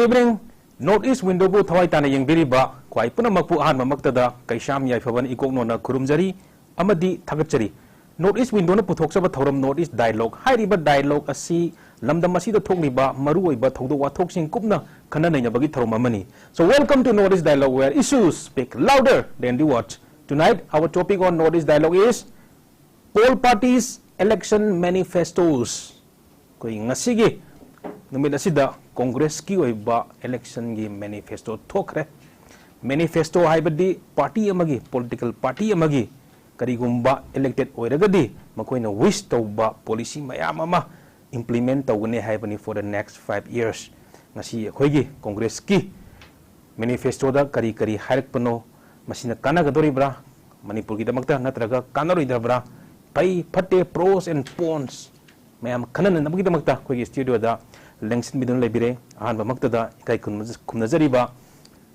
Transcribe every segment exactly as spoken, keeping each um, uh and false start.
Good evening. North East Window-ꯕꯨ ꯊꯋꯥꯏ ꯇꯥꯅ ꯌꯦꯡꯕꯤꯔꯤꯕ ꯈ꯭ꯋꯥꯏ ꯄꯨꯝꯅꯃꯛꯄꯨ ꯑꯍꯥꯟꯕꯃꯛꯇꯗ ꯀꯩꯁꯥꯝ ꯌꯥꯏꯐꯕꯅ ꯏꯀꯣꯛ ꯅꯣꯟꯅ ꯈꯨꯔꯨꯝꯖꯔꯤ ꯑꯃꯗꯤ ꯊꯥꯒꯠꯆꯔꯤ꯫ North East Window-ꯅ ꯄꯨꯊꯣꯛꯆꯕ ꯊꯧꯔꯝ North East Dialogue ꯍꯥꯏꯔꯤꯕ dialogue ꯑꯁꯤ ꯂꯝꯗꯝ ꯑꯁꯤꯗ ꯊꯣꯛꯂꯤꯕ ꯃꯔꯨꯑꯣꯏꯕ ꯊꯧꯗꯣꯛ ꯋꯥꯊꯣꯛꯁꯤꯡ ꯀꯨꯞꯅ ꯈꯟꯅ ꯅꯩꯅꯕꯒꯤ ꯊꯧꯔꯝ ꯑꯃꯅꯤ꯫ So welcome to North East Dialogue, where issues speak louder than the words. Tonight, our topic on North East Dialogue is All Parties Election Manifestos꯫ ꯑꯩꯈꯣꯏ ꯉꯁꯤꯒꯤ ꯅꯨꯃꯤꯠ ꯑꯁꯤꯗ ꯀꯣꯡꯒ꯭ꯔꯦꯁꯀꯤ ꯑꯣꯏꯕ election-ꯒꯤ manifesto ꯊꯣꯛꯈ꯭ꯔꯦ꯫ Manifesto ꯍꯥꯏꯕꯗꯤ party ꯑꯃꯒꯤ, political party ꯑꯃꯒꯤ ꯀꯔꯤꯒꯨꯝꯕ elected ꯑꯣꯏꯔꯒꯗꯤ ꯃꯈꯣꯏꯅ wish ꯇꯧꯕ policy ꯃꯌꯥꯝ ꯑꯃ implement ꯇꯧꯒꯅꯤ ꯍꯥꯏꯕꯅꯤ for the next five years꯫ ꯉꯁꯤ ꯑꯩꯈꯣꯏꯒꯤ ꯀꯣꯡꯒ꯭ꯔꯦꯁꯀꯤ manifesto-ꯗ ꯀꯔꯤ ꯀꯔꯤ ꯍꯥꯏꯔꯛꯄꯅꯣ, ꯃꯁꯤꯅ ꯀꯥꯟꯅꯒꯗꯧꯔꯤꯕ꯭ꯔꯥ ꯃꯅꯤꯄꯨꯔꯒꯤꯗꯃꯛꯇ, ꯅꯠꯇ꯭ꯔꯒ ꯀꯥꯟꯅꯔꯣꯏꯗꯕ꯭ꯔꯥ, ꯐꯩ ꯐꯠꯇꯦ, pros and cons ꯃꯌꯥꯝ ꯈꯟꯅꯅꯕꯒꯤꯗꯃꯛꯇ ꯑꯩꯈꯣꯏꯒꯤ studio-ꯗ ꯂꯦꯡꯁꯤꯟꯕꯤꯗꯨꯅ ꯂꯩꯕꯤꯔꯦ꯫ ꯑꯍꯥꯟꯕꯃꯛꯇꯗ ꯏꯀꯥꯏ ꯈꯨꯝꯅ-, ꯈꯨꯝꯅꯖꯔꯤꯕ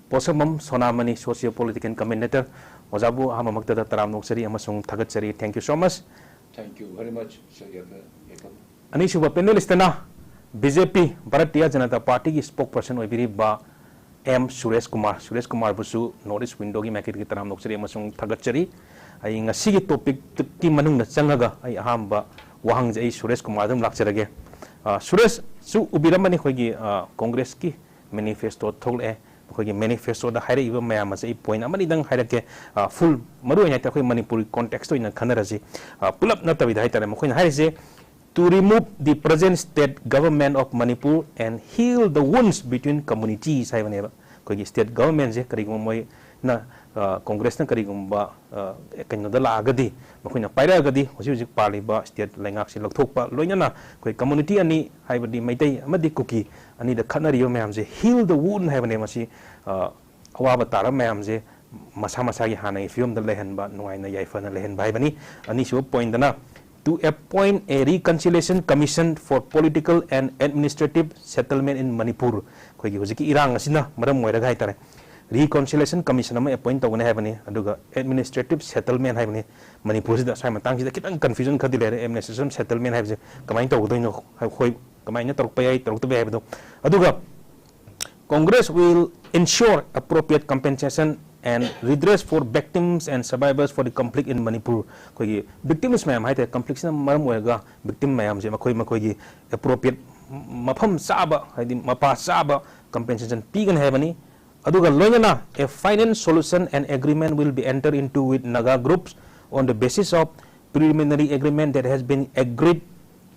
ꯄꯣꯠꯁꯝꯕꯝ ꯁꯣꯅꯥꯃꯅꯤ, socio political commentator꯫ ꯑꯣꯖꯥꯕꯨ ꯑꯍꯥꯟꯕꯃꯛꯇꯗ ꯇꯔꯥꯝꯅ ꯑꯣꯛꯆꯔꯤ ꯑꯃꯁꯨꯡ ꯊꯥꯒꯠꯆꯔꯤ꯫ Thank you so much꯫ Thank you very much, sir. ꯑꯅꯤꯁꯨꯕ panelist-ꯅ BJP, ꯚꯥꯔꯇꯤꯌꯥ ꯖꯅꯇꯥ ꯄꯥꯔꯇꯤꯒꯤ spokesperson ꯑꯣꯏꯕꯤꯔꯤꯕ ꯑꯦꯝ ꯁꯨꯔꯦꯁ ꯀꯨꯃꯥꯔ꯫ ꯁꯨꯔꯦꯁ ꯀꯨꯃꯥꯔꯕꯨꯁꯨ North East Window-ꯒꯤ ꯃꯥꯏꯀꯩꯗꯒꯤ ꯇꯔꯥꯝꯅ ꯑꯣꯛꯆꯔꯤ ꯑꯃꯁꯨꯡ ꯊꯥꯒꯠꯆꯔꯤ꯫ ꯑꯩ ꯉꯁꯤꯒꯤ topic-ꯀꯤ ꯃꯅꯨꯡꯗ ꯆꯪꯉꯒ ꯑꯩ ꯑꯍꯥꯟꯕ ꯋꯥꯍꯪꯁꯦ ꯑꯩ ꯁꯨꯔꯦꯁ ꯀꯨꯃꯥꯔꯗ ꯑꯗꯨꯝ ꯂꯥꯛꯆꯔꯒꯦ꯫ ꯑ, ꯁꯨꯔꯦꯁꯁꯨ ꯎꯕꯤꯔꯝꯃꯅꯤ ꯑꯩꯈꯣꯏꯒꯤ, ꯑ, ꯀꯣꯡꯒ꯭ꯔꯦꯁꯀꯤ manifesto ꯊꯣꯛꯂꯛꯑꯦ꯫ ꯃꯈꯣꯏꯒꯤ manifesto-ꯗ ꯍꯥꯏꯔꯛꯏꯕ ꯃꯌꯥꯝ ꯑꯁꯦ ꯑꯩ point ꯑꯃꯅꯤꯗꯪ ꯍꯥꯏꯔꯛꯀꯦ꯫ ꯑ, full ꯃꯔꯨ ꯑꯣꯏꯅ ꯍꯥꯏꯇꯥꯔꯦ ꯑꯩꯈꯣꯏ ꯃꯅꯤꯄꯨꯔꯒꯤ context ꯑꯣꯏꯅ ꯈꯟꯅꯔꯁꯤ꯫ ꯑ, ꯄꯨꯂꯞ ꯅꯠꯇꯕꯤꯗ ꯍꯥꯏꯇꯥꯔꯦ꯫ ꯃꯈꯣꯏꯅ ꯍꯥꯏꯔꯤꯁꯦ, "To remove the present state government of Manipur and heal the wounds between communities" ꯍꯥꯏꯕꯅꯦꯕ꯫ ꯑꯩꯈꯣꯏꯒꯤ state government-ꯁꯦ ꯀꯔꯤꯒꯨꯝꯕ ꯃꯣꯏꯅ, ꯑ, ꯀꯣꯡꯒ꯭ꯔꯦꯁꯅ ꯀꯔꯤꯒꯨꯝꯕ, ꯑ, ꯀꯩꯅꯣꯗ ꯂꯥꯛꯑꯒꯗꯤ, ꯃꯈꯣꯏꯅ ꯄꯥꯏꯔꯛꯑꯒꯗꯤ ꯍꯧꯖꯤꯛ ꯍꯧꯖꯤꯛ ꯄꯥꯜꯂꯤꯕ state ꯂꯩꯉꯥꯛꯁꯦ ꯂꯧꯊꯣꯛꯄ, ꯂꯣꯏꯅꯅ ꯑꯩꯈꯣꯏ community ꯑꯅꯤ ꯍꯥꯏꯕꯗꯤ ꯃꯩꯇꯩ ꯑꯃꯗꯤ ꯀꯨꯀꯤ ꯑꯅꯤꯗ ꯈꯠꯅꯔꯤꯕ ꯃꯌꯥꯝꯁꯦ heal the wound ꯍꯥꯏꯕꯅꯦ꯫ ꯃꯁꯤ, ꯑ, ꯑꯋꯥꯕ ꯇꯥꯔꯕ ꯃꯌꯥꯝꯁꯦ ꯃꯁꯥ ꯃꯁꯥꯒꯤ ꯍꯥꯟꯅꯒꯤ ꯐꯤꯕꯝꯗ ꯂꯩꯍꯟꯕ, ꯅꯨꯡꯉꯥꯏꯅ ꯌꯥꯏꯐꯅ ꯂꯩꯍꯟꯕ ꯍꯥꯏꯕꯅꯤ꯫ ꯑꯅꯤꯁꯨꯕ point-ꯇꯅ "To appoint a reconciliation commission for political and administrative settlement in Manipur" ꯑꯩꯈꯣꯏꯒꯤ ꯍꯧꯖꯤꯛꯀꯤ ꯏꯔꯥꯡ ꯑꯁꯤꯅ ꯃꯔꯝ ꯑꯣꯏꯔꯒ ꯍꯥꯏꯇꯥꯔꯦ, reconciliation commission ꯑꯃ appoint ꯇꯧꯒꯅꯤ ꯍꯥꯏꯕꯅꯤ꯫ ꯑꯗꯨꯒ administrative settlement ꯍꯥꯏꯕꯅꯤ꯫ ꯃꯅꯤꯄꯨꯔꯁꯤꯗ ꯁ꯭ꯋꯥꯏ ꯃꯇꯥꯡꯁꯤꯗ ꯈꯤꯇꯪ confusion ꯈꯔꯗꯤ ꯂꯩꯔꯦ, administration settlement ꯍꯥꯏꯕꯁꯦ ꯀꯃꯥꯏꯅ ꯇꯧꯒꯗꯣꯏꯅꯣ, ꯍꯣꯏ, ꯀꯃꯥꯏꯅ ꯇꯧꯔꯛꯄ ꯌꯥꯏ, ꯇꯧꯔꯛꯇꯕ ꯌꯥꯏ ꯍꯥꯏꯕꯗꯣ꯫ ꯑꯗꯨꯒ Congress will ensure appropriate compensation and redress for victims and survivors for the conflict in Manipur. ꯑꯩꯈꯣꯏꯒꯤ victims ꯃꯌꯥꯝ ꯍꯥꯏꯇꯥꯔꯦ, conflictꯁꯤꯅ ꯃꯔꯝ ꯑꯣꯏꯔꯒ victim ꯃꯌꯥꯝꯁꯦ ꯃꯈꯣꯏ ꯃꯈꯣꯏꯒꯤ appropriate ꯃꯐꯝ ꯆꯥꯕ, ꯍꯥꯏꯗꯤ ꯃꯄꯥ ꯆꯥꯕ compensation ꯄꯤꯒꯅꯤ ꯍꯥꯏꯕꯅꯤ꯫ ꯑꯗꯨꯒ ꯂꯣꯏꯅꯅ a final solution and agreement will be entered into with Naga groups on the basis of preliminary agreement that has been agreed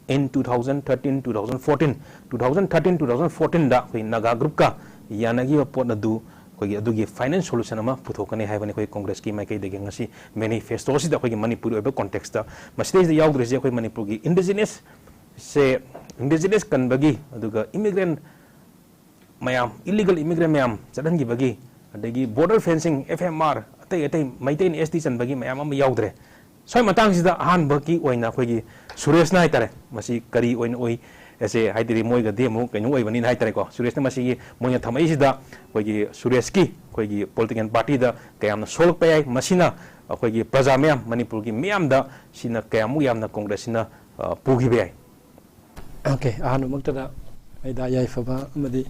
in two thousand thirteen, two thousand fourteen, two thousand thirteen, two thousand fourteenꯗ ꯑꯩꯈꯣꯏ ꯅꯥꯒꯥ groupꯀ ꯌꯥꯅꯈꯤꯕ ꯄꯣꯠ ꯑꯗꯨ ꯑꯩꯈꯣꯏꯒꯤ ꯑꯗꯨꯒꯤ final solution ꯑꯃ ꯄꯨꯊꯣꯛꯀꯅꯤ ꯍꯥꯏꯕꯅꯤ ꯑꯩꯈꯣꯏ Congressꯀꯤ ꯃꯥꯏꯀꯩꯗꯒꯤ ꯉꯁꯤ manifestoꯁꯤꯗ ꯑꯩꯈꯣꯏꯒꯤ ꯃꯅꯤꯄꯨꯔꯒꯤ ꯑꯣꯏꯕ contextꯇ꯫ ꯃꯁꯤꯗꯩꯁꯤꯗ ꯌꯥꯎꯗ꯭ꯔꯤꯁꯦ ꯑꯩꯈꯣꯏ ꯃꯅꯤꯄꯨꯔꯒꯤ indigenous ꯁꯦ, indigenous ꯀꯟꯕꯒꯤ, ꯑꯗꯨꯒ immigrant ꯃꯌꯥꯝ, illegal immigrant ꯃꯌꯥꯝ ꯆꯠꯍꯟꯈꯤꯕꯒꯤ, ꯑꯗꯒꯤ border fencing, F M R, ꯑꯇꯩ ꯑꯇꯩ ꯃꯩꯇꯩꯅ S T ꯆꯟꯕꯒꯤ ꯃꯌꯥꯝ ꯑꯃ ꯌꯥꯎꯗ꯭ꯔꯦ꯫ ꯁ꯭ꯋꯥꯏ ꯃꯇꯥꯡꯁꯤꯗ ꯑꯍꯥꯟꯕꯒꯤ ꯑꯣꯏꯅ ꯑꯩꯈꯣꯏꯒꯤ ꯁꯨꯔꯦꯁꯅ ꯍꯥꯏꯇꯥꯔꯦ, ꯃꯁꯤ ꯀꯔꯤ ꯑꯣꯏꯅ ꯎꯏ? ꯑꯦꯁꯦ ꯍꯥꯏꯗꯤ ꯃꯣꯏꯒꯗꯤ ꯑꯃꯨꯛ ꯀꯩꯅꯣ ꯑꯣꯏꯕꯅꯤꯅ ꯍꯥꯏꯇꯥꯔꯦꯀꯣ, ꯁꯨꯔꯦꯁꯅ ꯃꯁꯤꯒꯤ ꯃꯣꯏꯅ ꯊꯝꯃꯛꯏꯁꯤꯗ ꯑꯩꯈꯣꯏꯒꯤ ꯁꯨꯔꯦꯁꯀꯤ ꯑꯩꯈꯣꯏꯒꯤ political partyꯗ ꯀꯌꯥꯝꯅ ꯁꯣꯛꯂꯛꯄ ꯌꯥꯏ, ꯃꯁꯤꯅ ꯑꯩꯈꯣꯏꯒꯤ ꯄ꯭ꯔꯖꯥ ꯃꯌꯥꯝ, ꯃꯅꯤꯄꯨꯔꯒꯤ ꯃꯤꯌꯥꯝꯗ ꯁꯤꯅ ꯀꯌꯥꯃꯨꯛ ꯌꯥꯝꯅ Congressꯁꯤꯅ, ꯑ, ꯄꯨꯈꯤꯕ ꯌꯥꯏ꯫ Okay, ꯑꯍꯥꯟꯕꯃꯛꯇꯗ ꯑꯩꯗ ꯌꯥꯏꯐꯕ ꯑꯃꯗꯤ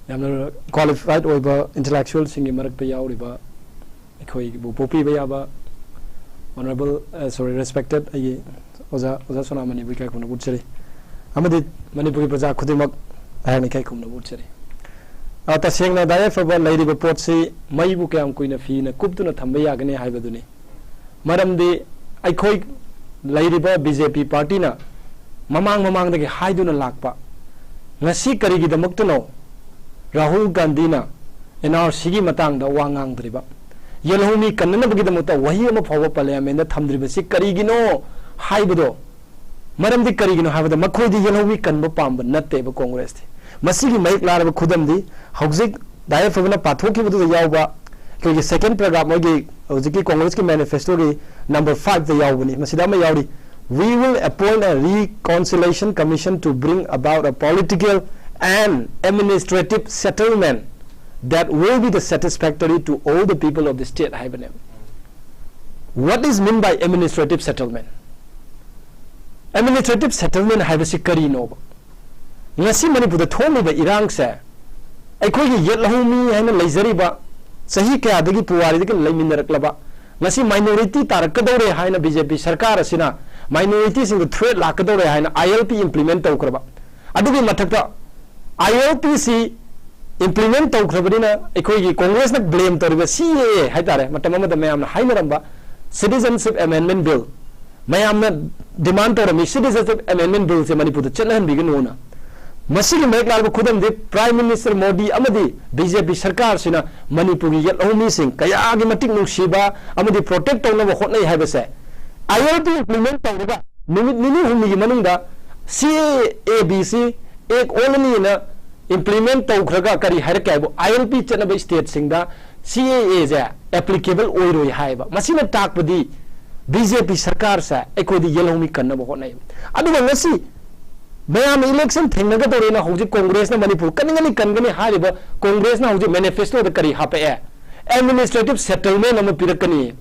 ꯌꯥꯝꯅ qualified ꯑꯣꯏꯕ intellectualꯁꯤꯡꯒꯤ ꯃꯔꯛꯇ ꯌꯥꯎꯔꯤꯕ ꯑꯩꯈꯣꯏꯕꯨ ꯄꯣꯛꯄꯤꯕ ꯌꯥꯕ honourable, ꯑ, sorry, respected ꯑꯩꯒꯤ ꯑꯣꯖꯥ, ꯑꯣꯖꯥ ꯁꯣꯅꯥꯃꯅꯤꯕꯨ ꯏꯀꯥꯏ ꯈꯨꯝꯅꯕ ꯎꯠꯆꯔꯤ꯫ ꯑꯃꯗꯤ ꯃꯅꯤꯄꯨꯔꯒꯤ ꯄ꯭ꯔꯖꯥ ꯈꯨꯗꯤꯡꯃꯛ ꯑꯩꯍꯥꯛꯅ ꯏꯀꯥꯏ ꯈꯨꯝꯅꯕ ꯎꯠꯆꯔꯤ꯫ ꯑ, ꯇꯁꯦꯡꯅ ꯌꯥꯏꯐꯕ ꯂꯩꯔꯤꯕ ꯄꯣꯠꯁꯤ ꯃꯩꯕꯨ ꯀꯌꯥꯝ ꯀꯨꯏꯅ ꯐꯤꯅ ꯀꯨꯞꯇꯨꯅ ꯊꯝꯕ ꯌꯥꯒꯅꯤ ꯍꯥꯏꯕꯗꯨꯅꯤ꯫ ꯃꯔꯝꯗꯤ ꯑꯩꯈꯣꯏ ꯂꯩꯔꯤꯕ B J P partyꯅ ꯃꯃꯥꯡ ꯃꯃꯥꯡꯗꯒꯤ ꯍꯥꯏꯗꯨꯅ ꯂꯥꯛꯄ, ꯉꯁꯤ ꯀꯔꯤꯒꯤꯗꯃꯛꯇꯅꯣ ꯔꯥꯍꯨꯜ ꯒꯥꯟꯙꯤꯅ N R Cꯒꯤ ꯃꯇꯥꯡꯗ ꯋꯥ ꯉꯥꯡꯗ꯭ꯔꯤꯕ? ꯌꯦꯜꯍꯧꯃꯤ ꯀꯟꯅꯅꯕꯒꯤꯗꯃꯛꯇ ꯋꯥꯍꯩ ꯑꯃ ꯐꯥꯎꯕ parliamentꯗ ꯊꯝꯗ꯭ꯔꯤꯕꯁꯤ ꯀꯔꯤꯒꯤꯅꯣ ꯍꯥꯏꯕꯗꯣ, ꯃꯔꯝꯗꯤ ꯀꯔꯤꯒꯤꯅꯣ ꯍꯥꯏꯕꯗ ꯃꯈꯣꯏꯗꯤ ꯌꯦꯜꯍꯧꯃꯤ ꯀꯟꯕ ꯄꯥꯝꯕ ꯅꯠꯇꯦꯕ Congressꯇꯤ꯫ ꯃꯁꯤꯒꯤ ꯃꯌꯦꯛ ꯂꯥꯔꯕ ꯈꯨꯗꯝꯗꯤ ꯍꯧꯖꯤꯛ ꯌꯥꯏꯐꯕꯅ ꯄꯥꯊꯣꯛꯈꯤꯕꯗꯨꯗ ꯌꯥꯎꯕ ꯑꯩꯈꯣꯏꯒꯤ second paragraph ꯃꯣꯏꯒꯤ ꯍꯧꯖꯤꯛꯀꯤ Congressꯀꯤ manifestoꯒꯤ number fiveꯇ ꯌꯥꯎꯕꯅꯤ꯫ ꯃꯁꯤꯗ ꯑꯃ ꯌꯥꯎꯔꯤ, "We will appoint a reconciliation commission to bring about a political and administrative settlement that will be the satisfactory to all the people of the state" ꯍꯥꯏꯕꯅꯦꯕ꯫ What is mean by administrative settlement? Administrative settlement ꯍꯥꯏꯕꯁꯤ ꯀꯔꯤꯅꯣꯕ? ꯉꯁꯤ ꯃꯅꯤꯄꯨꯔꯗ ꯊꯣꯛꯂꯤꯕ ꯏꯔꯥꯡꯁꯦ ꯑꯩꯈꯣꯏꯒꯤ ꯌꯦꯠ ꯂꯧꯍꯧꯃꯤ ꯍꯥꯏꯅ ꯂꯩꯖꯔꯤꯕ, ꯆꯍꯤ ꯀꯌꯥꯗꯒꯤ ꯄꯨꯋꯥꯔꯤꯗꯒꯤ ꯂꯩꯃꯤꯟꯅꯔꯛꯂꯕ, ꯉꯁꯤ minority ꯇꯥꯔꯛꯀꯗꯧꯔꯦ ꯍꯥꯏꯅ BJP ꯁꯔꯀꯥꯔ ꯑꯁꯤꯅ minority ꯁꯤꯡꯗ threat ꯂꯥꯛꯀꯗꯧꯔꯦ ꯍꯥꯏꯅ ILP implement ꯇꯧꯈ꯭ꯔꯕ, ꯑꯗꯨꯒꯤ ꯃꯊꯛꯇ ILP ꯁꯤ implement ꯇꯧꯈ꯭ꯔꯕꯅꯤꯅ ꯑꯩꯈꯣꯏꯒꯤ Congress ꯅ blame ꯇꯧꯔꯤꯕ CAA ꯍꯥꯏꯇꯥꯔꯦ, ꯃꯇꯝ ꯑꯃꯗ ꯃꯌꯥꯝꯅ ꯍꯥꯏꯅꯔꯝꯕ Citizenship Amendment Bill, ꯃꯌꯥꯝꯅ demand ꯇꯧꯔꯝꯃꯤ Citizenship Amendment Bill ꯁꯦ ꯃꯅꯤꯄꯨꯔꯗ ꯆꯠꯅꯍꯟꯕꯤꯒꯅꯨꯅ꯫ ꯃꯁꯤꯒꯤ ꯃꯌꯦꯛ ꯂꯥꯕ ꯈꯨꯗꯝꯗꯤ Prime Minister ꯃꯣꯗꯤ ꯑꯃꯗꯤ BJP ꯁꯔꯀꯥꯔꯁꯤꯅ ꯃꯅꯤꯄꯨꯔꯒꯤ ꯌꯦꯠ ꯂꯧꯍꯧꯃꯤꯁꯤꯡ ꯀꯌꯥꯒꯤ ꯃꯇꯤꯛ ꯅꯨꯡꯁꯤꯕ ꯑꯃꯗꯤ protect ꯇꯧꯅꯕ ꯍꯣꯠꯅꯩ ꯍꯥꯏꯕꯁꯦ, ILP implement ꯇꯧꯔꯒ ꯅꯨꯃꯤꯠ ꯅꯤꯅꯤ ꯍꯨꯝꯅꯤꯒꯤ ꯃꯅꯨꯡꯗ CAA B C Act ꯑꯣꯜꯂꯅꯤꯅ implement ꯇꯧꯈ꯭ꯔꯒ ꯀꯔꯤ ꯍꯥꯏꯔꯛꯀꯦ ꯍꯥꯏꯕꯨ, ILP ꯆꯠꯅꯕ state ꯁꯤꯡꯗ CAA ꯁꯦ applicable ꯑꯣꯏꯔꯣꯏ ꯍꯥꯏꯌꯦꯕ꯫ ꯃꯁꯤꯅ ꯇꯥꯛꯄꯗꯤ BJP ꯁꯔꯀꯥꯔꯁꯦ ꯑꯩꯈꯣꯏꯗꯤ ꯌꯦꯜꯍꯧꯃꯤ ꯀꯟꯅꯕ ꯍꯣꯠꯅꯩ꯫ ꯑꯗꯨꯒ ꯉꯁꯤ ꯃꯌꯥꯝꯅ election ꯊꯦꯡꯅꯒꯗꯧꯔꯦꯅ ꯍꯧꯖꯤꯛ Congress ꯅ ꯃꯅꯤꯄꯨꯔ ꯀꯟꯒꯅꯤ ꯀꯟꯒꯅꯤ ꯍꯥꯏꯔꯤꯕ Congress ꯅ ꯍꯧꯖꯤꯛ manifesto ꯗ ꯀꯔꯤ ꯍꯥꯞꯄꯛꯑꯦ? Administrative settlement ꯑꯃ ꯄꯤꯔꯛꯀꯅꯤ꯫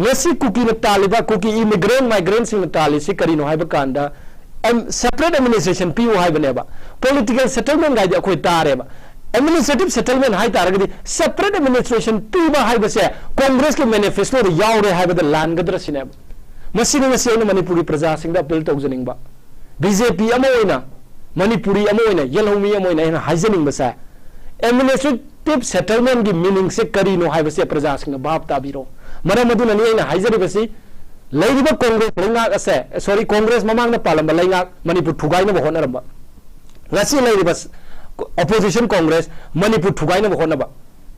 ꯉꯁꯤ ꯀꯨꯀꯤꯅ ꯇꯥꯜꯂꯤꯕ, ꯀꯨꯀꯤ immigrant migrant ꯁꯤꯡꯅ ꯇꯥꯜꯂꯤꯁꯤ ꯀꯔꯤꯅꯣ ꯍꯥꯏꯕ ꯀꯥꯟꯗ, ꯑꯦꯝ-, separate administration ꯄꯤꯌꯨ ꯍꯥꯏꯕꯅꯦꯕ꯫ Political settlement ꯒꯥꯏꯗꯤ ꯑꯩꯈꯣꯏ ꯇꯥꯔꯦꯕ꯫ Administrative settlement ꯍꯥꯏ ꯇꯥꯔꯒꯗꯤ separate administration ꯄꯤꯕ ꯍꯥꯏꯕꯁꯦ Congress ꯀꯤ manifesto ꯗ ꯌꯥꯎꯔꯦ ꯍꯥꯏꯕꯗ ꯂꯥꯟꯒꯗ꯭ꯔꯥ ꯁꯤꯅꯦꯕ꯫ ꯃꯁꯤꯅ ꯉꯁꯤ ꯑꯩꯅ ꯃꯅꯤꯄꯨꯔꯒꯤ ꯄ꯭ꯔꯖꯥꯁꯤꯡꯗ appeal ꯇꯧꯖꯅꯤꯡꯕ꯫ BJP ꯑꯃ ꯑꯣꯏꯅ, ꯃꯅꯤꯄꯨꯔꯤ ꯑꯃ ꯑꯣꯏꯅ, ꯌꯦꯜꯍꯧꯃꯤ ꯑꯃ ꯑꯣꯏꯅ ꯑꯩꯅ ꯍꯥꯏꯖꯅꯤꯡꯕꯁꯦ, administrative settlement ꯒꯤ meaning ꯁꯦ ꯀꯔꯤꯅꯣ ꯍꯥꯏꯕꯁꯦ ꯄ꯭ꯔꯖꯥꯁꯤꯡꯅ ꯚꯥꯞ ꯇꯥꯕꯤꯔꯣ꯫ ꯃꯔꯝ ꯑꯗꯨꯅꯅꯤ ꯑꯩꯅ ꯍꯥꯏꯖꯔꯤꯕꯁꯤ, ꯂꯩꯔꯤꯕ Congress ꯂꯩꯉꯥꯛ ꯑꯁꯦ, sorry, Congress ꯃꯃꯥꯡꯗ ꯄꯥꯜꯂꯝꯕ ꯂꯩꯉꯥꯛ ꯃꯅꯤꯄꯨꯔ ꯊꯨꯒꯥꯏꯅꯕ ꯍꯣꯠꯅꯔꯝꯕ, ꯉꯁꯤ ꯂꯩꯔꯤꯕ opposition Congress ꯃꯅꯤꯄꯨꯔ ꯊꯨꯒꯥꯏꯅꯕ ꯍꯣꯠꯅꯕ꯫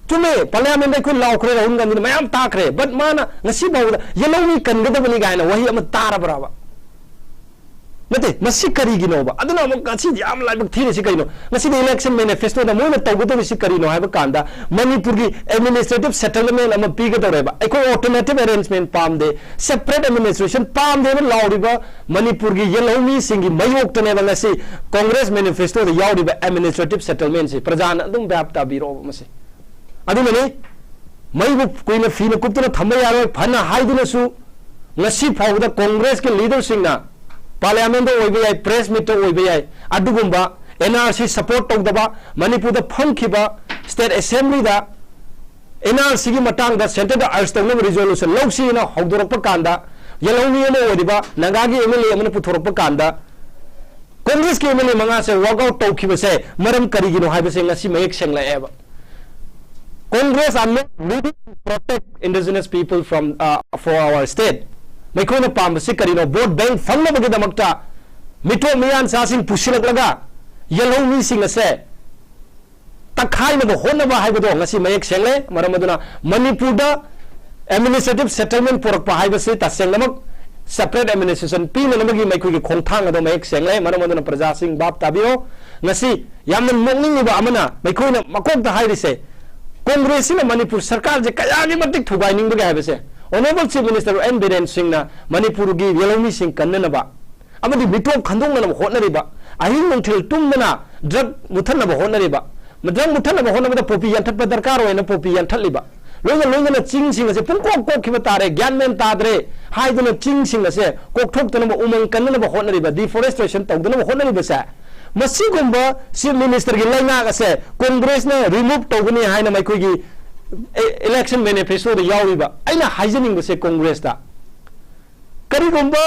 ꯆꯨꯝꯃꯦ, parliament ꯗ ꯑꯩꯈꯣꯏ ꯂꯥꯎꯈ꯭ꯔꯦ, ꯔꯥꯍꯨꯜ ꯒꯥꯟꯙꯤꯅ ꯃꯌꯥꯝ ꯇꯥꯈ꯭ꯔꯦ, but ꯃꯥꯅ ꯉꯁꯤ ꯐꯥꯎꯕꯗ ꯌꯦꯜꯍꯧꯃꯤ ꯀꯟꯒꯗꯕꯅꯤ ꯀꯥꯏꯅ ꯋꯥꯍꯩ ꯑꯃ ꯇꯥꯔꯕ꯭ꯔꯕ? ꯅꯠꯇꯦ, ꯃꯁꯤ ꯀꯔꯤꯒꯤꯅꯣꯕ? ꯑꯗꯨꯅ ꯑꯃꯨꯛ ꯉꯁꯤꯗꯤ ꯌꯥꯝ ꯂꯥꯏꯕꯛ ꯊꯤꯔꯤꯁꯤ ꯀꯩꯅꯣ? ꯉꯁꯤꯗꯤ election manifesto ꯗ ꯃꯣꯏꯅ ꯇꯧꯒꯗꯧꯔꯤꯁꯤ ꯀꯔꯤꯅꯣ ꯍꯥꯏꯕ ꯀꯥꯟꯗ, ꯃꯅꯤꯄꯨꯔꯒꯤ administrative settlement ꯑꯃ ꯄꯤꯒꯗꯧꯔꯦꯕ꯫ ꯑꯩꯈꯣꯏ alternative arrangement ꯄꯥꯝꯗꯦ, separate administration ꯄꯥꯝꯗꯦꯅ ꯂꯥꯎꯔꯤꯕ ꯃꯅꯤꯄꯨꯔꯒꯤ ꯌꯦꯜꯍꯧꯃꯤꯁꯤꯡꯒꯤ ꯃꯥꯌꯣꯛꯇꯅꯦꯕ ꯉꯁꯤ Congress manifesto ꯗ ꯌꯥꯎꯔꯤꯕ administrative settlement ꯁꯤ꯫ ꯄ꯭ꯔꯖꯥꯅ ꯑꯗꯨꯝ ꯚꯥꯞ ꯇꯥꯕꯤꯔꯣꯕ ꯃꯁꯤ꯫ ꯑꯗꯨꯅꯅꯤ, ꯃꯩꯕꯨ ꯀꯨꯏꯅ ꯐꯤꯅ ꯀꯨꯞꯇꯨꯅ ꯊꯝꯕ ꯌꯥꯔꯣꯏ, ꯐꯅ ꯍꯥꯏꯗꯨꯅꯁꯨ ꯉꯁꯤ ꯐꯥꯎꯕꯗ Congress ꯀꯤ leader ꯁꯤꯡꯅ parliament ꯗ ꯑꯣꯏꯕ ꯌꯥꯏ, press meet ꯇ ꯑꯣꯏꯕ ꯌꯥꯏ, ꯑꯗꯨꯒꯨꯝꯕ ꯑꯦꯟ ꯑꯥꯔ ꯁꯤ ꯁꯄꯣꯔꯠ ꯇꯧꯗꯕ, ꯃꯅꯤꯄꯨꯔꯗ ꯐꯝꯈꯤꯕ ꯁ꯭ꯇꯦꯠ ꯑꯦꯁꯦꯝꯕ꯭ꯂꯤꯗ ꯑꯦꯟ ꯑꯥꯔ ꯁꯤꯒꯤ ꯃꯇꯥꯡꯗ ꯁꯦꯟꯇꯔꯗ ꯑꯔꯖ ꯇꯧꯅꯕ ꯔꯤꯖꯣꯂꯨꯁꯟ ꯂꯧꯁꯤꯅ ꯍꯧꯗꯣꯔꯛꯄ ꯀꯥꯟꯗ, ꯌꯦꯜꯍꯧꯃꯤ ꯑꯃ ꯑꯣꯏꯔꯤꯕ ꯅꯥꯒꯥꯒꯤ ꯑꯦꯝ ꯑꯦꯜ ꯑꯦ ꯑꯃꯅ ꯄꯨꯊꯣꯔꯛꯄ ꯀꯥꯟꯗ, ꯀꯣꯡꯒ꯭ꯔꯦꯁꯀꯤ ꯑꯦꯝ ꯑꯦꯜ ꯑꯦ ꯃꯉꯥꯁꯦ ꯋꯥꯛ ꯑꯥꯎꯠ ꯇꯧꯈꯤꯕꯁꯦ ꯃꯔꯝ ꯀꯔꯤꯒꯤꯅꯣ ꯍꯥꯏꯕꯁꯦ ꯉꯁꯤ ꯃꯌꯦꯛ ꯁꯦꯡꯂꯛꯑꯦꯕ꯫ Congress are not ready to protect indigenous people from, uh, for our state. ꯃꯈꯣꯏꯅ ꯄꯥꯝꯕꯁꯤ ꯀꯔꯤꯅꯣ? ꯚꯣꯠ ꯕꯦꯡꯛ ꯐꯪꯅꯕꯒꯤꯗꯃꯛꯇ ꯃꯤꯇꯣꯞ ꯃꯤꯌꯥꯟꯆꯥꯁꯤꯡ ꯄꯨꯁꯤꯜꯂꯛꯂꯒ ꯌꯦꯜꯍꯧꯃꯤꯁꯤꯡ ꯑꯁꯦ ꯇꯛꯈꯥꯏꯅꯕ ꯍꯣꯠꯅꯕ ꯍꯥꯏꯕꯗꯣ ꯉꯁꯤ ꯃꯌꯦꯛ ꯁꯦꯡꯂꯦ꯫ ꯃꯔꯝ ꯑꯗꯨꯅ ꯃꯅꯤꯄꯨꯔꯗ administrative settlement ꯄꯨꯔꯛꯄ ꯍꯥꯏꯕꯁꯤ ꯇꯁꯦꯡꯅꯃꯛ separate administration ꯄꯤꯅꯅꯕꯒꯤ ꯃꯈꯣꯏꯒꯤ ꯈꯣꯡꯊꯥꯡ ꯑꯗꯣ ꯃꯌꯦꯛ ꯁꯦꯡꯂꯦ꯫ ꯃꯔꯝ ꯑꯗꯨꯅ ꯄ꯭ꯔꯖꯥꯁꯤꯡ ꯚꯥꯞ ꯇꯥꯕꯤꯌꯣ꯫ ꯉꯁꯤ ꯌꯥꯝꯅ ꯅꯣꯛꯅꯤꯡꯂꯤꯕ ꯑꯃꯅ, ꯃꯈꯣꯏꯅ ꯃꯀꯣꯛꯇ ꯍꯥꯏꯔꯤꯁꯦ, ꯀꯣꯡꯒ꯭ꯔꯦꯁꯁꯤꯅ ꯃꯅꯤꯄꯨꯔ ꯁꯔꯀꯥꯔꯁꯦ ꯀꯌꯥꯒꯤ ꯃꯇꯤꯛ ꯊꯨꯒꯥꯏꯅꯤꯡꯕꯒꯦ ꯍꯥꯏꯕꯁꯦ꯫ Honourable Chief Minister N Biren ꯁꯤꯡꯅ ꯃꯅꯤꯄꯨꯔꯒꯤ ꯌꯦꯜꯍꯧꯃꯤꯁꯤꯡ ꯀꯟꯅꯅꯕ ꯑꯃꯗꯤ ꯃꯤꯇꯣꯞ ꯈꯟꯗꯣꯛꯅꯅꯕ ꯍꯣꯠꯅꯔꯤꯕ, ꯑꯍꯤꯡ ꯅꯨꯡꯊꯤꯜ ꯇꯨꯝꯗꯅ ꯗ꯭ꯔꯒ ꯃꯨꯊꯠꯅꯕ ꯍꯣꯠꯅꯔꯤꯕ, ꯗ꯭ꯔꯒ ꯃꯨꯊꯠꯅꯕ ꯍꯣꯠꯅꯕꯗ ꯄꯣꯄꯤ ꯌꯥꯟꯊꯠꯄ ꯗꯔꯀꯥꯔ ꯑꯣꯏꯅ ꯄꯣꯄꯤ ꯌꯥꯟꯊꯠꯂꯤꯕ, ꯂꯣꯏꯅ ꯂꯣꯏꯅꯅ ꯆꯤꯡꯁꯤꯡ ꯑꯁꯦ ꯄꯨꯡꯀꯣꯛ ꯀꯣꯛꯈꯤꯕ ꯇꯥꯔꯦ, ꯒ꯭ꯌꯥꯟ ꯃꯦꯟ ꯇꯥꯗ꯭ꯔꯦ ꯍꯥꯏꯗꯨꯅ ꯆꯤꯡꯁꯤꯡ ꯑꯁꯦ ꯀꯣꯛꯊꯣꯛꯇꯅꯕ, ꯎꯃꯪ ꯀꯟꯅꯅꯕ ꯍꯣꯠꯅꯔꯤꯕ, deforestation ꯇꯧꯗꯅꯕ ꯍꯣꯠꯅꯔꯤꯕꯁꯦ, ꯃꯁꯤꯒꯨꯝꯕ Chief Minister ꯒꯤ ꯂꯩꯉꯥꯛ ꯑꯁꯦ ꯀꯣꯡꯒ꯭ꯔꯦꯁꯅ remove ꯇꯧꯒꯅꯤ ꯍꯥꯏꯅ ꯃꯈꯣꯏꯒꯤ election manifesto ꯗ ꯌꯥꯎꯔꯤꯕ꯫ ꯑꯩꯅ ꯍꯥꯏꯖꯅꯤꯡꯕꯁꯦ ꯀꯣꯡꯒ꯭ꯔꯦꯁꯇ, ꯀꯔꯤꯒꯨꯝꯕ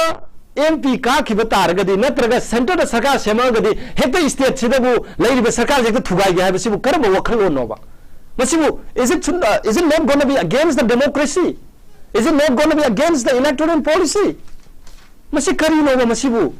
ꯑꯦꯝ ꯄꯤ ꯀꯥꯈꯤꯕ ꯇꯥꯔꯒꯗꯤ, ꯅꯠꯇ꯭ꯔꯒ centre ꯗ ꯁꯔꯀꯥꯔ ꯁꯦꯝꯃꯛꯑꯒꯗꯤ, ꯍꯦꯛꯇ state ꯁꯤꯗꯕꯨ ꯂꯩꯔꯤꯕ ꯁꯔꯀꯥꯔꯁꯦ ꯍꯦꯛꯇ ꯊꯨꯒꯥꯏꯒꯦ ꯍꯥꯏꯕꯁꯤꯕꯨ ꯀꯔꯝꯕ ꯋꯥꯈꯜꯂꯣꯟꯅꯣꯕ? ꯃꯁꯤꯕꯨ, is it should, uh, is it not gonna be against the democracy? Is it not gonna be against the electoral policy? ꯃꯁꯤ ꯀꯔꯤꯅꯣꯕ ꯃꯁꯤꯕꯨ?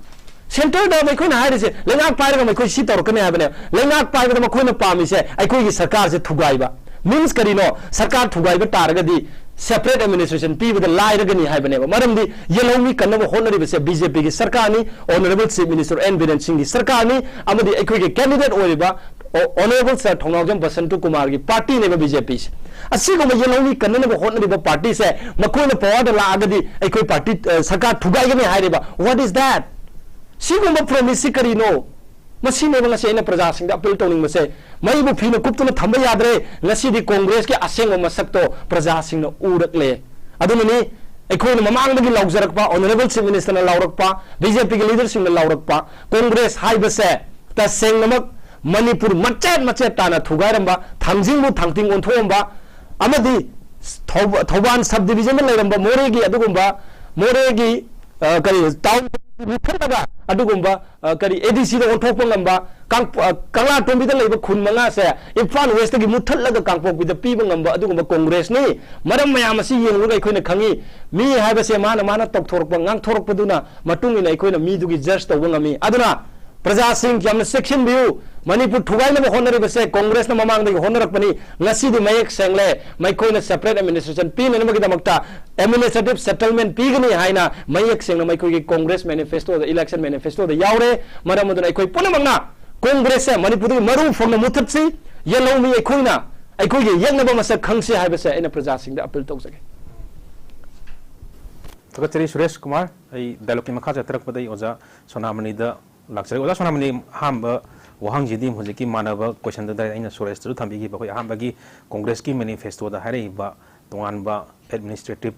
Centre ꯗ ꯃꯈꯣꯏꯅ ꯍꯥꯏꯔꯤꯁꯦ, ꯂꯩꯉꯥꯛ ꯄꯥꯏꯔꯒ ꯃꯈꯣꯏ ꯁꯤ ꯇꯧꯔꯛꯀꯅꯤ ꯍꯥꯏꯕꯅꯦ꯫ ꯂꯩꯉꯥꯛ ꯄꯥꯏꯕꯗ ꯃꯈꯣꯏꯅ ꯄꯥꯝꯃꯤꯁꯦ ꯑꯩꯈꯣꯏꯒꯤ ꯁꯔꯀꯥꯔꯁꯦ ꯊꯨꯒꯥꯏꯕ꯫ Means ꯀꯔꯤꯅꯣ? ꯁꯔꯀꯥꯔ ꯊꯨꯒꯥꯏꯕ ꯇꯥꯔꯒꯗꯤ separate administration ꯄꯤꯕꯗ ꯂꯥꯏꯔꯒꯅꯤ ꯍꯥꯏꯕꯅꯦꯕ꯫ ꯃꯔꯝꯗꯤ ꯌꯦꯜꯍꯧꯃꯤ ꯀꯟꯅꯕ ꯍꯣꯠꯅꯔꯤꯕꯁꯦ ꯕꯤ ꯖꯦ ꯄꯤ ꯒꯤ ꯁꯔꯀꯥꯔꯅꯤ, Honourable Chief Minister N Biren ꯁꯤꯡꯒꯤ ꯁꯔꯀꯥꯔꯅꯤ, ꯑꯃꯗꯤ ꯑꯩꯈꯣꯏꯒꯤ candidate ꯑꯣꯏꯔꯤꯕ ꯑꯣ-, Honourable Sir ꯊꯧꯅꯥꯎꯖꯝ ꯕꯁꯟꯇ ꯀꯨꯃꯥꯔꯒꯤ party ꯅꯦꯕ ꯕꯤ ꯖꯦ ꯄꯤ ꯁꯦ꯫ ꯑꯁꯤꯒꯨꯝꯕ ꯌꯦꯜꯍꯧꯃꯤ ꯀꯟꯅꯅꯕ ꯍꯣꯠꯅꯔꯤꯕ party ꯁꯦ ꯃꯈꯣꯏꯅ power ꯗ ꯂꯥꯛꯑꯒꯗꯤ ꯑꯩꯈꯣꯏ party, ꯑ, ꯁꯔꯀꯥꯔ ꯊꯨꯒꯥꯏꯒꯅꯤ ꯍꯥꯏꯔꯤꯕ꯫ What is that? ꯁꯤꯒꯨꯝꯕ promise ꯁꯤ ꯀꯔꯤꯅꯣ? ꯃꯁꯤꯅꯦꯕ ꯉꯁꯤ ꯑꯩꯅ ꯄ꯭ꯔꯖꯥꯁꯤꯡꯗ appeal ꯇꯧꯅꯤꯡꯕꯁꯦ꯫ ꯃꯩꯕꯨ ꯐꯤꯅ ꯀꯨꯞꯇꯨꯅ ꯊꯝꯕ ꯌꯥꯗ꯭ꯔꯦ꯫ ꯉꯁꯤꯗꯤ ꯀꯣꯡꯒ꯭ꯔꯦꯁꯀꯤ ꯑꯁꯦꯡꯕ ꯃꯁꯛꯇꯣ ꯄ꯭ꯔꯖꯥꯁꯤꯡꯅ ꯎꯔꯛꯂꯦ꯫ ꯑꯗꯨꯅꯅꯤ ꯑꯩꯈꯣꯏꯅ ꯃꯃꯥꯡꯗꯒꯤ ꯂꯥꯎꯖꯔꯛꯄ, Honourable Chief Minister ꯅ ꯂꯥꯎꯔꯛꯄ, ꯕꯤ ꯖꯦ ꯄꯤ ꯒꯤ leader ꯁꯤꯡꯅ ꯂꯥꯎꯔꯛꯄ, ꯀꯣꯡꯒ꯭ꯔꯦꯁ ꯍꯥꯏꯕꯁꯦ ꯇꯁꯦꯡꯅꯃꯛ ꯃꯅꯤꯄꯨꯔ ꯃꯆꯦꯠ ꯃꯆꯦꯠ ꯇꯥꯅ ꯊꯨꯒꯥꯏꯔꯝꯕ, ꯊꯥꯡꯖꯤꯡꯕꯨ ꯊꯥꯡꯇꯤꯡ ꯑꯣꯟꯊꯣꯛꯑꯝꯕ, ꯑꯃꯗꯤ ꯊꯧꯕ-, ꯊꯧꯕꯥꯜ sub division ꯗ ꯂꯩꯔꯝꯕ ꯃꯣꯔꯦꯒꯤ ꯑꯗꯨꯒꯨꯝꯕ, ꯃꯣꯔꯦꯒꯤ, ꯑ, ꯀꯔꯤ, town ꯃꯨꯠꯊꯠꯂꯒ ꯑꯗꯨꯒꯨꯝꯕ, ꯑ, ꯀꯔꯤ, A D C ꯗ ꯑꯣꯟꯊꯣꯛꯄ ꯉꯝꯕ, ꯀꯥꯡ-, ꯑ, ꯀꯪꯂꯥꯇꯣꯝꯕꯤꯗ ꯂꯩꯕ ꯈꯨꯟ ꯃꯉꯥꯁꯦ ꯏꯝꯐꯥꯜ West ꯇꯒꯤ ꯃꯨꯠꯊꯠꯂꯒ ꯀꯥꯡꯄꯣꯛꯄꯤꯗ ꯄꯤꯕ ꯉꯝꯕ ꯑꯗꯨꯒꯨꯝꯕ ꯀꯣꯡꯒ꯭ꯔꯦꯁꯅꯤ꯫ ꯃꯔꯝ ꯃꯌꯥꯝ ꯑꯁꯤ ꯌꯦꯡꯂꯒ ꯑꯩꯈꯣꯏꯅ ꯈꯪꯉꯤ, ꯃꯤ ꯍꯥꯏꯕꯁꯦ ꯃꯥꯅ ꯃꯥꯅ ꯇꯧꯊꯣꯔꯛꯄ, ꯉꯥꯡꯊꯣꯔꯛꯄꯗꯨꯅ ꯃꯇꯨꯡ ꯏꯟꯅ ꯑꯩꯈꯣꯏꯅ ꯃꯤꯗꯨꯒꯤ judge ꯇꯧꯕ ꯉꯝꯃꯤ꯫ ꯑꯗꯨꯅ ꯄ꯭ꯔꯖꯥꯁꯤꯡ ꯌꯥꯝꯅ ꯆꯦꯛꯁꯤꯟꯕꯤꯌꯨ꯫ ꯃꯅꯤꯄꯨꯔ ꯊꯨꯒꯥꯏꯅꯕ ꯍꯣꯠꯅꯔꯤꯕꯁꯦ ꯀꯣꯡꯒ꯭ꯔꯦꯁꯅ ꯃꯃꯥꯡꯗꯒꯤ ꯍꯣꯠꯅꯔꯛꯄꯅꯤ꯫ ꯉꯁꯤꯗꯤ ꯃꯌꯦꯛ ꯁꯦꯡꯂꯦ, ꯃꯈꯣꯏꯅ separate administration ꯄꯤꯅꯅꯕꯒꯤꯗꯃꯛꯇ administrative settlement ꯄꯤꯒꯅꯤ ꯍꯥꯏꯅ ꯃꯌꯦꯛ ꯁꯦꯡꯅ ꯃꯈꯣꯏꯒꯤ ꯀꯣꯡꯒ꯭ꯔꯦꯁ manifesto ꯗ, election manifesto ꯗ ꯌꯥꯎꯔꯦ꯫ ꯃꯔꯝ ꯑꯗꯨꯅ ꯑꯩꯈꯣꯏ ꯄꯨꯝꯅꯃꯛꯅ ꯀꯣꯡꯒ꯭ꯔꯦꯁꯁꯦ ꯃꯅꯤꯄꯨꯔꯗꯒꯤ ꯃꯔꯨ ꯐꯪꯅ ꯃꯨꯠꯊꯠꯁꯤ꯫ ꯌꯦꯜꯍꯧꯃꯤ ꯑꯩꯈꯣꯏꯅ ꯑꯩꯈꯣꯏꯒꯤ ꯌꯦꯛꯅꯕ ꯃꯁꯛ ꯈꯪꯁꯤ ꯍꯥꯏꯕꯁꯦ ꯑꯩꯅ ꯄ꯭ꯔꯖꯥꯁꯤꯡꯗ appeal ꯇꯧꯖꯒꯦ꯫ ꯊꯥꯒꯠꯆꯔꯤ ꯁꯨꯔꯦꯁ ꯀꯨꯃꯥꯔ꯫ ꯑꯩ dialogue ꯀꯤ ꯃꯈꯥ ꯆꯠꯊꯔꯛꯄꯗ ꯑꯩ ꯑꯣꯖꯥ ꯁꯣꯅꯥꯃꯅꯤꯗ ꯂꯥꯛꯆꯔꯒꯦ꯫ ꯑꯣꯖꯥ ꯁꯣꯅꯥꯃꯅꯤ, ꯑꯍꯥꯟꯕ ꯋꯥꯍꯪꯁꯤꯗꯤ ꯍꯧꯖꯤꯛꯀꯤ ꯃꯥꯟꯅꯕ question ꯗ direct ꯑꯩꯅ ꯁꯨꯔꯦꯁꯇꯁꯨ ꯊꯝꯕꯤꯈꯤꯕ, ꯑꯩꯈꯣꯏ ꯑꯍꯥꯟꯕꯒꯤ ꯀꯣꯡꯒ꯭ꯔꯦꯁꯀꯤ manifesto ꯗ ꯍꯥꯏꯔꯛꯏꯕ ꯇꯣꯉꯥꯟꯕ administrative,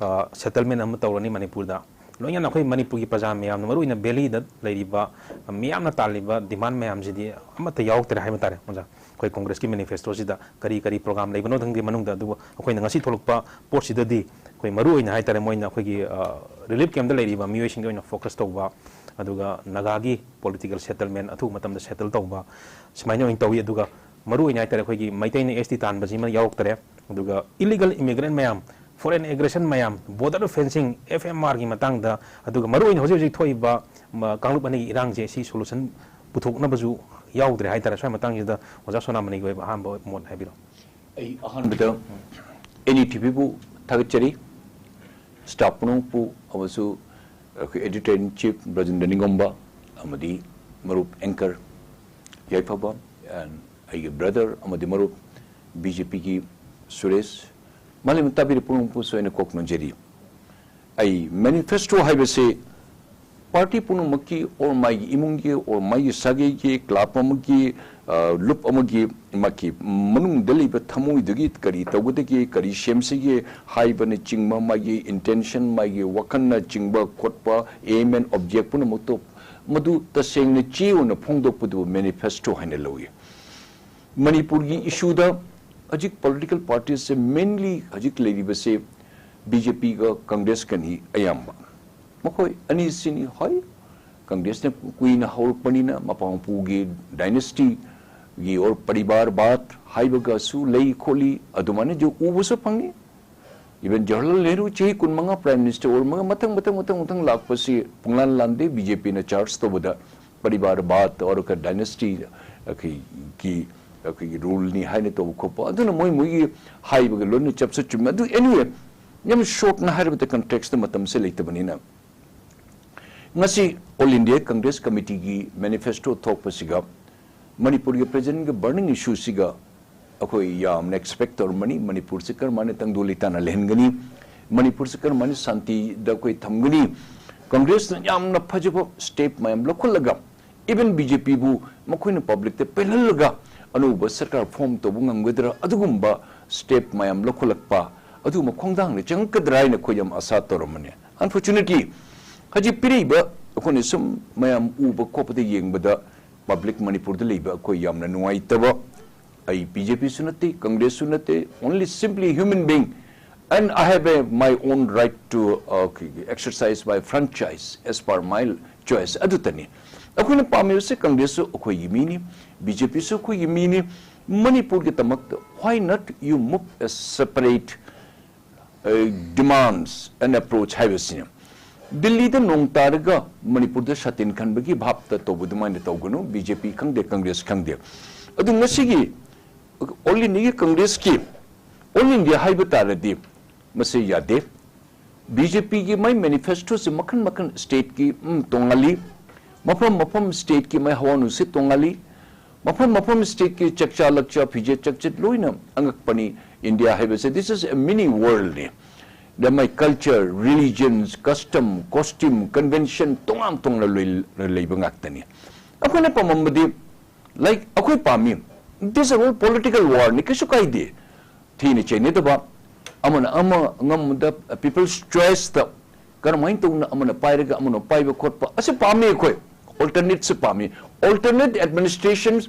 ꯑ, settlement ꯑꯃ ꯇꯧꯔꯅꯤ ꯃꯅꯤꯄꯨꯔꯗ꯫ ꯂꯣꯏꯅꯅ ꯑꯩꯈꯣꯏ ꯃꯅꯤꯄꯨꯔꯒꯤ ꯄ꯭ꯔꯖꯥ ꯃꯌꯥꯝꯅ, ꯃꯔꯨꯑꯣꯏꯅ valley ꯗ ꯂꯩꯔꯤꯕ ꯃꯤꯌꯥꯝꯅ ꯇꯥꯜꯂꯤꯕ demand ꯃꯌꯥꯝꯁꯤꯗꯤ ꯑꯃꯠꯇ ꯌꯥꯎꯔꯛꯇ꯭ꯔꯦ ꯍꯥꯏꯕ ꯇꯥꯔꯦ, ꯑꯣꯖꯥ꯫ ꯑꯩꯈꯣꯏ ꯀꯣꯡꯒ꯭ꯔꯦꯁꯀꯤ manifesto ꯁꯤꯗ ꯀꯔꯤ ꯀꯔꯤ program ꯂꯩꯕꯅꯣ ꯈꯪꯗꯦ ꯃꯅꯨꯡꯗ, ꯑꯗꯨꯕꯨ ꯑꯩꯈꯣꯏꯅ ꯉꯁꯤ ꯊꯣꯛꯂꯛꯄ ꯄꯣꯠꯁꯤꯗꯗꯤ ꯑꯩꯈꯣꯏ ꯃꯔꯨꯑꯣꯏꯅ ꯍꯥꯏꯇꯥꯔꯦ, ꯃꯣꯏꯅ ꯑꯩꯈꯣꯏꯒꯤ, ꯑ, relief camp ꯇ ꯂꯩꯔꯤꯕ ꯃꯤꯑꯣꯏꯁꯤꯡꯒꯤ ꯑꯣꯏꯅ focus ꯇꯧꯕ, ꯑꯗꯨꯒ ꯅꯥꯒꯥꯒꯤ political settlement ꯑꯊꯨꯕ ꯃꯇꯝꯗ settle ꯇꯧꯕ, ꯁꯨꯃꯥꯏꯅ ꯑꯣꯏꯅ ꯇꯧꯏ꯫ ꯑꯗꯨꯒ ꯃꯔꯨꯑꯣꯏꯅ ꯍꯥꯏꯇꯥꯔꯦ, ꯑꯩꯈꯣꯏꯒꯤ ꯃꯩꯇꯩꯅ S T ꯇꯥꯟꯕꯁꯤꯃ ꯌꯥꯎꯔꯛꯇꯔꯦ꯫ ꯑꯗꯨꯒ illegal immigrant ꯃꯌꯥꯝ, foreign aggression ꯃꯌꯥꯝ, border fencing, F M R ꯒꯤ ꯃꯇꯥꯡꯗ, ꯑꯗꯨꯒ ꯃꯔꯨꯑꯣꯏꯅ ꯍꯧꯖꯤꯛ ꯍꯧꯖꯤꯛ ꯊꯣꯛꯏꯕ, ꯃ, ꯀꯥꯡꯂꯨꯞ ꯑꯅꯤꯒꯤ ꯏꯔꯥꯡꯁꯦ, ꯁꯤ solution ꯄꯨꯊꯣꯛꯅꯕꯁꯨ ꯌꯥꯎꯗ꯭ꯔꯦ ꯍꯥꯏꯇꯥꯔꯦ꯫ ꯁ꯭ꯋꯥꯏ ꯃꯇꯥꯡꯁꯤꯗ ꯑꯣꯖꯥ ꯁꯣꯅꯥꯃꯅꯤꯒꯤ ꯑꯣꯏꯕ ꯑꯍꯥꯟꯕ ꯃꯣꯠ ꯍꯥꯏꯕꯤꯔꯣ꯫ ꯑꯩ ꯑꯍꯥꯟꯕꯗ N D T V ꯕꯨ ꯊꯥꯒꯠꯆꯔꯤ, staff ꯄꯨꯝꯅꯃꯛꯄꯨ, ꯑꯃꯁꯨ ꯑꯩꯈꯣꯏ editor in chief ꯕ꯭ꯔꯖꯦꯟꯗ꯭ꯔ ꯅꯤꯡꯉꯣꯝꯕ ꯑꯃꯗꯤ ꯃꯔꯨꯞ anchor ꯌꯥꯏꯐꯕ, and ꯑꯩꯒꯤ brother ꯑꯃꯗꯤ ꯃꯔꯨꯞ B J P ꯒꯤ ꯁꯨꯔꯦꯁ, ꯃꯥꯂꯦꯝ ꯇꯥꯕꯤꯔꯤꯕ ꯄꯨꯝꯅꯃꯛꯄꯨꯁꯨ ꯑꯩꯅ ꯀꯣꯛ ꯅꯣꯟꯖꯔꯤ꯫ ꯑꯩ manifesto ꯍꯥꯏꯕꯁꯤ party ꯄꯨꯝꯅꯃꯛꯀꯤ, or ꯃꯥꯒꯤ ꯏꯃꯨꯡꯒꯤ, or ꯃꯥꯒꯤ ꯁꯥꯒꯩꯒꯤ, club ꯑꯃꯒꯤ, ꯑ, ꯂꯨꯞ ꯑꯃꯒꯤ, ꯃꯥꯒꯤ ꯃꯅꯨꯡꯗ ꯂꯩꯕ ꯊꯃꯣꯏꯗꯒꯤ ꯀꯔꯤ ꯇꯧꯒꯗꯒꯦ, ꯀꯔꯤ ꯁꯦꯝꯁꯤꯒꯦ ꯍꯥꯏꯕꯅꯆꯤꯡꯕ, ꯃꯥꯒꯤ intention, ꯃꯥꯒꯤ ꯋꯥꯈꯜꯅꯆꯤꯡꯕ ꯈꯣꯠꯄ, aim and object ꯄꯨꯝꯅꯃꯛꯇꯣ ꯃꯗꯨ ꯇꯁꯦꯡꯅ ꯆꯦ ꯑꯣꯏꯅ ꯐꯣꯡꯗꯣꯛꯄꯗꯨ manifesto ꯍꯥꯏꯅ ꯂꯧꯏ꯫ ꯃꯅꯤꯄꯨꯔꯒꯤ ꯏꯁꯨꯗ ꯍꯧꯖꯤꯛ political parties ꯁꯦ, mainly ꯍꯧꯖꯤꯛ ꯂꯩꯔꯤꯕꯁꯦ ꯕꯤ ꯖꯦ ꯄꯤꯒ ꯀꯪꯒ꯭ꯔꯦꯁꯀꯅꯤ ꯑꯌꯥꯝꯕ꯫ ꯃꯈꯣꯏ ꯑꯅꯤꯁꯤꯅꯤ꯫ ꯍꯣꯏ, ꯀꯪꯒ꯭ꯔꯦꯁꯅ ꯀꯨꯏꯅ ꯍꯧꯔꯛꯄꯅꯤꯅ ꯃꯄꯥ ꯃꯄꯨꯒꯤ dynasty ꯒꯤ or ꯄꯔꯤꯕꯥꯔ ꯕꯥꯠ ꯍꯥꯏꯕꯒꯁꯨ ꯂꯩ ꯈꯣꯠꯂꯤ, ꯑꯗꯨꯃꯥꯏꯅꯁꯨ ꯎꯕꯁꯨ ꯐꯪꯉꯤ꯫ Even ꯖꯋꯥꯍꯔꯂꯥꯜ ꯅꯦꯍꯔꯨ ꯆꯍꯤ ꯀꯨꯟꯃꯉꯥ Prime Minister ꯑꯣꯏꯔꯝꯃꯒ ꯃꯊꯪ, ꯃꯊꯪ, ꯃꯊꯪ, ꯃꯊꯪ ꯂꯥꯛꯄꯁꯤ ꯄꯨꯡꯂꯥꯟ ꯂꯥꯟꯗꯦ꯫ ꯕꯤ ꯖꯦ ꯄꯤꯅ charge ꯇꯧꯕꯗ ꯄꯔꯤꯕꯥꯔ ꯕꯥꯠ or dynasty ꯑꯩꯈꯣꯏꯒꯤ, ꯑꯩꯈꯣꯏꯒꯤ rule ꯅꯤ ꯍꯥꯏꯅ ꯇꯧꯕ ꯈꯣꯠꯄ, ꯑꯗꯨꯅ ꯃꯣꯏ ꯃꯣꯏꯒꯤ ꯍꯥꯏꯕꯒ ꯂꯣꯏꯅ ꯆꯞꯁꯨ ꯆꯨꯝꯃꯤ꯫ ꯑꯗꯨ anyway, ꯌꯥꯝ short ꯅ ꯍꯥꯏꯔꯕꯗ context ꯇ ꯃꯇꯝꯁꯦ ꯂꯩꯇꯕꯅꯤꯅ, ꯉꯁꯤ All India Congress Committee ꯒꯤ manifesto ꯊꯣꯛꯄꯁꯤꯒ ꯃꯅꯤꯄꯨꯔꯒꯤ present ꯀꯤ burning issue ꯁꯤꯒ ꯑꯩꯈꯣꯏ ꯌꯥꯝꯅ expect ꯇꯧꯔꯝꯕꯅꯤ꯫ ꯃꯅꯤꯄꯨꯔꯁꯤ ꯀꯔꯝꯍꯥꯏꯅ ꯇꯪꯗꯨ ꯂꯩꯇꯥꯅ ꯂꯩꯍꯟꯒꯅꯤ, ꯃꯅꯤꯄꯨꯔꯁꯤ ꯀꯔꯝꯍꯥꯏꯅ ꯁꯥꯟꯇꯤꯗ ꯑꯩꯈꯣꯏ ꯊꯝꯒꯅꯤ꯫ ꯀꯪꯒ꯭ꯔꯦꯁꯅ ꯌꯥꯝꯅ ꯐꯖꯕ step ꯃꯌꯥꯝ ꯂꯧꯈꯠꯂꯒ, even ꯕꯤ ꯖꯦ ꯄꯤꯕꯨ ꯃꯈꯣꯏꯅ public ꯇ ꯄꯦꯜꯍꯜꯂꯒ ꯑꯅꯧꯕ ꯁꯔꯀꯥꯔ form ꯇꯧꯕ ꯉꯝꯒꯗ꯭ꯔꯥ, ꯑꯗꯨꯒꯨꯝꯕ step ꯃꯌꯥꯝ ꯂꯧꯈꯠꯂꯛꯄ ꯑꯗꯨꯒꯨꯝꯕ ꯈꯣꯡꯊꯥꯡꯗ ꯆꯪꯉꯛꯀꯗ꯭ꯔꯥ ꯍꯥꯏꯅ ꯑꯩꯈꯣꯏ ꯌꯥꯝ ꯑꯁꯥ ꯇꯧꯔꯝꯕꯅꯤ꯫ Unfortunately, ꯍꯧꯖꯤꯛ ꯄꯤꯔꯛꯏꯕ, ꯑꯩꯈꯣꯏꯅ ꯁꯨꯝ ꯃꯌꯥꯝ ꯎꯕ ꯈꯣꯠꯄꯗ ꯌꯦꯡꯕꯗ, public ꯃꯅꯤꯄꯨꯔꯗ ꯂꯩꯕ ꯑꯩꯈꯣꯏ ꯌꯥꯝꯅ ꯅꯨꯡꯉꯥꯏꯇꯕ, ꯑꯩ ꯕꯤ ꯖꯦ ꯄꯤꯁꯨ ꯅꯠꯇꯦ, ꯀꯪꯒ꯭ꯔꯦꯁꯁꯨ ꯅꯠꯇꯦ, only simply human being, and I have a, my own right to, uh, exercise my franchise as per my choice ꯑꯗꯨꯇꯅꯤ꯫ ꯑꯩꯈꯣꯏꯅ ꯄꯥꯝꯃꯤꯕꯁꯦ ꯀꯪꯒ꯭ꯔꯦꯁꯁꯨ ꯑꯩꯈꯣꯏꯒꯤ ꯃꯤꯅꯤ, ꯕꯤ ꯖꯦ ꯄꯤꯁꯨ ꯑꯩꯈꯣꯏꯒꯤ ꯃꯤꯅꯤ꯫ ꯃꯅꯤꯄꯨꯔꯒꯤꯗꯃꯛꯇ why not you move a separate, uh, demands and approach ꯍꯥꯏꯕꯁꯤꯅꯤ꯫ ꯗꯤꯜꯂꯤꯗ ꯅꯣꯡ ꯇꯥꯔꯒ ꯃꯅꯤꯄꯨꯔꯗ ꯁꯥꯇꯤꯟ ꯈꯟꯕꯒꯤ ꯚꯥꯞꯇ ꯇꯧꯕ ꯑꯗꯨꯃꯥꯏꯅ ꯇꯧꯒꯅꯨ, ꯕꯤ ꯖꯦ ꯄꯤ ꯈꯪꯗꯦ, ꯀꯪꯒ꯭ꯔꯦꯁ ꯈꯪꯗꯦ꯫ ꯑꯗꯨ ꯉꯁꯤꯒꯤ All India ꯒꯤ ꯀꯪꯒ꯭ꯔꯦꯁꯀꯤ All India ꯍꯥꯏꯕ ꯇꯥꯔꯗꯤ ꯃꯁꯤ ꯌꯥꯗꯦ꯫ ꯕꯤ ꯖꯦ ꯄꯤꯒꯤ ꯃꯥꯏ manifesto ꯁꯤ ꯃꯈꯜ ꯃꯈꯜ, state ꯀꯤ, ꯎꯝ, ꯇꯣꯉꯥꯜꯂꯤ, ꯃꯐꯝ ꯃꯐꯝ state ꯀꯤ ꯃꯥꯏ ꯍꯋꯥ ꯅꯨꯡꯁꯤꯠ ꯇꯣꯉꯥꯜꯂꯤ, ꯃꯐꯝ ꯃꯐꯝ state ꯀꯤ ꯆꯥꯛꯆꯥ ꯂꯛꯆꯥ, ꯐꯤꯖꯦꯠ ꯆꯥꯛꯆꯦꯠ ꯂꯣꯏꯅ ꯑꯉꯛꯄꯅꯤ꯫ India ꯍꯥꯏꯕꯁꯦ, this is a mini world ꯅꯤ꯫ ꯗ ꯃꯥꯏ culture, religions, custom, costume, convention ꯇꯣꯉꯥꯟ ꯇꯣꯉꯥꯟꯅ ꯂꯣꯏ-, ꯂꯩꯕ ꯉꯥꯛꯇꯅꯤ꯫ ꯑꯩꯈꯣꯏꯅ ꯄꯥꯝꯃꯝꯕꯗꯤ, like, ꯑꯩꯈꯣꯏ ꯄꯥꯝꯃꯤ, this is all political war ꯅꯤ, ꯀꯩꯁꯨ ꯀꯥꯏꯗꯦ꯫ ꯊꯤꯅ ꯆꯩꯅꯗꯕ, ꯑꯃꯅ ꯑꯃ ꯉꯝꯕꯗ, people's choice ꯇ ꯀꯔꯝꯍꯥꯏꯅ ꯇꯧꯅ ꯑꯃꯅ ꯄꯥꯏꯔꯒ ꯑꯃꯅ ꯄꯥꯏꯕ ꯈꯣꯠꯄ ꯑꯁꯤ ꯄꯥꯝꯃꯤ ꯑꯩꯈꯣꯏ꯫ Alternate ꯁꯨ ꯄꯥꯝꯃꯤ꯫ Alternate administration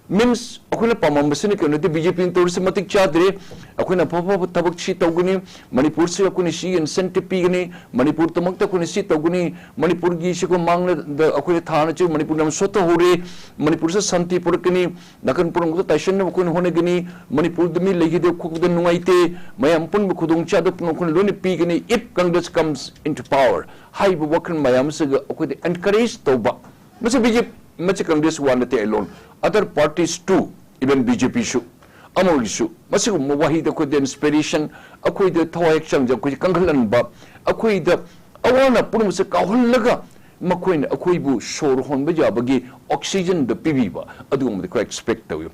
means ꯑꯩꯈꯣꯏꯅ ꯄꯥꯝꯃꯝꯕꯁꯤꯅ ꯀꯩꯅꯣꯗꯤ, ꯕꯤ ꯖꯦ ꯄꯤꯅ ꯇꯧꯔꯤꯁꯤ ꯃꯇꯤꯛ ꯆꯥꯗ꯭ꯔꯦ, ꯑꯩꯈꯣꯏꯅ ꯑꯐ ꯑꯐꯕ ꯊꯕꯛ ꯁꯤ ꯇꯧꯒꯅꯤ, ꯃꯅꯤꯄꯨꯔꯁꯤ ꯑꯩꯈꯣꯏꯅ ꯁꯤ incentive ꯄꯤꯒꯅꯤ, ꯃꯅꯤꯄꯨꯔꯗꯃꯛꯇ ꯑꯩꯈꯣꯏꯅ ꯁꯤ ꯇꯧꯒꯅꯤ, ꯃꯅꯤꯄꯨꯔꯒꯤ ꯁꯤꯒꯨꯝ ꯃꯥꯡꯂꯗ ꯑꯩꯈꯣꯏꯅ ꯊꯥꯅ ꯆꯤꯡ ꯃꯅꯤꯄꯨꯔ ꯌꯥꯝ ꯁꯣꯠꯊꯍꯧꯔꯦ, ꯃꯅꯤꯄꯨꯔꯁꯤ ꯁꯥꯟꯇꯤ ꯄꯨꯔꯛꯀꯅꯤ, ꯅꯥꯀꯟ ꯄꯨꯝꯅꯃꯛꯇ ꯇꯥꯏꯁꯤꯟꯅꯕ ꯑꯩꯈꯣꯏꯅ ꯍꯣꯠꯅꯒꯅꯤ, ꯃꯅꯤꯄꯨꯔꯗ ꯃꯤ ꯂꯩꯈꯤꯗꯕ ꯈꯣꯠꯄꯗ ꯅꯨꯡꯉꯥꯏꯇꯦ, ꯃꯌꯥꯝ ꯄꯨꯟꯕ ꯈꯨꯗꯣꯡꯆꯥꯗꯕ ꯄꯨꯝꯅꯃꯛ ꯑꯩꯈꯣꯏꯅ ꯂꯣꯏꯅ ꯄꯤꯒꯅꯤ, if Congress comes into power ꯍꯥꯏꯔꯤꯕ ꯋꯥꯈꯜ ꯃꯌꯥꯝꯁꯤꯒ ꯑꯩꯈꯣꯏꯗ encourage ꯇꯧꯕ꯫ ꯃꯁꯤ ꯕꯤ ꯖꯦ ꯄꯤ, ꯃꯁꯤ Congress ꯋꯥ ꯅꯠꯇꯦ alone, other parties too, even B J ꯄꯤꯁꯨ, ꯑꯃꯒꯤꯁꯨ ꯃꯁꯤꯒꯨꯝꯕ ꯋꯥꯍꯩꯗ ꯑꯩꯈꯣꯏꯗ inspiration, ꯑꯩꯈꯣꯏꯗ ꯊꯋꯥꯏ ꯍꯛꯆꯥꯡꯁꯦ ꯑꯩꯈꯣꯏꯁꯦ ꯀꯟꯈꯠꯍꯟꯕ, ꯑꯩꯈꯣꯏꯗ ꯑꯋꯥ ꯑꯅꯥ ꯄꯨꯝꯅꯃꯛꯁꯦ ꯀꯥꯎꯍꯜꯂꯒ ꯃꯈꯣꯏꯅ ꯑꯩꯈꯣꯏꯕꯨ ꯁꯣꯔ ꯍꯣꯟꯕ ꯌꯥꯕꯒꯤ oxygen ꯗ ꯄꯤꯕꯤꯕ, ꯑꯗꯨꯒꯨꯝꯕꯗꯤ ꯑꯩꯈꯣꯏ expect ꯇꯧꯏ꯫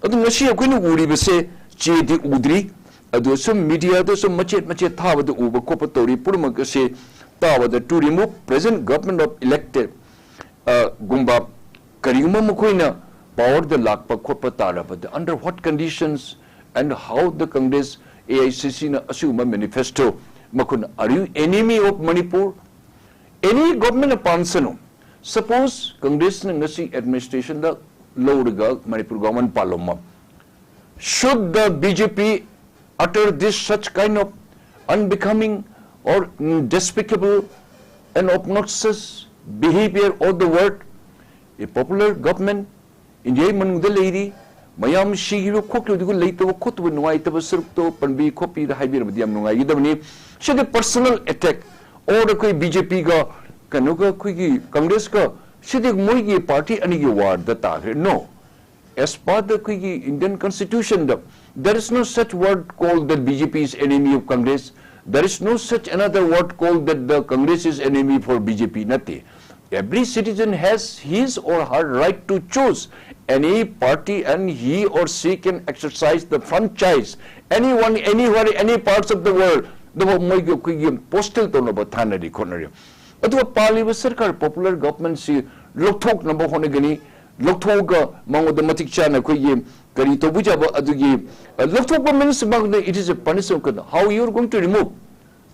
ꯑꯗꯨ ꯉꯁꯤ ꯑꯩꯈꯣꯏꯅ ꯎꯔꯤꯕꯁꯦ, ꯆꯦꯗꯤ ꯎꯗ꯭ꯔꯤ, ꯑꯗꯨ ꯁꯨꯝ media ꯗ ꯁꯨꯝ ꯃꯆꯦꯠ ꯃꯆꯦꯠ ꯊꯥꯕꯗ ꯎꯕ ꯈꯣꯠꯄ ꯇꯧꯔꯤ ꯄꯨꯝꯅꯃꯛ ꯑꯁꯦ ꯇꯥꯕꯗ, to remove present government of elected, ꯑ, ꯒꯨꯝꯕ ꯀꯔꯤꯒꯨꯝꯕ ꯃꯈꯣꯏꯅ power ꯗ ꯂꯥꯛꯄ ꯈꯣꯠꯄ ꯇꯥꯔꯕꯗ, under what conditions and how the Congress, A I C C ꯅ ꯑꯁꯤꯒꯨꯝꯕ manifesto ꯃꯈꯣꯏꯅ, are you enemy of Manipur? Any government ꯅ ꯄꯥꯟꯁꯅꯨ, suppose Congress ꯅ ꯉꯁꯤ administration ꯗ ꯂꯧꯔꯒ Manipur government ꯄꯥꯜꯂꯝꯃ, should the B J P utter this such kind of unbecoming or despicable and obnoxious behavior of the word? A popular government, India ꯒꯤ ꯃꯅꯨꯡꯗ ꯂꯩꯔꯤ, ꯃꯌꯥꯝ ꯁꯤꯈꯤꯕ ꯈꯣꯠꯈꯤꯕꯗꯨꯒ ꯂꯩꯇꯕ ꯈꯣꯠꯇꯕ ꯅꯨꯡꯉꯥꯏꯇꯕ ꯁꯔꯨꯛꯇꯣ ꯄꯟꯕꯤ ꯈꯣꯠꯄꯤꯗ ꯍꯥꯏꯕꯤꯔꯕꯗꯤ ꯌꯥꯝ ꯅꯨꯡꯉꯥꯏꯒꯗꯕꯅꯤ꯫ ꯁꯤꯗꯤ personal attack, or ꯑꯩꯈꯣꯏ B J P ꯒ ꯀꯩꯅꯣꯒ ꯑꯩꯈꯣꯏꯒꯤ Congress ꯀ, ꯁꯤꯗꯤ ꯃꯣꯏꯒꯤ party ꯑꯅꯤꯒꯤ war ꯗ ꯇꯥꯈ꯭ꯔꯦ꯫ No, as per the ꯑꯩꯈꯣꯏꯒꯤ Indian Constitution the, there is no such word called that B J P is enemy of Congress, there is no such another word called that the Congress is enemy for B J P, ꯅꯠꯇꯦ꯫ Every citizen has his or her right to choose any party and he or she can exercise the franchise anyone, anywhere, any parts of the world꯫ ꯑꯗꯨꯕꯨ ꯃꯣꯏꯒꯤ ꯑꯩꯈꯣꯏꯒꯤ postal ꯇꯧꯅꯕ ꯊꯥꯅꯔꯤ ꯈꯣꯠꯅꯔꯤ꯫ ꯑꯗꯨꯒ ꯄꯥꯜꯂꯤꯕ ꯁꯔꯀꯥꯔ popular government ꯁꯤ ꯂꯧꯊꯣꯛꯅꯕ ꯍꯣꯠꯅꯒꯅꯤ, ꯂꯧꯊꯣꯛꯑꯒ ꯃꯉꯣꯟꯗ ꯃꯇꯤꯛ ꯆꯥꯅ ꯑꯩꯈꯣꯏꯒꯤ ꯀꯔꯤ ꯇꯧꯕ ꯌꯥꯕ ꯑꯗꯨꯒꯤ, ꯑ, ꯂꯧꯊꯣꯛꯄ means ꯃꯉꯣꯟꯗ it is a punishment꯫ How you are going to remove?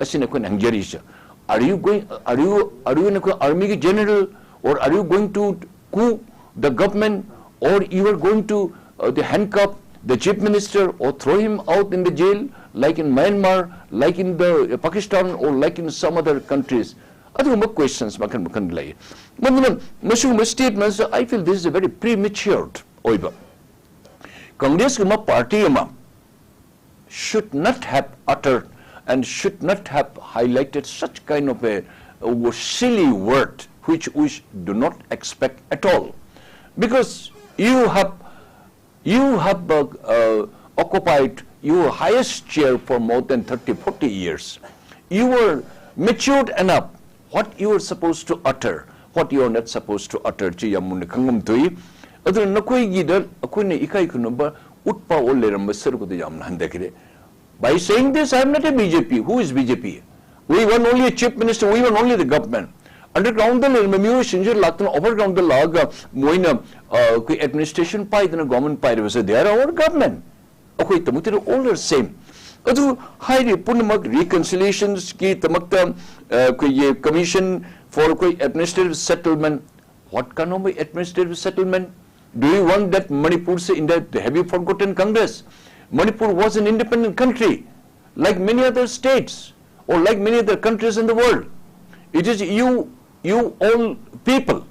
ꯑꯁꯤꯅ ꯑꯩꯈꯣꯏꯅ ꯍꯪꯖꯔꯤꯁꯦ꯫ Are you going, are you, are you ꯑꯩꯈꯣꯏ army ꯒꯤ general, Or are you going to coup the government, or you are going to uh, the handcuff the chief minister or throw him out in the jail, like in Myanmar, like in the uh, Pakistan, or like in some other countries? ꯑꯗꯨꯒꯨꯝꯕ questions ꯃꯈꯜ ꯃꯈꯜ ꯂꯩ꯫ ꯃꯗꯨꯅ ꯃꯁꯤꯒꯨꯝꯕ statements, I feel this is a very premature ꯑꯣꯏꯕ꯫ Congressꯀꯨꯝꯕ party ꯑꯃ should not have uttered and should not have highlighted such kind of a, a silly word which we do not expect at all. Because you have, you have uh, uh, occupied your highest chair for more than thirty, forty years. You were matured enough what you are supposed to utter, what you are not supposed to utter ꯁꯤ ꯌꯥꯝ ꯃꯨꯟꯅ ꯈꯪꯐꯝ ꯊꯣꯛꯏ꯫ ꯑꯗꯨꯅ ꯅꯈꯣꯏꯒꯤꯗ ꯑꯩꯈꯣꯏꯅ ꯏꯀꯥꯏ ꯈꯨꯝꯅꯕ ꯎꯠꯄ ꯑꯣ ꯂꯩꯔꯝꯕ ꯁꯔꯨꯛ ꯑꯗꯨ ꯌꯥꯝꯅ ꯍꯟꯊꯈ꯭ꯔꯦ꯫ By saying this, I am not a B J P. Who is B J P? We want only a chief minister, we want only the government. Underground ꯗ ꯂꯩꯔꯝꯕ ꯃꯤꯑꯣꯏꯁꯤꯡꯁꯦ ꯂꯥꯛꯇꯅ overground ꯗ ꯂꯥꯛꯑꯒ ꯃꯣꯏꯅ ꯑ, ꯑꯩꯈꯣꯏ administration ꯄꯥꯏꯗꯅ government ꯄꯥꯏꯔꯤꯕꯁꯦ, they are our government. ꯑꯩꯈꯣꯏ ꯇꯃꯨꯛꯇꯗ all are same꯫ ꯑꯗꯨ ꯍꯥꯏꯔꯤꯕ ꯄꯨꯝꯅꯃꯛ reconciliations ꯀꯤꯗꯃꯛꯇ ꯑ, ꯑꯩꯈꯣꯏꯒꯤ commission for ꯑꯩꯈꯣꯏ administrative settlement, what kind of administrative settlement? Do you want that Manipur say in that have you forgotten Congress? Manipur was an independent country, like many other states or like many other countries in the world. It is you, you all people.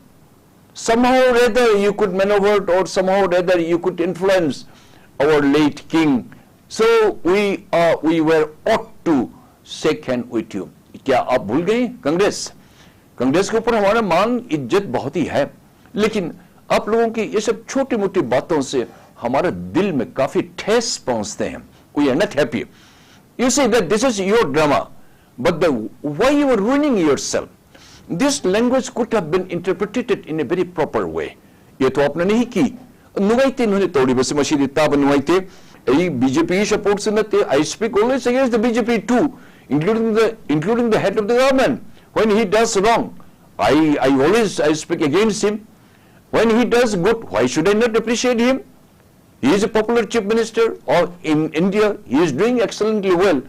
Somehow or other you could maneuver or somehow or other you could influence our late king. So we are, we were ought to shake hand with you. क्या आप भूल गए कांग्रेस? कांग्रेस के ऊपर हमारा मान इज्जत बहुत ही है, लेकिन आप लोगों की ये सब छोटी मोटी बातों से हमारा दिल में काफी ठेस पहुंचते हैं। We are not happy. You say that this is your drama, but the, why you are ruining yourself? This language could have been interpreted in a very proper way. ये तो आपने नहीं की। ꯅꯨꯡꯉꯥꯏꯇꯦ ꯅꯣꯏꯅ ꯇꯧꯔꯤꯕꯁꯤ, ꯃꯁꯤꯗꯤ ꯇꯥꯕ ꯅꯨꯡꯉꯥꯏꯇꯦ꯫ ꯑꯩ B J P supportꯁꯨ ꯅꯠꯇꯦ꯫ I speak always against the B J P too, including the, including the head of the government. When he does wrong, I, I always, I speak against him. When he does good, why should I not appreciate him? He is a popular chief minister of in India. He is doing excellently well.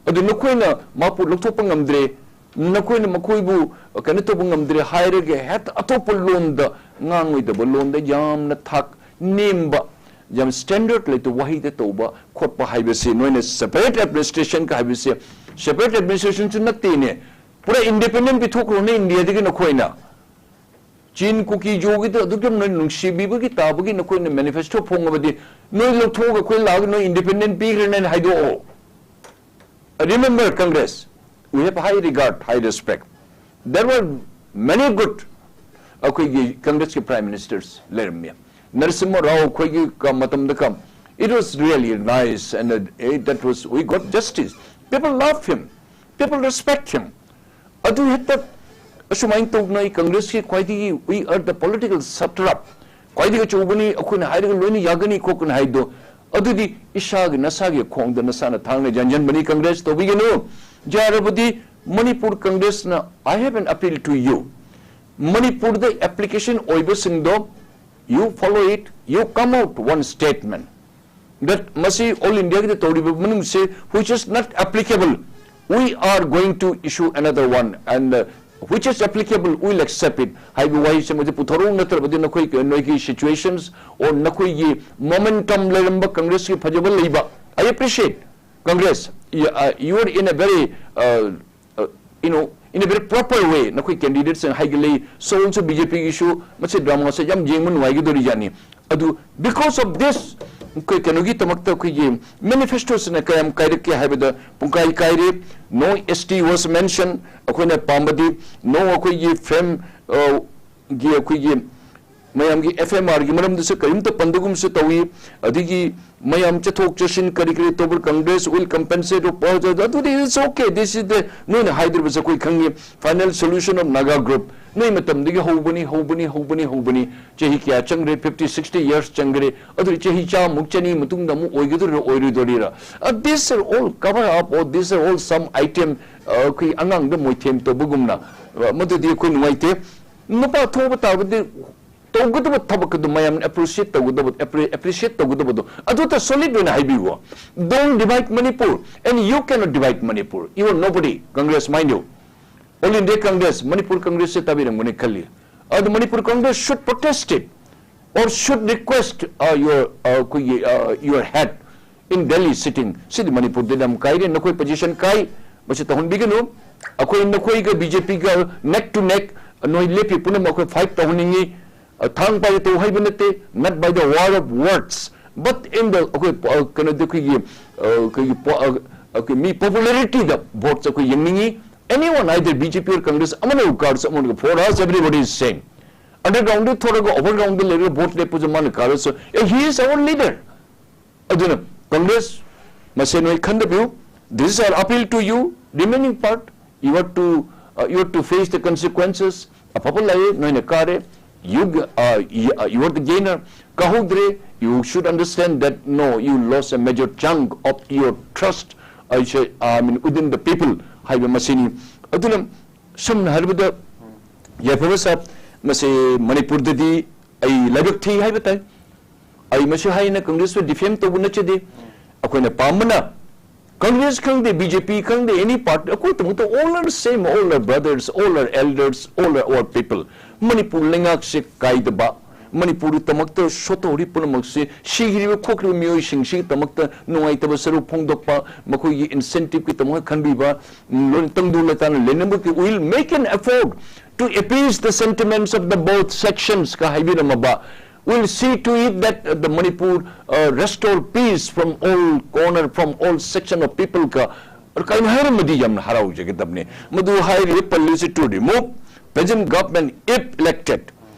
ꯑꯗꯨ ꯅꯈꯣꯏꯅ ꯃꯥꯄꯨ ꯂꯧꯊꯣꯛꯄ ꯉꯝꯗ꯭ꯔꯦ꯫ ꯅꯈꯣꯏꯅ ꯃꯈꯣꯏꯕꯨ ꯀꯩꯅꯣ ꯇꯧꯕ ꯉꯝꯗ꯭ꯔꯦ ꯍꯥꯏꯔꯒ ꯍꯦꯛꯇ ꯑꯇꯣꯞꯄ ꯂꯣꯟꯗ, ꯉꯥꯡꯉꯣꯏꯗꯕ ꯂꯣꯟꯗ, ꯌꯥꯝꯅ ꯊꯥꯛ ꯅꯦꯝꯕ, ꯌꯥꯝ standard ꯂꯩꯇꯕ ꯋꯥꯍꯩꯗ ꯇꯧꯕ ꯈꯣꯠꯄ ꯍꯥꯏꯕꯁꯤ, ꯅꯣꯏꯅ separate administration ꯀ ꯍꯥꯏꯕꯁꯦ, separate administration ꯁꯨ ꯅꯠꯇꯦꯅꯦ, ꯄꯨꯔꯥ independent ꯄꯤꯊꯣꯛꯈ꯭ꯔꯣꯅꯦ ꯏꯟꯗꯤꯌꯥꯗꯒꯤ ꯅꯈꯣꯏꯅ꯫ ꯆꯤꯟ ꯀꯨꯀꯤ ꯖꯣꯒꯤꯗ ꯑꯗꯨꯛ ꯌꯥꯝꯅ ꯅꯨꯡꯁꯤꯕꯤꯕꯒꯤ ꯇꯥꯕꯒꯤ ꯅꯈꯣꯏꯅ manifesto ꯐꯣꯡꯉꯕꯗꯤ, ꯅꯣꯏ ꯂꯧꯊꯣꯛꯑꯒ ꯑꯩꯈꯣꯏ ꯂꯥꯛꯑꯒ ꯅꯣꯏ independent ꯄꯤꯈ꯭ꯔꯦꯅ ꯍꯥꯏꯗꯣꯛꯑꯣ꯫ Remember Congress, we have high regard, high respect. There were many good ꯑꯩꯈꯣꯏꯒꯤ Congress ꯀꯤ Prime Ministers ꯂꯩꯔꯝꯃꯤ꯫ ꯅꯔꯁꯤꯝꯍ ꯔꯥꯎ ꯑꯩꯈꯣꯏꯒꯤ ꯀ-, ꯃꯇꯝꯗ ꯀ, it was really nice and, uh, eh, that was, we got justice. People love him. People respect him. ꯑꯗꯨ ꯍꯦꯛꯇ ꯑꯁꯨꯃꯥꯏꯅ ꯇꯧꯗꯅ ꯑꯩ Congress ꯀꯤ ꯈ꯭ꯋꯥꯏꯗꯒꯤ, we are the political satrap, ꯈ꯭ꯋꯥꯏꯗꯒꯤ ꯑꯆꯧꯕꯅꯤ, ꯑꯩꯈꯣꯏꯅ ꯍꯥꯏꯔꯒ ꯂꯣꯏꯅ ꯌꯥꯒꯅꯤ ꯈꯣꯠꯀꯅꯤ ꯍꯥꯏꯗꯣ, ꯑꯗꯨꯗꯤ ꯏꯁꯥꯒꯤ ꯅꯁꯥꯒꯤ ꯈꯣꯡꯗ ꯅꯁꯥꯅ ꯊꯥꯡꯅ ꯌꯥꯟꯁꯤꯟꯕꯅꯤ꯫ Congress ꯇꯧꯕꯤꯒꯅꯨ꯫ ꯌꯥꯔꯕꯗꯤ ꯃꯅꯤꯄꯨꯔ Congress ꯅ, I have an appeal to you. ꯃꯅꯤꯄꯨꯔꯗ application ꯑꯣꯏꯕꯁꯤꯡꯗꯣ, you follow it, you come out one statement that ꯃꯁꯤ All India ꯒꯤꯗ ꯇꯧꯔꯤꯕ ꯃꯅꯨꯡꯁꯦ, which is not applicable, we are going to issue another one, and, uh, which is applicable, we'll accept it ꯍꯥꯏꯕ ꯋꯥꯍꯩꯁꯦ ꯃꯁꯤ ꯄꯨꯊꯣꯔꯛꯎ꯫ ꯅꯠꯇ꯭ꯔꯕꯗꯤ ꯅꯈꯣꯏ, ꯅꯣꯏꯒꯤ situations or ꯅꯈꯣꯏꯒꯤ momentum ꯂꯩꯔꯝꯕ, Congress ꯀꯤ ꯐꯖꯕ ꯂꯩꯕ, I appreciate Congress, you, uh, you are in a very, uh, uh, you know, in a very proper way ꯅꯈꯣꯏ candidate ꯁꯤꯡ ꯍꯥꯏꯒꯠꯂꯛꯏ꯫ So also B J P ꯒꯤꯁꯨ ꯃꯁꯤ drama ꯁꯦ ꯌꯥꯝ ꯌꯦꯡꯕ ꯅꯨꯡꯉꯥꯏꯒꯗꯧꯔꯤ ꯖꯥꯠꯅꯤ꯫ ꯑꯗꯨ because of this, ꯑꯩꯈꯣꯏ ꯀꯩꯅꯣꯒꯤꯗꯃꯛꯇ ꯑꯩꯈꯣꯏꯒꯤ manifesto ꯁꯤꯅ ꯀꯌꯥꯝ ꯀꯥꯏꯔꯛꯀꯦ ꯍꯥꯏꯕꯗ ꯄꯨꯡꯀꯥꯏ ꯀꯥꯏꯔꯦ꯫ No S T was mentioned, ꯑꯩꯈꯣꯏꯅ ꯄꯥꯝꯕꯗꯤ no ꯑꯩꯈꯣꯏꯒꯤ frame, ꯑ, ꯒꯤ ꯑꯩꯈꯣꯏꯒꯤ ꯃꯌꯥꯝꯒꯤ F M R ꯒꯤ ꯃꯔꯝꯗꯁꯨ ꯀꯔꯤꯝꯇ ꯄꯟꯗꯒꯨꯝꯁꯨ ꯇꯧꯏ꯫ ꯑꯗꯒꯤ ꯃꯌꯥꯝ ꯆꯠꯊꯣꯛ ꯆꯠꯁꯤꯟ ꯀꯔꯤ ꯀꯔꯤ ꯇꯧꯕ, Congress will compensate, ꯑꯗꯨꯗꯤ it's okay, this is the, ꯅꯣꯏꯅ ꯍꯥꯏꯗ꯭ꯔꯤꯕꯁꯦ ꯑꯩꯈꯣꯏ ꯈꯪꯉꯤ꯫ Final solution of Naga group, ꯅꯣꯏ ꯃꯇꯝꯗꯒꯤ ꯍꯧꯕꯅꯤ, ꯍꯧꯕꯅꯤ, ꯍꯧꯕꯅꯤ, ꯍꯧꯕꯅꯤ꯫ ꯆꯍꯤ ꯀꯌꯥ ꯆꯪꯈ꯭ꯔꯦ? Fifty, sixty years ꯆꯪꯈ꯭ꯔꯦ꯫ ꯑꯗꯨꯗꯤ ꯆꯍꯤ ꯆꯥꯃꯨꯛ, ꯆꯅꯤ ꯃꯇꯨꯡꯗ ꯑꯃꯨꯛ ꯑꯣꯏꯒꯗꯧꯔꯤꯔꯥ ꯑꯣꯏꯔꯣꯏꯗꯧꯔꯤꯔꯥ? Uh, these are all cover up, or these are all some item, uh, ꯑꯩꯈꯣꯏ ꯑꯉꯥꯡꯗ ꯃꯣꯏꯊꯦꯝ ꯇꯧꯕꯒꯨꯝꯅ, uh, ꯃꯗꯨꯗꯤ ꯑꯩꯈꯣꯏ ꯅꯨꯡꯉꯥꯏꯇꯦ꯫ ꯅꯨꯄꯥ ꯊꯣꯛꯄ ꯇꯥꯔꯕꯗꯤ ꯇꯧꯒꯗꯕ ꯊꯕꯛ ꯑꯗꯨ ꯃꯌꯥꯝꯅ appreciate ꯇꯧꯒꯗꯕ, appre-, appreciate ꯇꯧꯒꯗꯕꯗꯣ ꯑꯗꯨꯇ solid ꯑꯣꯏꯅ ꯍꯥꯏꯕꯤꯌꯨ꯫ Don't divide Manipur, and you cannot divide Manipur. You are nobody, Congress, mind you. All India Congress, Manipur Congress ꯁꯦ ꯇꯥꯕꯤꯔꯝꯒꯅꯤ ꯈꯜꯂꯤ꯫ ꯑꯗꯨ Manipur Congress should protest it or should request, uh, your, uh, ꯑꯩꯈꯣꯏꯒꯤ, uh, your head in Delhi sitting꯫ ꯁꯤꯗꯤ ꯃꯅꯤꯄꯨꯔꯗ ꯌꯥꯝ ꯀꯥꯏꯔꯦ, ꯅꯈꯣꯏ position ꯀꯥꯏ, ꯃꯁꯤ ꯇꯧꯍꯟꯕꯤꯒꯅꯨ꯫ ꯑꯩꯈꯣꯏ ꯅꯈꯣꯏꯒ BJP ꯒ neck to neck ꯅꯣꯏ ꯂꯦꯞꯄꯤ ꯄꯨꯝꯅꯃꯛ ꯑꯩꯈꯣꯏ fight ꯇꯧꯍꯟꯅꯤꯡꯉꯤ꯫ ꯑ, ꯊꯥꯡ ꯄꯥꯏꯔ ꯇꯧ ꯍꯥꯏꯕ ꯅꯠꯇꯦ, not by the war of words, but in the, ꯑꯩꯈꯣꯏ ꯄ-, ꯑ, ꯀꯩꯅꯣꯗ ꯑꯩꯈꯣꯏꯒꯤ, ꯑ, ꯑꯩꯈꯣꯏꯒꯤ ꯄ-, ꯑ, ꯑꯩꯈꯣꯏ ꯃꯤ popularity ꯗ vote ꯁꯦ ꯑꯩꯈꯣꯏ ꯌꯦꯡꯅꯤꯡꯉꯤ꯫ Anyone, either BJP or Congress, ꯑꯃꯅ ꯀꯥꯔꯁꯨ ꯑꯃꯅ, for us everybody is same꯫ Underground ꯗ ꯊꯣꯛꯂꯒ overground ꯗ ꯂꯩꯔꯒ vote ꯂꯦꯞꯄꯁꯨ ꯃꯥꯅ ꯀꯥꯔꯁꯨ, ꯑꯦ, he is our leader꯫ ꯑꯗꯨꯅ Congress, ꯃꯁꯦ ꯅꯣꯏ ꯈꯟꯗꯕꯤꯌꯨ꯫ This is our appeal to you, remaining part, you have to, uh, you have to face the consequences꯫ ꯑꯐꯕ ꯂꯩꯌꯦ, ꯅꯣꯏꯅ ꯀꯥꯔꯦ, you, uh, you, uh, you are the gainer꯫ ꯀꯥꯍꯧꯗ꯭ꯔꯦ, you should understand that no, you lost a major chunk of your trust, I say, I mean, within the people ꯍꯥꯏꯕ ꯃꯁꯤꯅꯤ꯫ ꯑꯗꯨꯅ ꯁꯝꯅ ꯍꯥꯏꯔꯕꯗ, ꯌꯥꯏꯐꯕ ꯁꯥꯍꯕ, ꯃꯁꯤ ꯃꯅꯤꯄꯨꯔꯗꯗꯤ ꯑꯩ ꯂꯥꯏꯕꯛ ꯊꯤ ꯍꯥꯏꯕ ꯇꯥꯏ꯫ ꯑꯩ ꯃꯁꯤ ꯍꯥꯏꯅ Congress ꯄꯨ defame ꯇꯧꯕ ꯅꯠꯆꯗꯦ꯫ ꯑꯩꯈꯣꯏꯅ ꯄꯥꯝꯕꯅ Congress ꯈꯪꯗꯦ, BJP ꯈꯪꯗꯦ, any party, ꯑꯩꯈꯣꯏ ꯇꯃꯛꯇ all are same, all are brothers, all are elders, all are our people꯫ Manipur ꯂꯩꯉꯥꯛꯁꯦ ꯀꯥꯏꯗꯕ, ꯃꯅꯤꯄꯨꯔꯒꯤꯗꯃꯛꯇ ꯁꯣꯠꯇꯧꯔꯤ ꯄꯨꯝꯅꯃꯛꯁꯦ, ꯁꯤꯈ꯭ꯔꯤꯕ ꯈꯣꯠꯈ꯭ꯔꯤꯕ ꯃꯤꯑꯣꯏꯁꯤꯡꯁꯤꯒꯤꯗꯃꯛꯇ ꯅꯨꯡꯉꯥꯏꯇꯕ ꯁꯔꯨꯛ ꯐꯣꯡꯗꯣꯛꯄ, ꯃꯈꯣꯏꯒꯤ incentive ꯀꯤꯗꯃꯛꯇ ꯈꯟꯕꯤꯕ, ꯂꯣꯏꯅ ꯇꯪꯗꯨ ꯂꯩꯇꯥꯅ ꯂꯩꯅꯕꯒꯤ, will make an effort to appease the sentiments of the both sections ꯀ ꯍꯥꯏꯕꯤꯔꯝꯃꯕ, will see to it that, uh, the Manipur, uh, restore peace from all corner, from all section of people ꯀ ꯀꯥꯏꯅ ꯍꯥꯏꯔꯝꯃꯗꯤ ꯌꯥꯝꯅ ꯍꯔꯥꯎꯖꯒꯗꯕꯅꯤ꯫ ꯃꯗꯨ ꯍꯥꯏꯔꯤꯕ ꯄꯜꯂꯤꯁꯤ to remove present government if elected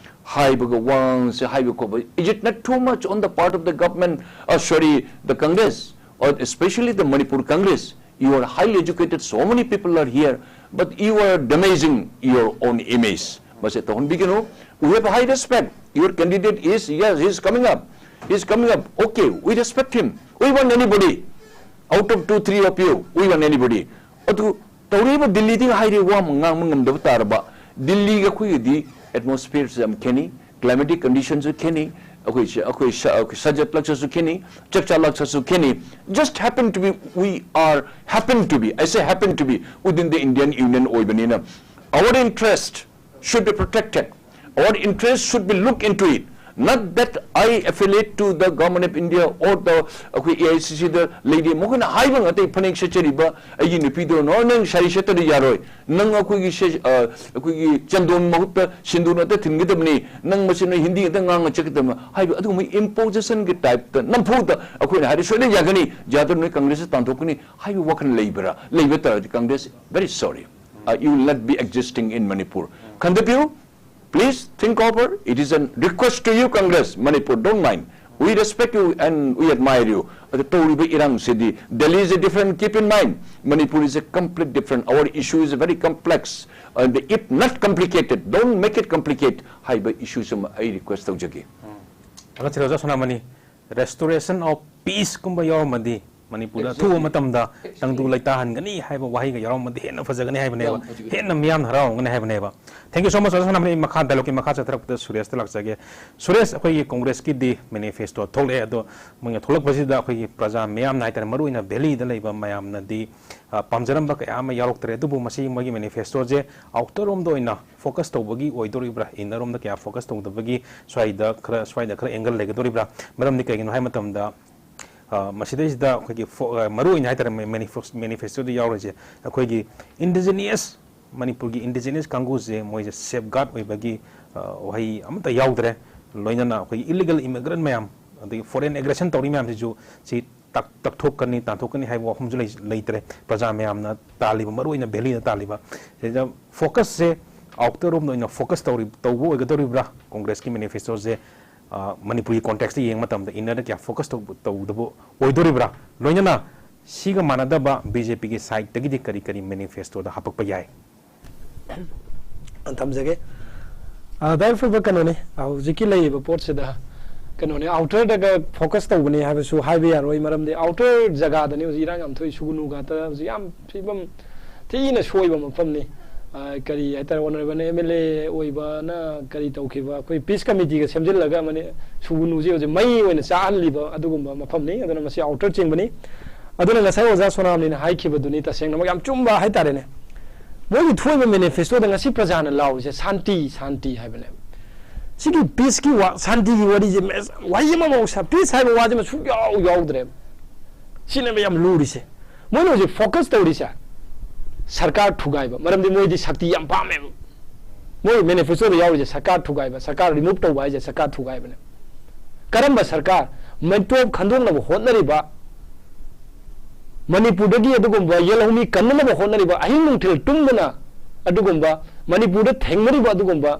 ꯍꯥꯏꯕꯒ ꯋꯥꯡꯁꯦ ꯍꯥꯏꯕ ꯈꯣꯠꯄ, is it not too much on the part of the government, uh, sorry, the Congress, or especially the Manipur Congress? You are highly educated, so many people are here, but you are damaging your own image꯫ ꯃꯁꯤ ꯇꯧꯍꯟꯕꯤꯒꯅꯨ꯫ We have high respect. Your candidate is, yes, he is coming up. He is coming up. Okay, we respect him. We want anybody. Out of two, three of you, we want anybody. ꯑꯗꯨ ꯇꯧꯔꯛꯏꯕ ꯗꯤꯜꯂꯤꯗꯒꯤ ꯍꯥꯏꯔꯤ ꯋꯥ ꯑꯃ ꯉꯥꯡꯕ ꯉꯝꯗꯕ ꯇꯥꯔꯕ, ꯗꯤꯜꯂꯤꯒ ꯑꯩꯈꯣꯏꯒꯗꯤ atmosphere ꯁꯨ ꯌꯥꯝ ꯈꯦꯠꯅꯩ, climatic condition ꯁꯨ ꯈꯦꯠꯅꯩ, ꯑꯩꯈꯣꯏꯁꯦ ꯑꯩꯈꯣꯏ ꯁ- ꯑꯩꯈꯣꯏ ꯁꯖꯠ ꯂꯛꯆꯁꯨ ꯈꯦꯠꯅꯩ, ꯆꯥꯛꯆꯥ ꯂꯛꯆꯁꯨ ꯈꯦꯠꯅꯩ. Just happen to be, we are happen to be, I say happen to be, within the Indian Union ꯑꯣꯏꯕꯅꯤꯅ, our interest should be protected. Our interest should be looked into it. Not that I affiliate to the Government of India or the ꯑꯩꯈꯣꯏ A I C C ꯗ ꯂꯩꯔꯤ, ꯃꯈꯣꯏꯅ ꯍꯥꯏꯕ ꯉꯥꯛꯇ ꯐꯅꯦꯛ ꯁꯦꯠꯆꯔꯤꯕ ꯑꯩꯒꯤ ꯅꯨꯄꯤꯗꯣ, "No, ꯅꯪ ꯁꯥꯔꯤ ꯁꯦꯠꯇ꯭ꯔꯗꯤ ꯌꯥꯔꯣꯏ, ꯅꯪ ꯑꯩꯈꯣꯏꯒꯤ ꯁꯦ- ꯑ, ꯑꯩꯈꯣꯏꯒꯤ ꯆꯟꯗꯣꯟ ꯃꯍꯨꯠꯇ ꯁꯤꯟꯗꯨꯔ ꯉꯥꯛꯇ ꯊꯤꯟꯒꯗꯕꯅꯤ, ꯅꯪ ꯃꯁꯤ ꯅꯣꯏ ꯍꯤꯟꯗꯤ ꯉꯥꯛꯇ ꯉꯥꯡꯉ ꯆꯠꯀꯗꯕꯅꯤ" ꯍꯥꯏꯕ ꯑꯗꯨꯒꯨꯝꯕ imposition ꯒꯤ type ꯇ ꯅꯝꯐꯨꯗ ꯑꯩꯈꯣꯏꯅ ꯍꯥꯏꯔꯤ ꯁꯣꯏꯗꯅ ꯌꯥꯒꯅꯤ, ꯌꯥꯗ꯭ꯔ ꯅꯣꯏ ꯀꯪꯒ꯭ꯔꯦꯁꯇ ꯇꯥꯟꯊꯣꯛꯀꯅꯤ ꯍꯥꯏꯕ ꯋꯥꯈꯜ ꯂꯩꯕ꯭ꯔꯥ? ꯂꯩꯕ ꯇꯥꯔꯗꯤ Congress, very sorry, uh, you will not be existing in Manipur. ꯈꯟꯊꯕꯤꯌꯨ, please think over. It is a request to you, Congress, Manipur, don't mind. We respect you and we admire you. ꯑꯗꯨ ꯇꯧꯔꯤꯕ ꯏꯔꯥꯡꯁꯤꯗꯤ, Delhi is a different, keep in mind, Manipur is a complete different. Our issue is very complex. And if not complicated, don't make it complicate ꯍꯥꯏꯕ issue ꯁꯤꯃ ꯑꯩ request ꯇꯧꯖꯒꯦ꯫ ꯊꯥꯒꯠꯆꯔꯤ ꯑꯣꯖꯥ ꯁꯣꯅꯥꯃꯅꯤ꯫ Restoration of peace ꯀꯨꯝꯕ ꯌꯥꯎꯔꯝꯃꯗꯤ ꯃꯅꯤꯄꯨꯔꯗ ꯑꯊꯨꯕ ꯃꯇꯝꯗ ꯇꯪꯗꯨ ꯂꯩꯇꯥꯍꯟꯒꯅꯤ ꯍꯥꯏꯕ ꯋꯥꯍꯩꯒ ꯌꯥꯎꯔꯝꯃꯗꯤ ꯍꯦꯟꯅ ꯐꯖꯒꯅꯤ ꯍꯥꯏꯕꯅꯦꯕ, ꯍꯦꯟꯅ ꯃꯤꯌꯥꯝꯅ ꯍꯔꯥꯎꯔꯝꯒꯅꯤ ꯍꯥꯏꯕꯅꯦꯕ꯫ Thank you so much ꯑꯣꯖꯥ ꯁꯣꯅꯥꯃꯅꯤ꯫ ꯃꯈꯥ dialogue ꯀꯤ ꯃꯈꯥ ꯆꯠꯊꯔꯛꯄꯗ ꯁꯨꯔꯦꯁꯇ ꯂꯥꯛꯆꯒꯦ꯫ ꯁꯨꯔꯦꯁ, ꯑꯩꯈꯣꯏꯒꯤ ꯀꯣꯡꯒ꯭ꯔꯦꯁꯀꯤꯗꯤ manifesto ꯊꯣꯛꯂꯛꯑꯦ, ꯑꯗꯣ ꯃꯣꯏꯅ ꯊꯣꯛꯂꯛꯄꯁꯤꯗ ꯑꯩꯈꯣꯏꯒꯤ ꯄ꯭ꯔꯖꯥ ꯃꯤꯌꯥꯝꯅ ꯍꯥꯏꯇꯥꯔꯦ, ꯃꯔꯨꯑꯣꯏꯅ ꯚꯦꯂꯤꯗ ꯂꯩꯕ ꯃꯌꯥꯝꯅꯗꯤ ꯑ, ꯄꯥꯝꯖꯔꯝꯕ ꯀꯌꯥ ꯑꯃ ꯌꯥꯎꯔꯛꯇ꯭ꯔꯦ꯫ ꯑꯗꯨꯕꯨ ꯃꯁꯤ ꯃꯣꯏꯒꯤ manifesto ꯁꯦ outer ꯔꯣꯝꯗ ꯑꯣꯏꯅ focus ꯇꯧꯕꯒꯤ ꯑꯣꯏꯗꯣꯔꯤꯕ꯭ꯔꯥ, inner ꯔꯣꯝꯗ ꯀꯌꯥ focus ꯇꯧꯗꯕꯒꯤ ꯁ꯭ꯋꯥꯏꯗ ꯈꯔ, ꯁ꯭ꯋꯥꯏꯗ ꯈꯔ angle ꯂꯩꯒꯗꯣꯔꯤꯕ꯭ꯔꯥ? ꯃꯔꯝꯗꯤ ꯀꯩꯒꯤꯅꯣ ꯍꯥꯏꯕ ꯃꯇꯝꯗ, ꯑ, ꯃꯁꯤꯗꯩꯁꯤꯗ ꯑꯩꯈꯣꯏꯒꯤ ꯐꯣ-, ꯑ, ꯃꯔꯨꯑꯣꯏꯅ ꯍꯥꯏꯇꯥꯔꯦ, ꯃꯦ-, manifest-, manifesto ꯗ ꯌꯥꯎꯔꯤꯁꯦ ꯑꯩꯈꯣꯏꯒꯤ indigenous, ꯃꯅꯤꯄꯨꯔꯒꯤ indigenous ꯀꯥꯡꯕꯨꯁꯦ ꯃꯣꯏꯁꯦ safeguard ꯑꯣꯏꯕꯒꯤ, ꯑ, ꯋꯥꯍꯩ ꯑꯃꯠꯇ ꯌꯥꯎꯗ꯭ꯔꯦ꯫ ꯂꯣꯏꯅꯅ ꯑꯩꯈꯣꯏꯒꯤ illegal immigrant ꯃꯌꯥꯝ, ꯑꯗꯒꯤ foreign aggression ꯇꯧꯔꯤ ꯃꯌꯥꯝꯁꯤꯁꯨ ꯁꯤ ꯇꯛ-, ꯇꯛꯊꯣꯛꯀꯅꯤ, ꯇꯥꯟꯊꯣꯛꯀꯅꯤ ꯍꯥꯏꯕ ꯋꯥꯐꯝꯁꯨ ꯂꯩ-, ꯂꯩꯇ꯭ꯔꯦ꯫ ꯄ꯭ꯔꯖꯥ ꯃꯌꯥꯝꯅ ꯇꯥꯜꯂꯤꯕ, ꯃꯔꯨꯑꯣꯏꯅ ꯚꯦꯂꯤꯗ ꯇꯥꯜꯂꯤꯕ ꯁꯤꯗ focus ꯁꯦ outer ꯔꯣꯝꯗ ꯑꯣꯏꯅ focus ꯇꯧꯔꯤ-, ꯇꯧꯕ ꯑꯣꯏꯒꯗꯧꯔꯤꯕ꯭ꯔꯥ? ꯀꯣꯡꯒ꯭ꯔꯦꯁꯀꯤ manifesto ꯁꯦ, ꯑ, ꯃꯅꯤꯄꯨꯔꯒꯤ context ꯇ ꯌꯦꯡꯕ ꯃꯇꯝꯗ inner ꯗ ꯀꯌꯥ focus ꯇꯧꯕ, ꯇꯧꯗꯕ ꯑꯣꯏꯗꯣꯔꯤꯕ꯭ꯔꯥ? ꯂꯣꯏꯅꯅ ꯁꯤꯒ ꯃꯥꯟꯅꯗꯕ ꯕꯤ ꯖꯦ ꯄꯤꯒꯤ side ꯇꯒꯤꯗꯤ ꯀꯔꯤ ꯀꯔꯤ manifesto ꯗ ꯍꯥꯄꯛꯄ ꯌꯥꯏ? ꯊꯝꯖꯒꯦ꯫ ꯑ, ꯇꯉꯥꯏꯐꯗꯕ ꯀꯩꯅꯣꯅꯤ, ꯑ, ꯍꯧꯖꯤꯛꯀꯤ ꯂꯩꯔꯤꯕ ꯄꯣꯠꯁꯤꯗ ꯀꯩꯅꯣꯅꯤ, outer ꯗꯒ focus ꯇꯧꯕꯅꯤ ꯍꯥꯏꯕꯁꯨ ꯍꯥꯏꯕ ꯌꯥꯔꯣꯏ, ꯃꯔꯝꯗꯤ outer ꯖꯒꯥꯗꯅꯤ ꯍꯧꯖꯤꯛ ꯏꯔꯥꯡ ꯌꯥꯝ ꯊꯣꯛꯏ, ꯁꯨꯒꯨꯅꯨ ꯉꯥꯛꯇ ꯍꯧꯖꯤꯛ ꯌꯥꯝ ꯐꯤꯕꯝ ꯊꯤꯅ ꯁꯣꯏꯕ ꯃꯐꯝꯅꯤ꯫ ꯑ, ꯀꯔꯤ ꯍꯥꯏꯇꯥꯔꯦ, ꯑꯣꯅꯔꯦꯕꯜ ꯑꯦꯝ ꯑꯦꯜ ꯑꯦ ꯑꯣꯏꯕꯅ ꯀꯔꯤ ꯇꯧꯈꯤꯕ, ꯑꯩꯈꯣꯏ ꯄꯤꯁ ꯀꯃꯤꯇꯤꯒ ꯁꯦꯝꯖꯤꯜꯂꯒ ꯃꯅꯤ-, ꯁꯨꯒꯨꯅꯨꯁꯦ ꯍꯧꯖꯤꯛ ꯃꯩ ꯑꯣꯏꯅ ꯆꯥꯍꯜꯂꯤꯕ ꯑꯗꯨꯒꯨꯝꯕ ꯃꯐꯝꯅꯤ꯫ ꯑꯗꯨꯅ ꯃꯁꯤ ꯑꯥꯎꯇꯔ ꯆꯤꯡꯕꯅꯤ꯫ ꯑꯗꯨꯅ ꯉꯁꯥꯏ ꯑꯣꯖꯥ ꯁꯣꯅꯥꯝꯅꯤꯅ ꯍꯥꯏꯈꯤꯕꯗꯨꯅꯤ, ꯇꯁꯦꯡꯅꯃꯛ ꯌꯥꯝ ꯆꯨꯝꯕ ꯍꯥꯏꯇꯥꯔꯦꯅꯦ꯫ ꯃꯣꯏꯒꯤ ꯊꯣꯛꯏꯕ ꯃꯦꯅꯤꯐꯦꯁꯇꯣꯗ ꯉꯁꯤ ꯄ꯭ꯔꯖꯥꯅ ꯂꯥꯎꯔꯤꯁꯦ ꯁꯥꯟꯇꯤ, ꯁꯥꯟꯇꯤ ꯍꯥꯏꯕꯅꯦꯕ꯫ ꯁꯤꯒꯤ ꯄꯤꯁꯀꯤ ꯋꯥ, ꯁꯥꯟꯇꯤꯒꯤ ꯋꯥꯔꯤꯁꯦ ꯃꯦꯁ-, ꯋꯥꯍꯩ ꯑꯃꯐꯥꯎ ꯁ-, ꯄꯤꯁ ꯍꯥꯏꯕ ꯋꯥꯁꯤꯃ ꯁꯨꯡꯌꯥꯎ ꯌꯥꯎꯗ꯭ꯔꯦꯕ꯫ ꯁꯤꯅꯦꯕ ꯌꯥꯝ ꯂꯨꯔꯤꯁꯦ꯫ ꯃꯣꯏꯅ ꯍꯧꯖꯤꯛ ꯐꯣꯀꯁ ꯇꯧꯔꯤꯁꯦ ꯁꯔꯀꯥꯔ ꯊꯨꯒꯥꯏꯕ, ꯃꯔꯝꯗꯤ ꯃꯣꯏꯗꯤ ꯁꯛꯇꯤ ꯌꯥꯝ ꯄꯥꯝꯃꯦꯕ꯫ ꯃꯣꯏ ꯃꯦꯅꯤꯐꯦꯁꯇꯣꯗ ꯌꯥꯎꯔꯤꯁꯦ ꯁꯔꯀꯥꯔ ꯊꯨꯒꯥꯏꯕ, ꯁꯔꯀꯥꯔ ꯔꯤꯃꯨꯚ ꯇꯧꯕ ꯍꯥꯏꯁꯦ ꯁꯔꯀꯥꯔ ꯊꯨꯒꯥꯏꯕꯅꯦ꯫ ꯀꯔꯝꯕ ꯁꯔꯀꯥꯔ? ꯃꯤꯇꯣꯞ ꯈꯟꯗꯣꯛꯅꯕ ꯍꯣꯠꯅꯔꯤꯕ, ꯃꯅꯤꯄꯨꯔꯗꯒꯤ ꯑꯗꯨꯒꯨꯝꯕ ꯌꯦꯜꯍꯧꯃꯤ ꯀꯟꯅꯅꯕ ꯍꯣꯠꯅꯔꯤꯕ, ꯑꯍꯤꯡ ꯅꯨꯡꯊꯤꯜ ꯇꯨꯝꯗꯅ ꯑꯗꯨꯒꯨꯝꯕ ꯃꯅꯤꯄꯨꯔꯗ ꯊꯦꯡꯅꯔꯤꯕ ꯑꯗꯨꯒꯨꯝꯕ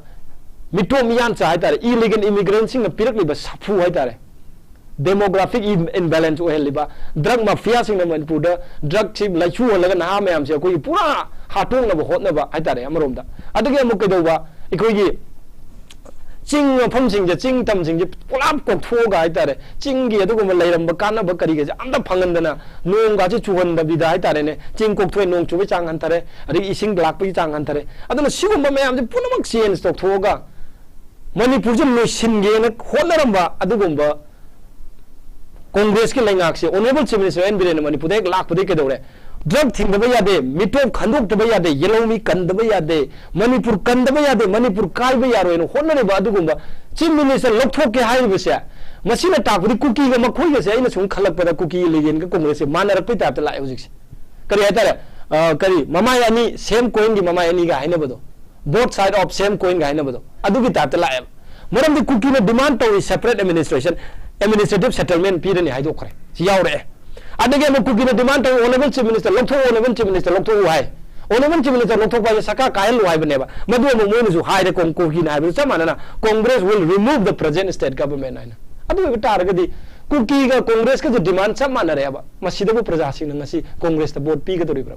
ꯃꯤꯇꯣꯞ ꯃꯤꯌꯥꯟꯆꯥ ꯍꯥꯏꯇꯥꯔꯦ, ꯏꯂꯤꯒꯦꯜ ꯏꯃꯤꯒ꯭ꯔꯦꯟꯁꯤꯡꯅ ꯄꯤꯔꯛꯂꯤꯕ ꯁꯥꯐꯨ ꯍꯥꯏꯇꯥꯔꯦ, ꯗꯦꯃꯣꯒ꯭ꯔꯥꯐꯤꯛ ꯏꯝ-, ꯏꯝꯕꯦꯂꯦꯟꯁ ꯑꯣꯏꯍꯜꯂꯤꯕ, ꯗ꯭ꯔꯒ ꯃꯥꯐꯤꯌꯥꯁꯤꯡꯅ ꯃꯅꯤꯄꯨꯔꯗ ꯗ꯭ꯔꯒꯁꯤ ꯂꯩꯆꯨꯍꯜꯂꯒ ꯅꯍꯥ ꯃꯌꯥꯝꯁꯦ ꯑꯩꯈꯣꯏꯒꯤ ꯄꯨꯔꯥ ꯍꯥꯠꯇꯣꯛꯅꯕ ꯍꯣꯠꯅꯕ ꯍꯥꯏꯇꯥꯔꯦ ꯑꯃꯔꯣꯝꯗ꯫ ꯑꯗꯨꯒꯤ ꯑꯃꯨꯛ ꯀꯩꯗꯧꯕ, ꯑꯩꯈꯣꯏꯒꯤ ꯆꯤꯡ ꯃꯐꯝꯁꯤꯡꯁꯦ, ꯆꯤꯡ ꯇꯝꯁꯤꯡꯁꯦ ꯄꯨꯂꯞ ꯀꯣꯛꯊꯣꯛꯑꯒ ꯍꯥꯏꯇꯥꯔꯦ, ꯆꯤꯡꯒꯤ ꯑꯗꯨꯒꯨꯝꯕ ꯂꯩꯔꯝꯕ ꯀꯥꯟꯅꯕ ꯀꯔꯤꯒꯁꯦ ꯑꯝꯇ ꯐꯪꯍꯟꯗꯅ, ꯅꯣꯡꯒꯁꯦ ꯆꯨꯍꯟꯗꯕꯤꯗ ꯍꯥꯏꯇꯥꯔꯦꯅꯦ, ꯆꯤꯡ ꯀꯣꯛꯊꯣꯛꯑꯦ, ꯅꯣꯡ ꯆꯨꯕꯒꯤ ꯆꯥꯡ ꯍꯟꯊꯔꯦ, ꯑꯗꯒꯤ ꯏꯁꯤꯡ ꯂꯥꯛꯄꯒꯤ ꯆꯥꯡ ꯍꯟꯊꯔꯦ꯫ ꯑꯗꯨꯅ ꯁꯤꯒꯨꯝꯕ ꯃꯌꯥꯝꯁꯦ ꯄꯨꯝꯅꯃꯛ ꯆꯦꯟꯖ ꯇꯧꯊꯣꯛꯑꯒ ꯃꯅꯤꯄꯨꯔꯁꯦ ꯂꯣꯏꯁꯤꯟꯒꯦꯅ ꯍꯣꯠꯅꯔꯝꯕ ꯑꯗꯨꯒꯨꯝꯕ ꯀꯣꯡꯒ꯭ꯔꯦꯁꯀꯤ ꯂꯩꯉꯥꯛꯁꯦ, ꯑꯣꯅꯔꯦꯕꯜ ꯆꯤꯐ ꯃꯤꯅꯤꯁꯇꯔ ꯑꯦꯟ ꯕꯤꯔꯦꯟꯅ ꯃꯅꯤꯄꯨꯔꯗ ꯍꯦꯛ ꯂꯥꯛꯄꯗꯒꯤ ꯀꯩꯗꯧꯔꯦ? ꯗ꯭ꯔꯒ ꯊꯤꯡꯗꯕ ꯌꯥꯗꯦ, ꯃꯤꯇꯣꯞ ꯈꯟꯗꯣꯛꯇꯕ ꯌꯥꯗꯦ, ꯌꯦꯜꯍꯧꯃꯤ ꯀꯟꯗꯕ ꯌꯥꯗꯦ, ꯃꯅꯤꯄꯨꯔ ꯀꯟꯗꯕ ꯌꯥꯗꯦ, ꯃꯅꯤꯄꯨꯔ ꯀꯥꯏꯕ ꯌꯥꯔꯣꯏꯅ ꯍꯣꯠꯅꯔꯤꯕ ꯑꯗꯨꯒꯨꯝꯕ ꯆꯤꯐ ꯃꯤꯅꯤꯁꯇꯔ ꯂꯧꯊꯣꯛꯀꯦ ꯍꯥꯏꯔꯤꯕꯁꯦ, ꯃꯁꯤꯅ ꯇꯥꯛꯄꯗꯤ ꯀꯨꯀꯤꯒ ꯃꯈꯣꯏꯒꯁꯦ, ꯑꯩꯅ ꯁꯨꯝ ꯈꯜꯂꯛꯄꯗ ꯀꯨꯀꯤ ꯂꯤꯒꯦꯟꯒ ꯀꯣꯡꯒ꯭ꯔꯦꯁꯁꯦ ꯃꯥꯟꯅꯔꯛꯄꯩ ꯇꯥꯏꯞꯇ ꯂꯥꯛꯑꯦ ꯍꯧꯖꯤꯛꯁꯦ꯫ ꯀꯔꯤ ꯍꯥꯏꯇꯥꯔꯦ? ꯑ, ꯀꯔꯤ, ꯃꯃꯥꯏ ꯑꯅꯤ, ꯁꯦꯝ ꯀꯣꯏꯟꯒꯤ ꯃꯃꯥꯏ ꯑꯅꯤꯒ ꯍꯥꯏꯅꯕꯗꯣ, both side of same coin ꯒ ꯍꯥꯏꯅꯕꯗꯣ, ꯑꯗꯨꯒꯤ ꯇꯥꯏꯞꯇ ꯂꯥꯛꯑꯦꯕ꯫ ꯃꯔꯝꯗꯤ ꯀꯨꯀꯤꯅ ꯗꯤꯃꯥꯟ ꯇꯧꯔꯤ separate administration, administrative settlement ꯄꯤꯔꯅꯤ ꯍꯥꯏꯗꯣꯛꯈ꯭ꯔꯦ, ꯁꯤ ꯌꯥꯎꯔꯛꯑꯦ꯫ ꯑꯗꯒꯤ ꯑꯃꯨꯛ ꯀꯨꯀꯤꯅ ꯗꯤꯃꯥꯟ ꯇꯧꯔꯤ honourable chief minister ꯂꯧꯊꯣꯛꯎ, honourable chief minister ꯂꯧꯊꯣꯛꯎ ꯍꯥꯏ꯫ Honourable chief minister ꯂꯧꯊꯣꯛꯄ ꯍꯥꯏꯁꯦ ꯁꯔꯀꯥꯔ ꯀꯥꯏꯍꯜꯂꯨ ꯍꯥꯏꯕꯅꯦꯕ꯫ ꯃꯗꯨ ꯑꯃꯨꯛ ꯃꯣꯏꯅꯁꯨ ꯍꯥꯏꯔꯦ, ꯀꯣꯡ-, ꯀꯨꯀꯤꯅ ꯍꯥꯏꯕꯗꯨ ꯆꯞ ꯃꯥꯟꯅꯅ, "Congress will remove the present state government" ꯍꯥꯏꯅ꯫ ꯑꯗꯨ ꯑꯣꯏꯕ ꯇꯥꯔꯒꯗꯤ ꯀꯨꯀꯤꯒ ꯀꯣꯡꯒ꯭ꯔꯦꯁꯀꯁꯨ ꯗꯤꯃꯥꯟ ꯆꯞ ꯃꯥꯟꯅꯔꯦꯕ꯫ ꯃꯁꯤꯗꯕꯨ ꯄ꯭ꯔꯖꯥꯁꯤꯡꯅ ꯉꯁꯤ ꯀꯣꯡꯒ꯭ꯔꯦꯁꯇ ꯚꯣꯠ ꯄꯤꯒꯗꯧꯔꯤꯕ꯭ꯔꯥ?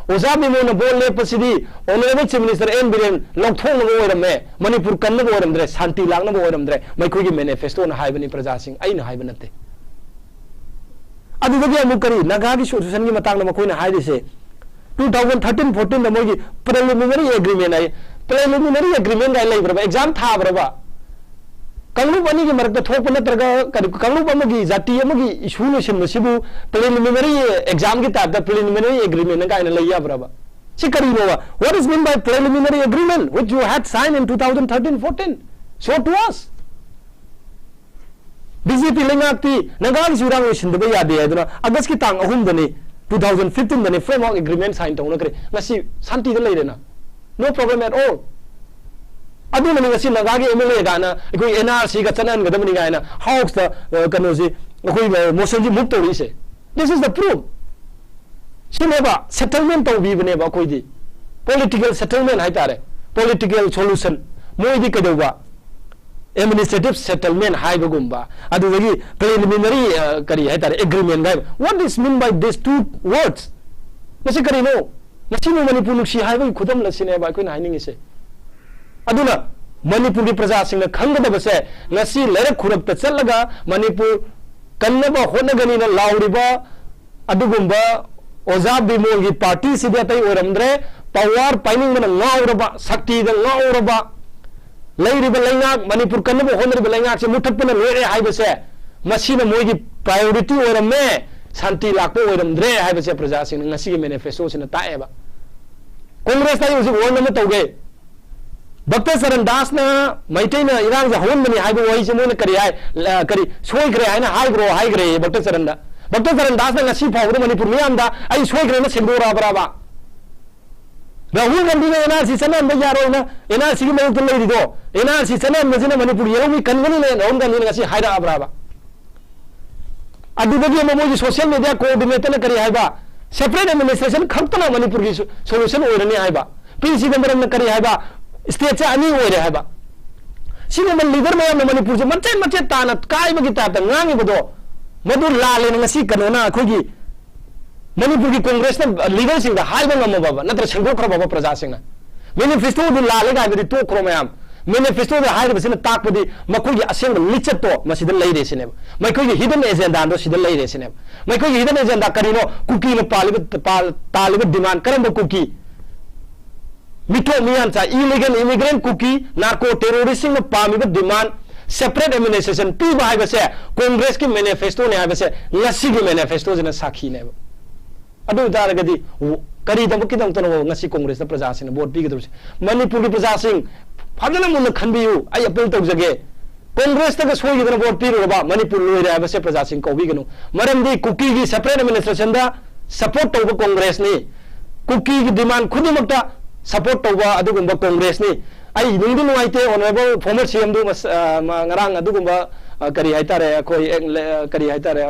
ꯑꯣꯖꯥ ꯕꯤꯃꯣꯜꯅ ꯚꯣꯠ ꯂꯦꯞꯄꯁꯤꯗꯤ honourable chief minister N Biren ꯂꯧꯊꯣꯛꯅꯕ ꯑꯣꯏꯔꯝꯃꯦ, ꯃꯅꯤꯄꯨꯔ ꯀꯟꯅꯕ ꯑꯣꯏꯔꯝꯗ꯭ꯔꯦ, ꯁꯥꯟꯇꯤ ꯂꯥꯛꯅꯕ ꯑꯣꯏꯔꯝꯗ꯭ꯔꯦ꯫ ꯃꯈꯣꯏꯒꯤ ꯃꯦꯅꯤꯐꯦꯁꯇꯣꯅ ꯍꯥꯏꯕꯅꯤ ꯄ꯭ꯔꯖꯥꯁꯤꯡ, ꯑꯩꯅ ꯍꯥꯏꯕ ꯅꯠꯇꯦ꯫ ꯑꯗꯨꯗꯒꯤ ꯑꯃꯨꯛ ꯀꯔꯤ, ꯅꯥꯒꯥꯒꯤ ꯁꯣꯂꯨꯁꯟꯒꯤ ꯃꯇꯥꯡꯗ ꯃꯈꯣꯏꯅ ꯍꯥꯏꯔꯤꯁꯦ, Two thousand thirteen fourteen ꯗ ꯃꯣꯏꯒꯤ preliminary agreement ꯍꯥꯏ, preliminary agreement ꯀꯥꯏ ꯂꯩꯕ꯭ꯔꯕ? Exam ꯊꯥꯕ꯭ꯔꯕ? ꯀꯥꯡꯂꯨꯞ ꯑꯅꯤꯒꯤ ꯃꯔꯛꯇ ꯊꯣꯛꯄ ꯅꯠꯇ꯭ꯔꯒ ꯀꯔꯤ, ꯀꯥꯡꯂꯨꯞ ꯑꯃꯒꯤ, ꯖꯥꯇꯤ ꯑꯃꯒꯤ issue ꯂꯣꯏꯁꯤꯟꯕꯁꯤꯕꯨ preliminary exam ꯒꯤ type ꯇ preliminary agreement ꯀꯥꯏꯅ ꯂꯩ ꯌꯥꯕ꯭ꯔꯕ? ꯁꯤ ꯀꯔꯤꯅꯣꯕ? What is mean by preliminary agreement which you had signed in two thousand thirteen fourteen? Show to us. B J P ꯂꯩꯉꯥꯛꯇꯤ ꯅꯥꯒꯥꯒꯤꯁꯨ ꯏꯔꯥꯡ ꯂꯣꯏꯁꯤꯟꯗꯕ ꯌꯥꯗꯦ ꯍꯥꯏꯗꯨꯅ August ꯀꯤ ꯇꯥꯡ ꯑꯍꯨꯝꯗꯅꯤ, two thousand fifteen ꯗꯅꯤ framework agreement sign ꯇꯧꯅꯈ꯭ꯔꯦ꯫ ꯉꯁꯤ ꯁꯥꯟꯇꯤꯗ ꯂꯩꯔꯦꯅ꯫ No problem at all. ꯑꯗꯨꯅꯅꯤ ꯉꯁꯤ ꯅꯥꯒꯥꯒꯤ M L A ꯒꯥꯅ ꯑꯩꯈꯣꯏ N R C ꯒ ꯆꯠꯅꯍꯟꯒꯗꯕꯅꯤ ꯀꯥꯏꯅ House ꯇ, ꯑ, ꯀꯩꯅꯣꯁꯤ, ꯑꯩꯈꯣꯏ, ꯑ, motion ꯁꯤ move ꯇꯧꯔꯛꯏꯁꯦ꯫ This is the proof. ꯁꯤꯅꯦꯕ settlement ꯇꯧꯕꯤꯕꯅꯦꯕ ꯑꯩꯈꯣꯏꯗꯤ꯫ Political settlement ꯍꯥꯏꯇꯥꯔꯦ, political solution꯫ ꯃꯣꯏꯗꯤ ꯀꯩꯗꯧꯕ? Administrative settlement ꯍꯥꯏꯕꯒꯨꯝꯕ, ꯑꯗꯨꯗꯒꯤ preliminary, ꯑ, ꯀꯔꯤ ꯍꯥꯏꯇꯥꯔꯦ, agreement ꯍꯥꯏꯕ꯫ What is mean by these two words? ꯃꯁꯤ ꯀꯔꯤꯅꯣ? ꯃꯁꯤꯕꯨ ꯃꯅꯤꯄꯨꯔ ꯅꯨꯡꯁꯤ ꯍꯥꯏꯕꯒꯤ ꯈꯨꯗꯝꯂ ꯁꯤꯅꯦꯕ ꯑꯩꯈꯣꯏꯅ ꯍꯥꯏꯅꯤꯡꯉꯤꯁꯦ꯫ ꯑꯗꯨꯅ ꯃꯅꯤꯄꯨꯔꯒꯤ ꯄ꯭ꯔꯖꯥꯁꯤꯡꯅ ꯈꯪꯒꯗꯕꯁꯦ, ꯉꯁꯤ ꯂꯩꯔꯛ ꯈꯨꯔꯛꯇ ꯆꯠꯂꯒ ꯃꯅꯤꯄꯨꯔ ꯀꯟꯅꯕ ꯍꯣꯠꯅꯒꯅꯤꯅ ꯂꯥꯎꯔꯤꯕ ꯑꯗꯨꯒꯨꯝꯕ ꯑꯣꯖꯥ ꯕꯤꯃꯣꯜꯒꯤ party ꯁꯤꯗꯤ ꯑꯇꯩ ꯑꯣꯏꯔꯝꯗ꯭ꯔꯦ꯫ Power ꯄꯥꯏꯅꯤꯡꯕꯅ ꯉꯥꯎꯔꯕ, ꯁꯛꯇꯤꯗ ꯉꯥꯎꯔꯕ, ꯂꯩꯔꯤꯕ ꯂꯩꯉꯥꯛ, ꯃꯅꯤꯄꯨꯔ ꯀꯟꯅꯕ ꯍꯣꯠꯅꯔꯤꯕ ꯂꯩꯉꯥꯛꯁꯦ ꯃꯨꯊꯠꯄꯅ ꯂꯣꯏꯔꯦ ꯍꯥꯏꯕꯁꯦ, ꯃꯁꯤꯅ ꯃꯣꯏꯒꯤ priority ꯑꯣꯏꯔꯝꯃꯦ, ꯁꯥꯟꯇꯤ ꯂꯥꯛꯄ ꯑꯣꯏꯔꯝꯗ꯭ꯔꯦ ꯍꯥꯏꯕꯁꯦ ꯄ꯭ꯔꯖꯥꯁꯤꯡꯅ ꯉꯁꯤꯒꯤ manifesto ꯁꯤꯅ ꯇꯥꯛꯑꯦꯕ꯫ Congress ꯇ ꯑꯩ ꯍꯧꯖꯤꯛ warn ꯑꯃ ꯇꯧꯒꯦ꯫ ꯚꯛꯇ ꯆꯔꯟ ꯗꯥꯁꯅ ꯃꯩꯇꯩꯅ ꯏꯔꯥꯡꯁꯦ ꯍꯧꯍꯟꯕꯅꯤ ꯍꯥꯏꯕ ꯋꯥꯍꯩꯁꯦ ꯃꯣꯏꯅ ꯀꯔꯤ ꯍꯥꯏ, ꯑ, ꯀꯔꯤ ꯁꯣꯏꯈ꯭ꯔꯦ ꯍꯥꯏꯅ ꯍꯥꯏꯈ꯭ꯔꯣ ꯍꯥꯏꯈ꯭ꯔꯦ ꯚꯛꯇ ꯆꯔꯟꯗ꯫ ꯚꯛꯇ ꯆꯔꯟ ꯗꯥꯁꯅ ꯉꯁꯤ ꯐꯥꯎꯕꯗ ꯃꯅꯤꯄꯨꯔ ꯃꯤꯌꯥꯝꯗ ꯑꯩ ꯁꯣꯏꯈ꯭ꯔꯦꯅ ꯁꯦꯡꯗꯣꯔꯛꯑꯕ꯭ꯔꯕ? ꯔꯥꯍꯨꯜ ꯒꯥꯟꯙꯤꯅ N R C ꯆꯠꯅꯍꯟꯕ ꯌꯥꯔꯣꯏꯅ N R C ꯒꯤ ꯃꯥꯌꯣꯛꯇ ꯂꯩꯔꯤꯗꯣ, N R C ꯆꯠꯅꯍꯟꯕꯁꯤꯅ Manipur ꯌꯦꯜꯍꯧꯉꯤ ꯀꯟꯒꯅꯤꯅ Rahul ꯒꯥꯟꯙꯤꯅ ꯉꯁꯤ ꯍꯥꯏꯔꯛꯑꯕ꯭ꯔꯕ? ꯑꯗꯨꯗꯒꯤ ꯑꯃꯨꯛ ꯃꯣꯏꯒꯤ social media coordinator ꯅ ꯀꯔꯤ ꯍꯥꯏꯕ? Separate administration ꯈꯛꯇꯅ ꯃꯅꯤꯄꯨꯔꯒꯤ ꯁꯣ-, solution ꯑꯣꯏꯔꯅꯤ ꯍꯥꯏꯕ꯫ ꯄꯤ ꯆꯤꯗꯝꯕꯔꯝꯅ ꯀꯔꯤ ꯍꯥꯏꯕ? State ꯁꯦ ꯑꯅꯤ ꯑꯣꯏꯔꯦ ꯍꯥꯏꯕ꯫ ꯁꯤꯒꯨꯝꯕ leader ꯃꯌꯥꯝꯅ ꯃꯅꯤꯄꯨꯔꯁꯦ ꯃꯆꯦꯠ ꯃꯆꯦꯠ ꯇꯥꯅ ꯀꯥꯏꯕꯒꯤ type ꯇ ꯉꯥꯡꯉꯤꯕꯗꯣ, ꯃꯗꯨ ꯂꯥꯜꯂꯦꯅ ꯉꯁꯤ ꯀꯩꯅꯣꯅ ꯑꯩꯈꯣꯏꯒꯤ ꯃꯅꯤꯄꯨꯔꯒꯤ Congress ꯅ leader ꯁꯤꯡꯗ ꯍꯥꯏꯕ ꯉꯝꯃꯕꯕ, ꯅꯠꯇ꯭ꯔ ꯁꯦꯡꯗꯣꯛꯈ꯭ꯔꯕꯕ ꯄ꯭ꯔꯖꯥꯁꯤꯡꯅ? Manifesto ꯗꯨ ꯂꯥꯜꯂꯦ ꯀꯥꯏꯕꯗꯤ ꯇꯣꯛꯈ꯭ꯔꯣ ꯃꯌꯥꯝ꯫ ꯃꯦꯅꯤꯐꯦꯁꯇꯣꯗ ꯍꯥꯏꯔꯤꯕꯁꯤꯅ ꯇꯥꯛꯄꯗꯤ ꯃꯈꯣꯏꯒꯤ ꯑꯁꯦꯡꯕ ꯂꯤꯆꯠꯇꯣ ꯃꯁꯤꯗ ꯂꯩꯔꯦ ꯁꯤꯅꯦꯕ꯫ ꯃꯈꯣꯏꯒꯤ ꯍꯤꯗꯟ ꯑꯦꯖꯦꯟꯗꯥꯗꯣ ꯁꯤꯗ ꯂꯩꯔꯦ ꯁꯤꯅꯦꯕ꯫ ꯃꯈꯣꯏꯒꯤ ꯍꯤꯗꯟ ꯑꯦꯖꯦꯟꯗꯥ ꯀꯔꯤꯅꯣ? ꯀꯨꯀꯤꯅ ꯄꯥꯜꯂꯤꯕ, ꯄꯥꯜ-, ꯇꯥꯜꯂꯤꯕ ꯗꯤꯃꯥꯟ ꯀꯔꯝꯕ ꯀꯨꯀꯤ? ꯃꯤꯊꯣꯛ ꯃꯤꯌꯥꯟꯆꯥ, ꯏꯂꯤꯒꯦꯜ ꯏꯃꯤꯒ꯭ꯔꯦꯟ ꯀꯨꯀꯤ, ꯅꯥꯔꯀꯣ ꯇꯦꯔꯣꯔꯤꯁꯁꯤꯡꯅ ꯄꯥꯝꯃꯤꯕ ꯗꯤꯃꯥꯟ, ꯁꯦꯄꯔꯦꯠ ꯑꯦꯗꯃꯤꯅꯤꯁꯇ꯭ꯔꯦꯁꯟ ꯄꯤꯕ ꯍꯥꯏꯕꯁꯦ ꯀꯣꯡꯒ꯭ꯔꯦꯁꯀꯤ ꯃꯦꯅꯤꯐꯦꯁꯇꯣꯅꯤ ꯍꯥꯏꯕꯁꯦ ꯉꯁꯤꯒꯤ ꯃꯦꯅꯤꯐꯦꯁꯇꯣꯁꯤꯅ ꯁꯥꯈꯤꯅꯦꯕ꯫ ꯑꯗꯨ ꯑꯣꯏꯇꯥꯔꯒꯗꯤ ꯉꯁꯤ ꯀꯣꯡꯒ꯭ꯔꯦꯁꯇ ꯄ꯭ꯔꯖꯥꯁꯤꯡꯅ ꯚꯣꯠ ꯄꯤꯒꯗꯧꯔꯤꯁꯦ? ꯃꯅꯤꯄꯨꯔꯒꯤ ꯄ꯭ꯔꯖꯥꯁꯤꯡ ꯐꯖꯅ ꯃꯨꯟꯅ ꯈꯟꯕꯤꯌꯨ꯫ ꯑꯩ ꯑꯄꯤꯜ ꯇꯧꯖꯒꯦ, ꯀꯣꯡꯒ꯭ꯔꯦꯁꯇꯒ ꯁꯣꯏꯈꯤꯗꯅ ꯚꯣꯠ ꯄꯤꯔꯨꯔꯕ ꯃꯅꯤꯄꯨꯔ ꯂꯣꯏꯔꯦ ꯍꯥꯏꯕꯁꯦ ꯄ꯭ꯔꯖꯥꯁꯤꯡ ꯀꯧꯕꯤꯒꯅꯨ꯫ ꯃꯔꯝꯗꯤ ꯀꯨꯀꯤꯒꯤ ꯁꯦꯄꯔꯦꯠ ꯑꯦꯗꯃꯤꯅꯤꯁꯇ꯭ꯔꯦꯁꯟꯗ ꯁꯄꯣꯔꯠ ꯇꯧꯕ ꯀꯣꯡꯒ꯭ꯔꯦꯁꯅꯤ, ꯀꯨꯀꯤꯒꯤ ꯗꯤꯃꯥꯟ ꯈꯨꯗꯤꯡꯃꯛꯇ ꯁꯄꯣꯔꯠ ꯇꯧꯕ ꯑꯗꯨꯒꯨꯝꯕ ꯀꯣꯡꯒ꯭ꯔꯦꯁꯅꯤ꯫ ꯑꯩ ꯅꯨꯡꯗꯤ ꯅꯨꯡꯉꯥꯏꯇꯦ, ꯑꯣꯅꯔꯦꯕꯜ ꯐꯣꯔꯃꯔ ꯁꯤ ꯑꯦꯝꯗꯨ ꯉꯔꯥꯡ ꯑꯗꯨꯒꯨꯝꯕ, ꯑ, ꯀꯔꯤ ꯍꯥꯏꯇꯥꯔꯦ, ꯑꯩꯈꯣꯏ, ꯑ, ꯀꯔꯤ ꯍꯥꯏꯇꯥꯔꯦ,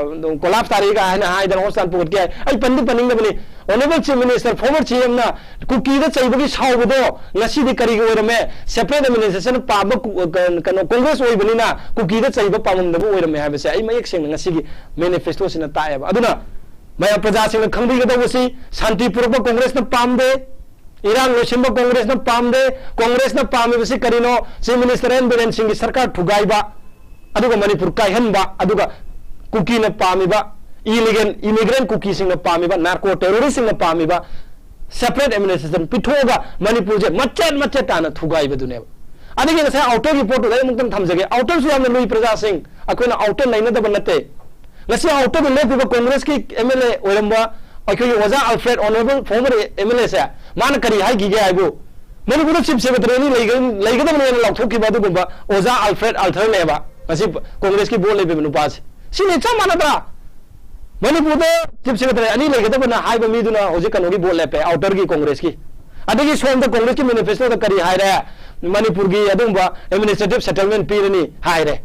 ꯀꯣꯂꯥꯞꯁ ꯇꯥꯔꯛꯏꯒ ꯍꯥꯏꯅ ꯍꯥꯏꯗꯅ ꯍꯣꯁꯄꯤꯇꯥꯜ ꯄꯨꯈꯠꯀꯦ ꯍꯥꯏ꯫ ꯑꯩ ꯄꯟꯗꯤ ꯄꯟꯅꯤꯡꯗꯕꯅꯤ꯫ ꯑꯣꯅꯔꯦꯕꯜ ꯆꯤꯐ ꯃꯤꯅꯤꯁꯇꯔ, ꯐꯣꯔꯃꯔ ꯁꯤ ꯑꯦꯝꯅ ꯀꯨꯀꯤꯗ ꯆꯩꯕꯒꯤ ꯁꯥꯎꯕꯗꯣ ꯉꯁꯤꯗꯤ ꯀꯔꯤꯒꯤ ꯑꯣꯏꯔꯝꯃꯦ? ꯁꯦꯄꯔꯦꯠ ꯑꯦꯗꯃꯤꯅꯤꯁꯇ꯭ꯔꯦꯁꯟ ꯄꯥꯝꯕ ꯀꯨ-, ꯀ-, ꯀꯩꯅꯣ, ꯀꯣꯡꯒ꯭ꯔꯦꯁ ꯑꯣꯏꯕꯅꯤꯅ ꯀꯨꯀꯤꯗ ꯆꯩꯕ ꯄꯥꯝꯂꯝꯗꯕ ꯑꯣꯏꯔꯝꯃꯦ ꯍꯥꯏꯕꯁꯦ ꯑꯩ ꯃꯌꯦꯛ ꯁꯦꯡꯅ ꯉꯁꯤꯒꯤ ꯃꯦꯅꯤꯐꯦꯁꯇꯣꯁꯤꯅ ꯇꯥꯛꯑꯦꯕ꯫ ꯑꯗꯨꯅ ꯃꯌꯥꯝ ꯄ꯭ꯔꯖꯥꯁꯤꯡꯅ ꯈꯪꯕꯤꯒꯗꯧꯕꯁꯤ, ꯁꯥꯟꯇꯤ ꯄꯨꯔꯛꯄ ꯀꯣꯡꯒ꯭ꯔꯦꯁꯅ ꯄꯥꯝꯗꯦ, ꯏꯔꯥꯡ ꯂꯣꯏꯁꯤꯟꯕ ꯀꯣꯡꯒ꯭ꯔꯦꯁꯅ ꯄꯥꯝꯗꯦ꯫ ꯀꯣꯡꯒ꯭ꯔꯦꯁꯅ ꯄꯥꯝꯃꯤꯕꯁꯤ ꯀꯔꯤꯅꯣ? ꯆꯤꯐ ꯃꯤꯅꯤꯁꯇꯔ ꯑꯦꯟ ꯕꯤꯔꯦꯟ ꯁꯤꯡꯒꯤ ꯁꯔꯀꯥꯔ ꯊꯨꯒꯥꯏꯕ, ꯑꯗꯨꯒ ꯃꯅꯤꯄꯨꯔ ꯀꯥꯏꯍꯟꯕ, ꯑꯗꯨꯒ ꯀꯨꯀꯤꯅ ꯄꯥꯝꯃꯤꯕ, ꯏꯂꯤꯒꯦꯜ ꯏꯃꯤꯒ꯭ꯔꯦꯟ ꯀꯨꯀꯤꯁꯤꯡꯅ ꯄꯥꯝꯃꯤꯕ, ꯅꯥꯔꯀꯣ ꯇꯦꯔꯣꯔꯤꯁꯁꯤꯡꯅ ꯄꯥꯝꯃꯤꯕ ꯁꯦꯄꯔꯦꯠ ꯑꯦꯗꯃꯤꯅꯤꯁꯇ꯭ꯔꯦꯁꯟ ꯄꯤꯊꯣꯛꯑꯒ ꯃꯅꯤꯄꯨꯔꯁꯦ ꯃꯆꯦꯠ ꯃꯆꯦꯠ ꯇꯥꯅ ꯊꯨꯒꯥꯏꯕꯗꯨꯅꯦꯕ꯫ ꯑꯗꯒꯤ ꯉꯁꯥꯏ ꯑꯥꯎꯇꯔꯒꯤ ꯄꯣꯠꯇꯨꯗ ꯑꯩ ꯑꯃꯨꯛꯇꯪ ꯊꯝꯖꯒꯦ꯫ ꯑꯥꯎꯇꯔꯁꯨ ꯌꯥꯝꯅ ꯂꯨꯏ ꯄ꯭ꯔꯖꯥꯁꯤꯡ, ꯑꯩꯈꯣꯏꯅ ꯑꯥꯎꯇꯔ ꯅꯩꯅꯗꯕ ꯅꯠꯇꯦ꯫ ꯉꯁꯤ ꯑꯥꯎꯇꯔꯗ ꯂꯦꯞꯄꯤꯕ ꯀꯣꯡꯒ꯭ꯔꯦꯁꯀꯤ ꯑꯦꯝ ꯑꯦꯜ ꯑꯦ ꯑꯣꯏꯔꯝꯕ ꯑꯩꯈꯣꯏꯒꯤ ꯑꯣꯖꯥ Alfred, honourable former M L ꯑꯦꯁꯦ, ꯃꯥꯅ ꯀꯔꯤ ꯍꯥꯏꯈꯤꯒꯦ ꯍꯥꯏꯕꯨ, ꯃꯅꯤꯄꯨꯔꯗ ꯆꯤꯐ ꯁꯦꯀ꯭ꯔꯦꯇꯔꯤ ꯑꯅꯤ ꯂꯩꯒ-, ꯂꯩꯒꯗꯕꯅꯦꯅ ꯂꯥꯎꯊꯣꯛꯈꯤꯕ ꯑꯗꯨꯒꯨꯝꯕ ꯑꯣꯖꯥ ꯑꯜꯐ꯭ꯔꯦꯗ ꯑꯜꯊꯔꯅꯦꯕ ꯉꯁꯤ ꯀꯣꯡꯒ꯭ꯔꯦꯁꯀꯤ ꯕꯣꯔꯗ ꯂꯦꯞꯄꯤꯕ ꯅꯨꯄꯥꯁꯦ꯫ ꯁꯤꯅꯤ ꯆꯞ ꯃꯥꯟꯅꯗ꯭ꯔꯥ? ꯃꯅꯤꯄꯨꯔꯗ ꯆꯤꯐ ꯁꯦꯀ꯭ꯔꯦꯇꯔꯤ ꯑꯅꯤ ꯂꯩꯒꯗꯕꯅ ꯍꯥꯏꯕ ꯃꯤꯗꯨꯅ ꯍꯧꯖꯤꯛ ꯀꯩꯅꯣꯒꯤ ꯕꯣꯔꯗ ꯂꯦꯞꯄꯦ, ꯑꯥꯎꯇꯔꯒꯤ ꯀꯣꯡꯒ꯭ꯔꯦꯁꯀꯤ꯫ ꯑꯗꯒꯤ ꯁꯣꯝꯗ ꯀꯣꯡꯒ꯭ꯔꯦꯁꯀꯤ ꯃꯦꯅꯤꯐꯦꯁꯇꯣꯗ ꯀꯔꯤ ꯍꯥꯏꯔꯦ? ꯃꯅꯤꯄꯨꯔꯒꯤ ꯑꯗꯨꯒꯨꯝꯕ ꯑꯦꯗꯃꯤꯅꯤꯁꯇ꯭ꯔꯦꯇꯤꯚ ꯁꯦꯇꯜꯃꯦꯟ ꯄꯤꯔꯅꯤ ꯍꯥꯏꯔꯦ꯫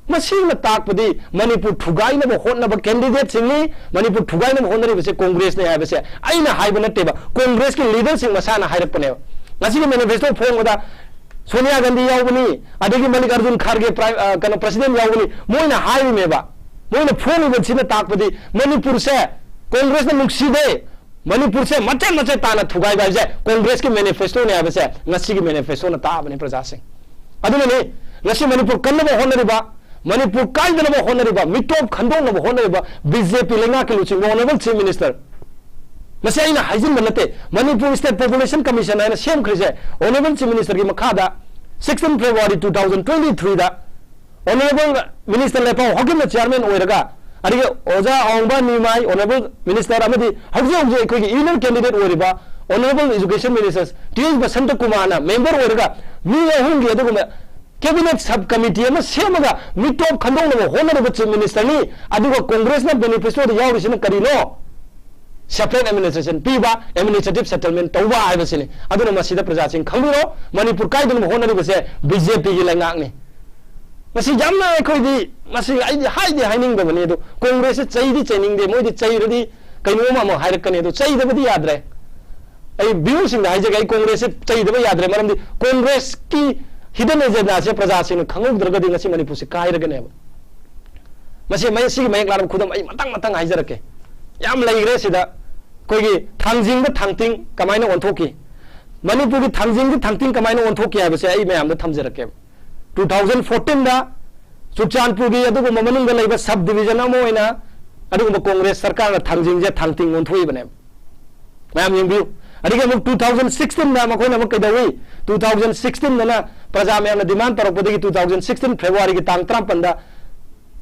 ꯃꯁꯤꯅ ꯇꯥꯛꯄꯗꯤ ꯃꯅꯤꯄꯨꯔ ꯊꯨꯒꯥꯏꯅꯕ ꯍꯣꯠꯅꯕ ꯀꯦꯟꯗꯤꯗꯦꯠꯁꯤꯡꯅꯤ, ꯃꯅꯤꯄꯨꯔ ꯊꯨꯒꯥꯏꯅꯕ ꯍꯣꯠꯅꯔꯤꯕꯁꯦ ꯀꯣꯡꯒ꯭ꯔꯦꯁꯅꯤ ꯍꯥꯏꯕꯁꯦ ꯑꯩꯅ ꯍꯥꯏꯕ ꯅꯠꯇꯦꯕ, ꯀꯣꯡꯒ꯭ꯔꯦꯁꯀꯤ ꯂꯤꯗꯔꯁꯤꯡ ꯃꯁꯥꯅ ꯍꯥꯏꯔꯛꯄꯅꯦꯕ꯫ ꯉꯁꯤꯒꯤ ꯃꯦꯅꯤꯐꯦꯁꯇꯣ ꯐꯣꯡꯕꯗ ꯁꯣꯅꯤꯌꯥ ꯒꯥꯟꯙꯤ ꯌꯥꯎꯕꯅꯤ, ꯑꯗꯒꯤ ꯃꯜꯂꯤꯀꯥꯔꯖꯨꯟ ꯈꯥꯔꯒꯦ ꯄ꯭ꯔꯥꯏꯝ-, ꯑ, ꯀꯩꯅꯣ, ꯄ꯭ꯔꯁꯤꯗꯦꯟ ꯌꯥꯎꯕꯅꯤ, ꯃꯣꯏꯅ ꯍꯥꯏꯔꯤꯅꯦꯕ꯫ ꯃꯣꯏꯅ ꯐꯣꯡꯉꯤꯕꯁꯤꯅ ꯇꯥꯛꯄꯗꯤ ꯃꯅꯤꯄꯨꯔꯁꯦ ꯀꯣꯡꯒ꯭ꯔꯦꯁꯅ ꯅꯨꯡꯁꯤꯗꯦ, ꯃꯅꯤꯄꯨꯔꯁꯦ ꯃꯆꯦꯠ ꯃꯆꯦꯠ ꯇꯥꯅ ꯊꯨꯒꯥꯏꯕ ꯍꯥꯏꯕꯁꯦ ꯀꯣꯡꯒ꯭ꯔꯦꯁꯀꯤ ꯃꯦꯅꯤꯐꯦꯁꯇꯣꯅꯦ ꯍꯥꯏꯕꯁꯦ ꯉꯁꯤꯒꯤ ꯃꯦꯅꯤꯐꯦꯁꯇꯣꯅ ꯇꯥꯕꯅꯤ ꯄ꯭ꯔꯖꯥꯁꯤꯡ꯫ ꯑꯗꯨꯅꯅꯤ ꯉꯁꯤ ꯃꯅꯤꯄꯨꯔ ꯀꯟꯅꯕ ꯍꯣꯠꯅꯔꯤꯕ, ꯃꯅꯤꯄꯨꯔ ꯀꯥꯏꯗꯅꯕ ꯍꯣꯠꯅꯔꯤꯕ, ꯃꯤꯇꯣꯞ ꯈꯟꯗꯣꯛꯅꯕ ꯍꯣꯠꯅꯔꯤꯕ ꯕꯤ ꯖꯦ ꯄꯤ ꯂꯩꯉꯥꯛꯀꯤ ꯂꯨꯆꯤꯡꯕ Honourable Chief Minister, ꯃꯁꯤ ꯑꯩꯅ ꯍꯥꯏꯖꯤꯟꯕ ꯅꯠꯇꯦ, ꯃꯅꯤꯄꯨꯔ State Population Commission ꯍꯥꯏꯅ ꯁꯦꯝꯈ꯭ꯔꯤꯁꯦ Honourable Chief Ministerꯒꯤ ꯃꯈꯥꯗ sixteen February two thousand twenty-threeꯗ Honourable Minister ꯂꯦꯞꯐꯥꯎ ꯍꯣꯀꯤꯝꯅ chairman ꯑꯣꯏꯔꯒ, ꯑꯗꯒꯤ ꯑꯣꯖꯥ ꯑꯋꯥꯡꯕ ꯅꯤꯃꯥꯏ Honourable Minister ꯑꯃꯗꯤ ꯍꯧꯖꯤꯛ ꯍꯧꯖꯤꯛ ꯑꯩꯈꯣꯏꯒꯤ union candidate ꯑꯣꯏꯔꯤꯕ Honourable Education Minister ꯇꯤ ꯑꯦꯁ ꯕꯁꯟꯇ ꯀꯨꯃꯥꯔꯅ member ꯑꯣꯏꯔꯒ ꯃꯤ ꯑꯍꯨꯝꯒꯤ ꯑꯗꯨꯒꯨꯝꯕ cabinet sub committee ꯑꯃ ꯁꯦꯝꯃꯒ ꯃꯤꯇꯣꯞ ꯈꯟꯗꯣꯛꯅꯕ ꯍꯣꯠꯅꯔꯤꯕ Chief Ministerꯅꯤ꯫ ꯑꯗꯨꯒ ꯀꯣꯡꯒ꯭ꯔꯦꯁꯅ ꯃꯦꯅꯤꯐꯦꯁꯇꯣꯗ ꯌꯥꯎꯔꯤꯁꯤꯅ ꯀꯔꯤꯅꯣ? Separate administration ꯄꯤꯕ, administrative settlement ꯇꯧꯕ ꯍꯥꯏꯕꯁꯤꯅꯤ꯫ ꯑꯗꯨꯅ ꯃꯁꯤꯗ ꯄ꯭ꯔꯖꯥꯁꯤꯡ ꯈꯪꯕꯤꯔꯣ, ꯃꯅꯤꯄꯨꯔ ꯀꯥꯏꯗꯅꯕ ꯍꯣꯠꯅꯔꯤꯕꯁꯦ ꯕꯤ ꯖꯦ ꯄꯤꯒꯤ ꯂꯩꯉꯥꯛꯅꯤ꯫ ꯃꯁꯤ ꯌꯥꯝꯅ ꯑꯩꯈꯣꯏꯗꯤ, ꯃꯁꯤ ꯑꯩꯗꯤ ꯍꯥꯏꯗꯤ ꯍꯥꯏꯅꯤꯡꯗꯕꯅꯤ, ꯑꯗꯣ ꯀꯣꯡꯒ꯭ꯔꯦꯁꯁꯦ ꯆꯩꯗꯤ ꯆꯩꯅꯤꯡꯗꯦ, ꯃꯣꯏꯗꯤ ꯆꯩꯔꯗꯤ ꯀꯩꯅꯣꯝ ꯑꯃ ꯍꯥꯏꯔꯛꯀꯅꯤ, ꯑꯗꯣ ꯆꯩꯗꯕꯗꯤ ꯌꯥꯗ꯭ꯔꯦ꯫ ꯑꯩ ꯚ꯭ꯌꯨꯁꯤꯡꯗ ꯍꯥꯏꯖꯒꯦ, ꯑꯩ ꯀꯣꯡꯒ꯭ꯔꯦꯁꯁꯦ ꯆꯩꯗꯕ ꯌꯥꯗ꯭ꯔꯦ, ꯃꯔꯝꯗꯤ ꯀꯣꯡꯒ꯭ꯔꯦꯁꯀꯤ hidden agendaꯁꯦ ꯄ꯭ꯔꯖꯥꯁꯤꯡꯅ ꯈꯪꯍꯧꯗ꯭ꯔꯒꯗꯤ ꯉꯁꯤ ꯃꯅꯤꯄꯨꯔꯁꯦ ꯀꯥꯏꯔꯒꯅꯦꯕ꯫ ꯃꯁꯤ ꯃꯌꯦꯛ, ꯁꯤꯒꯤ ꯃꯌꯦꯛ ꯂꯥꯅꯕ ꯈꯨꯗꯝ ꯑꯩ ꯃꯊꯪ ꯃꯊꯪ ꯍꯥꯏꯖꯔꯛꯀꯦ꯫ ꯌꯥꯝ ꯂꯩꯈ꯭ꯔꯦ ꯁꯤꯗ꯫ ꯑꯩꯈꯣꯏꯒꯤ ꯊꯥꯡꯖꯤꯡꯗ ꯊꯥꯡꯇꯤꯡ ꯀꯃꯥꯏꯅ ꯑꯣꯟꯊꯣꯛꯈꯤ? ꯃꯅꯤꯄꯨꯔꯒꯤ ꯊꯥꯡꯖꯤꯡꯗ ꯊꯥꯡꯇꯤꯡ ꯀꯃꯥꯏꯅ ꯑꯣꯟꯊꯣꯛꯈꯤ ꯍꯥꯏꯕꯁꯦ ꯑꯩ ꯃꯌꯥꯝꯗ ꯊꯝꯖꯔꯛꯀꯦ꯫ Two thousand fourteenꯗ ꯆꯨꯔꯆꯥꯟꯄꯨꯔꯒꯤ ꯑꯗꯨꯒꯨꯝꯕ ꯃꯅꯨꯡꯗ ꯂꯩꯕ sub division ꯑꯃ ꯑꯣꯏꯅ ꯑꯗꯨꯒꯨꯝꯕ ꯀꯣꯡꯒ꯭ꯔꯦꯁ ꯁꯔꯀꯥꯔꯅ ꯊꯥꯡꯖꯤꯡꯁꯦ ꯊꯥꯡꯇꯤꯡ ꯑꯣꯟꯊꯣꯛꯏꯕꯅꯦꯕ꯫ ꯃꯌꯥꯝ ꯌꯦꯡꯕꯤꯌꯨ꯫ ꯑꯗꯒꯤ ꯑꯃꯨꯛ two thousand sixteenꯗ ꯃꯈꯣꯏꯅ ꯑꯃꯨꯛ ꯀꯩꯗꯧꯏ? Two thousand sixteenꯗꯅ ꯄ꯭ꯔꯖꯥ ꯃꯌꯥꯝꯅ demand ꯇꯧꯔꯛꯄꯗꯒꯤ two thousand sixteen Februaryꯒꯤ ꯇꯥꯡ ꯇꯔꯥꯃꯥꯄꯟꯗ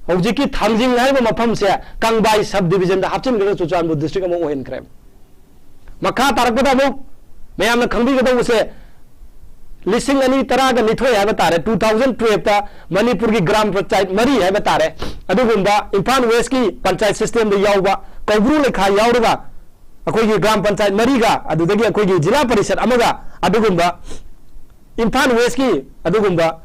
ꯍꯧꯖꯤꯛꯀꯤ ꯊꯥꯡꯖꯤꯡ ꯍꯥꯏꯔꯤꯕ ꯃꯐꯝꯁꯦ ꯀꯪꯕꯥꯏ sub divisionꯗ ꯍꯥꯞꯆꯤꯟꯈ꯭ꯔꯒ ꯆꯨꯔꯆꯥꯟꯄꯨꯔ district ꯑꯃ ꯑꯣꯏꯍꯟꯈ꯭ꯔꯦ꯫ ꯃꯈꯥ ꯇꯥꯔꯛꯄꯗ ꯑꯃꯨꯛ ꯃꯌꯥꯝꯅ ꯈꯪꯕꯤꯒꯗꯧꯕꯁꯦ, ꯂꯤꯁꯤꯡ ꯑꯅꯤ ꯇꯔꯥꯒ ꯅꯤꯊꯣꯏ ꯍꯥꯏꯕ ꯇꯥꯔꯦ, two thousand twelveꯇ ꯃꯅꯤꯄꯨꯔꯒꯤ ꯒ꯭ꯔꯥꯝ ꯄꯟꯆꯥꯌꯠ ꯃꯔꯤ ꯍꯥꯏꯕ ꯇꯥꯔꯦ, ꯑꯗꯨꯒꯨꯝꯕ ꯏꯝꯐꯥꯜ Westꯀꯤ ꯄꯟꯆꯥꯌꯠ systemꯗ ꯌꯥꯎꯕ ꯀꯧꯕ꯭ꯔꯨ ꯂꯩꯈꯥ ꯌꯥꯎꯔꯒ ꯑꯩꯈꯣꯏꯒꯤ ꯒ꯭ꯔꯥꯝ ꯄꯟꯆꯥꯌꯠ ꯃꯔꯤꯒ, ꯑꯗꯨꯗꯒꯤ ꯑꯩꯈꯣꯏꯒꯤ ꯖꯤꯂꯥ ꯄꯔꯤꯁꯠ ꯑꯃꯒ, ꯑꯗꯨꯒꯨꯝꯕ ꯏꯝꯐꯥꯜ Westꯀꯤ ꯑꯗꯨꯒꯨꯝꯕ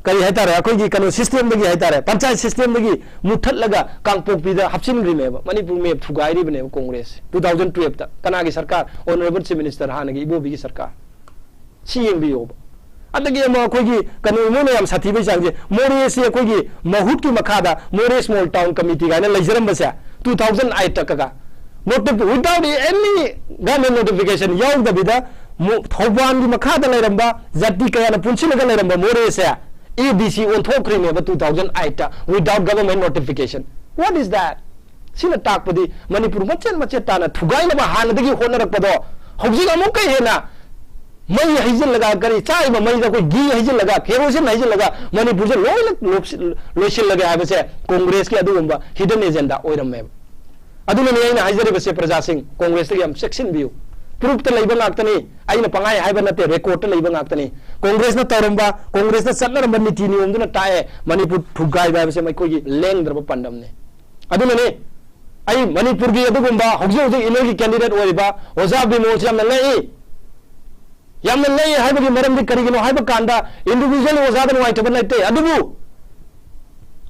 ꯀꯔꯤ ꯍꯥꯏꯇꯥꯔꯦ, ꯑꯩꯈꯣꯏꯒꯤ ꯀꯩꯅꯣ systemꯗꯒꯤ ꯍꯥꯏꯇꯥꯔꯦ, ꯄꯟꯆꯥꯌꯠ systemꯗꯒꯤ ꯃꯨꯠꯊꯠꯂꯒ ꯀꯥꯡꯄꯣꯛꯄꯤꯗ ꯍꯥꯞꯆꯤꯟꯈ꯭ꯔꯤꯅꯦꯕ꯫ Manipur map ꯊꯨꯒꯥꯏꯔꯤꯕꯅꯦꯕ Congress. Two thousand twelveꯇ ꯀꯅꯥꯒꯤ ꯁꯔꯀꯥꯔ? Honourable Chief Minister ꯍꯥꯟꯅꯒꯤ ꯏꯕꯣꯕꯤꯒꯤ ꯁꯔꯀꯥꯔ꯫ ꯁꯤ ꯌꯦꯡꯕꯤꯌꯣꯕ꯫ ꯑꯗꯒꯤ ꯑꯃꯨꯛ ꯑꯩꯈꯣꯏꯒꯤ ꯀꯩꯅꯣ, ꯃꯣꯏꯅ ꯌꯥꯝ ꯁꯥꯊꯤꯕꯩ ꯆꯥꯡꯁꯦ, ꯃꯣꯔꯦꯁꯤ ꯑꯩꯈꯣꯏꯒꯤ ꯃꯍꯨꯠꯀꯤ ꯃꯈꯥꯗ ꯃꯣꯔꯦ Small Town Committee ꯀꯥꯏꯅ ꯂꯩꯖꯔꯝꯕꯁꯦ, two thousand eight ꯀꯒ Notif-, without any government notification ꯌꯥꯎꯗꯕꯤꯗ ꯃꯣ-, ꯊꯧꯕꯥꯜꯒꯤ ꯃꯈꯥꯗ ꯂꯩꯔꯝꯕ ꯖꯥꯇꯤ ꯀꯌꯥꯅ ꯄꯨꯟꯁꯤꯜꯂꯒ ꯂꯩꯔꯝꯕ ꯃꯣꯔꯦꯁꯦ A D C ꯑꯣꯟꯊꯣꯛꯈ꯭ꯔꯤꯅꯦꯕ two thousand eight ꯇ, without government notification. What is that? ꯁꯤꯅ ꯇꯥꯛꯄꯗꯤ ꯃꯅꯤꯄꯨꯔ ꯃꯆꯦꯠ ꯃꯆꯦꯠ ꯇꯥꯅ ꯊꯨꯒꯥꯏꯅꯕ ꯍꯥꯟꯅꯗꯒꯤ ꯍꯣꯠꯅꯔꯛꯄꯗꯣ ꯍꯧꯖꯤꯛ ꯑꯃꯨꯛꯀ ꯍꯦꯟꯅ ꯃꯩ ꯍꯩꯖꯤꯜꯂꯒ, ꯀꯔꯤ, ꯆꯥꯛꯏꯕ ꯃꯩꯗ ꯑꯩꯈꯣꯏ ꯘꯤ ꯍꯩꯖꯤꯜꯂꯒ, ꯀꯦꯔꯣꯁꯤꯟ ꯍꯩꯖꯤꯜꯂꯒ ꯃꯅꯤꯄꯨꯔꯁꯦ ꯂꯣꯏꯅ ꯂꯣꯏꯁꯤ-, ꯂꯣꯏꯁꯤꯜꯂꯒꯦ ꯍꯥꯏꯕꯁꯦ ꯀꯣꯡꯒ꯭ꯔꯦꯁꯀꯤ ꯑꯗꯨꯒꯨꯝꯕ hidden agenda ꯑꯣꯏꯔꯝꯃꯦꯕ꯫ ꯑꯗꯨꯅꯅꯤ ꯑꯩꯅ ꯍꯥꯏꯖꯔꯤꯕꯁꯦ, ꯄ꯭ꯔꯖꯥꯁꯤꯡ, ꯀꯣꯡꯒ꯭ꯔꯦꯁꯇꯒꯤ ꯌꯥꯝ ꯆꯦꯛꯁꯤꯟꯕꯤꯌꯨ꯫ Proof ꯇ ꯂꯩꯕ ꯉꯥꯛꯇꯅꯤ, ꯑꯩꯅ ꯄꯪꯍꯥꯏ ꯍꯥꯏꯕ ꯅꯠꯇꯦ, record ꯇ ꯂꯩꯕ ꯉꯥꯛꯇꯅꯤ꯫ ꯀꯣꯡꯒ꯭ꯔꯦꯁꯅ ꯇꯧꯔꯝꯕ, ꯀꯣꯡꯒ꯭ꯔꯦꯁꯅ ꯆꯠꯅꯔꯝꯕ ꯅꯤꯇꯤ ꯅꯤꯌꯣꯝꯗꯨꯅ ꯇꯥꯛꯑꯦ ꯃꯅꯤꯄꯨꯔ ꯊꯨꯒꯥꯏꯕ ꯍꯥꯏꯕꯁꯦ ꯃꯈꯣꯏꯒꯤ ꯂꯦꯡꯗ꯭ꯔꯕ ꯄꯥꯟꯗꯝꯅꯤ꯫ ꯑꯗꯨꯅꯅꯤ ꯑꯩ ꯃꯅꯤꯄꯨꯔꯒꯤ ꯑꯗꯨꯒꯨꯝꯕ ꯍꯧꯖꯤꯛ ꯍꯧꯖꯤꯛ ꯏꯅꯣꯏꯒꯤ candidate ꯑꯣꯏꯔꯤꯕ ꯑꯣꯖꯥ ꯕꯤꯃꯣꯜꯁꯤ ꯌꯥꯝꯅ ꯉꯛꯏ꯫ ꯌꯥꯝꯅ ꯉꯛꯏ ꯍꯥꯏꯕꯒꯤ ꯃꯔꯝꯗꯤ ꯀꯔꯤꯒꯤꯅꯣ ꯍꯥꯏꯕ ꯀꯥꯟꯗ individual ꯑꯣꯖꯥꯗ ꯅꯨꯡꯉꯥꯏꯇꯕ ꯅꯠꯇꯦ, ꯑꯗꯨꯕꯨ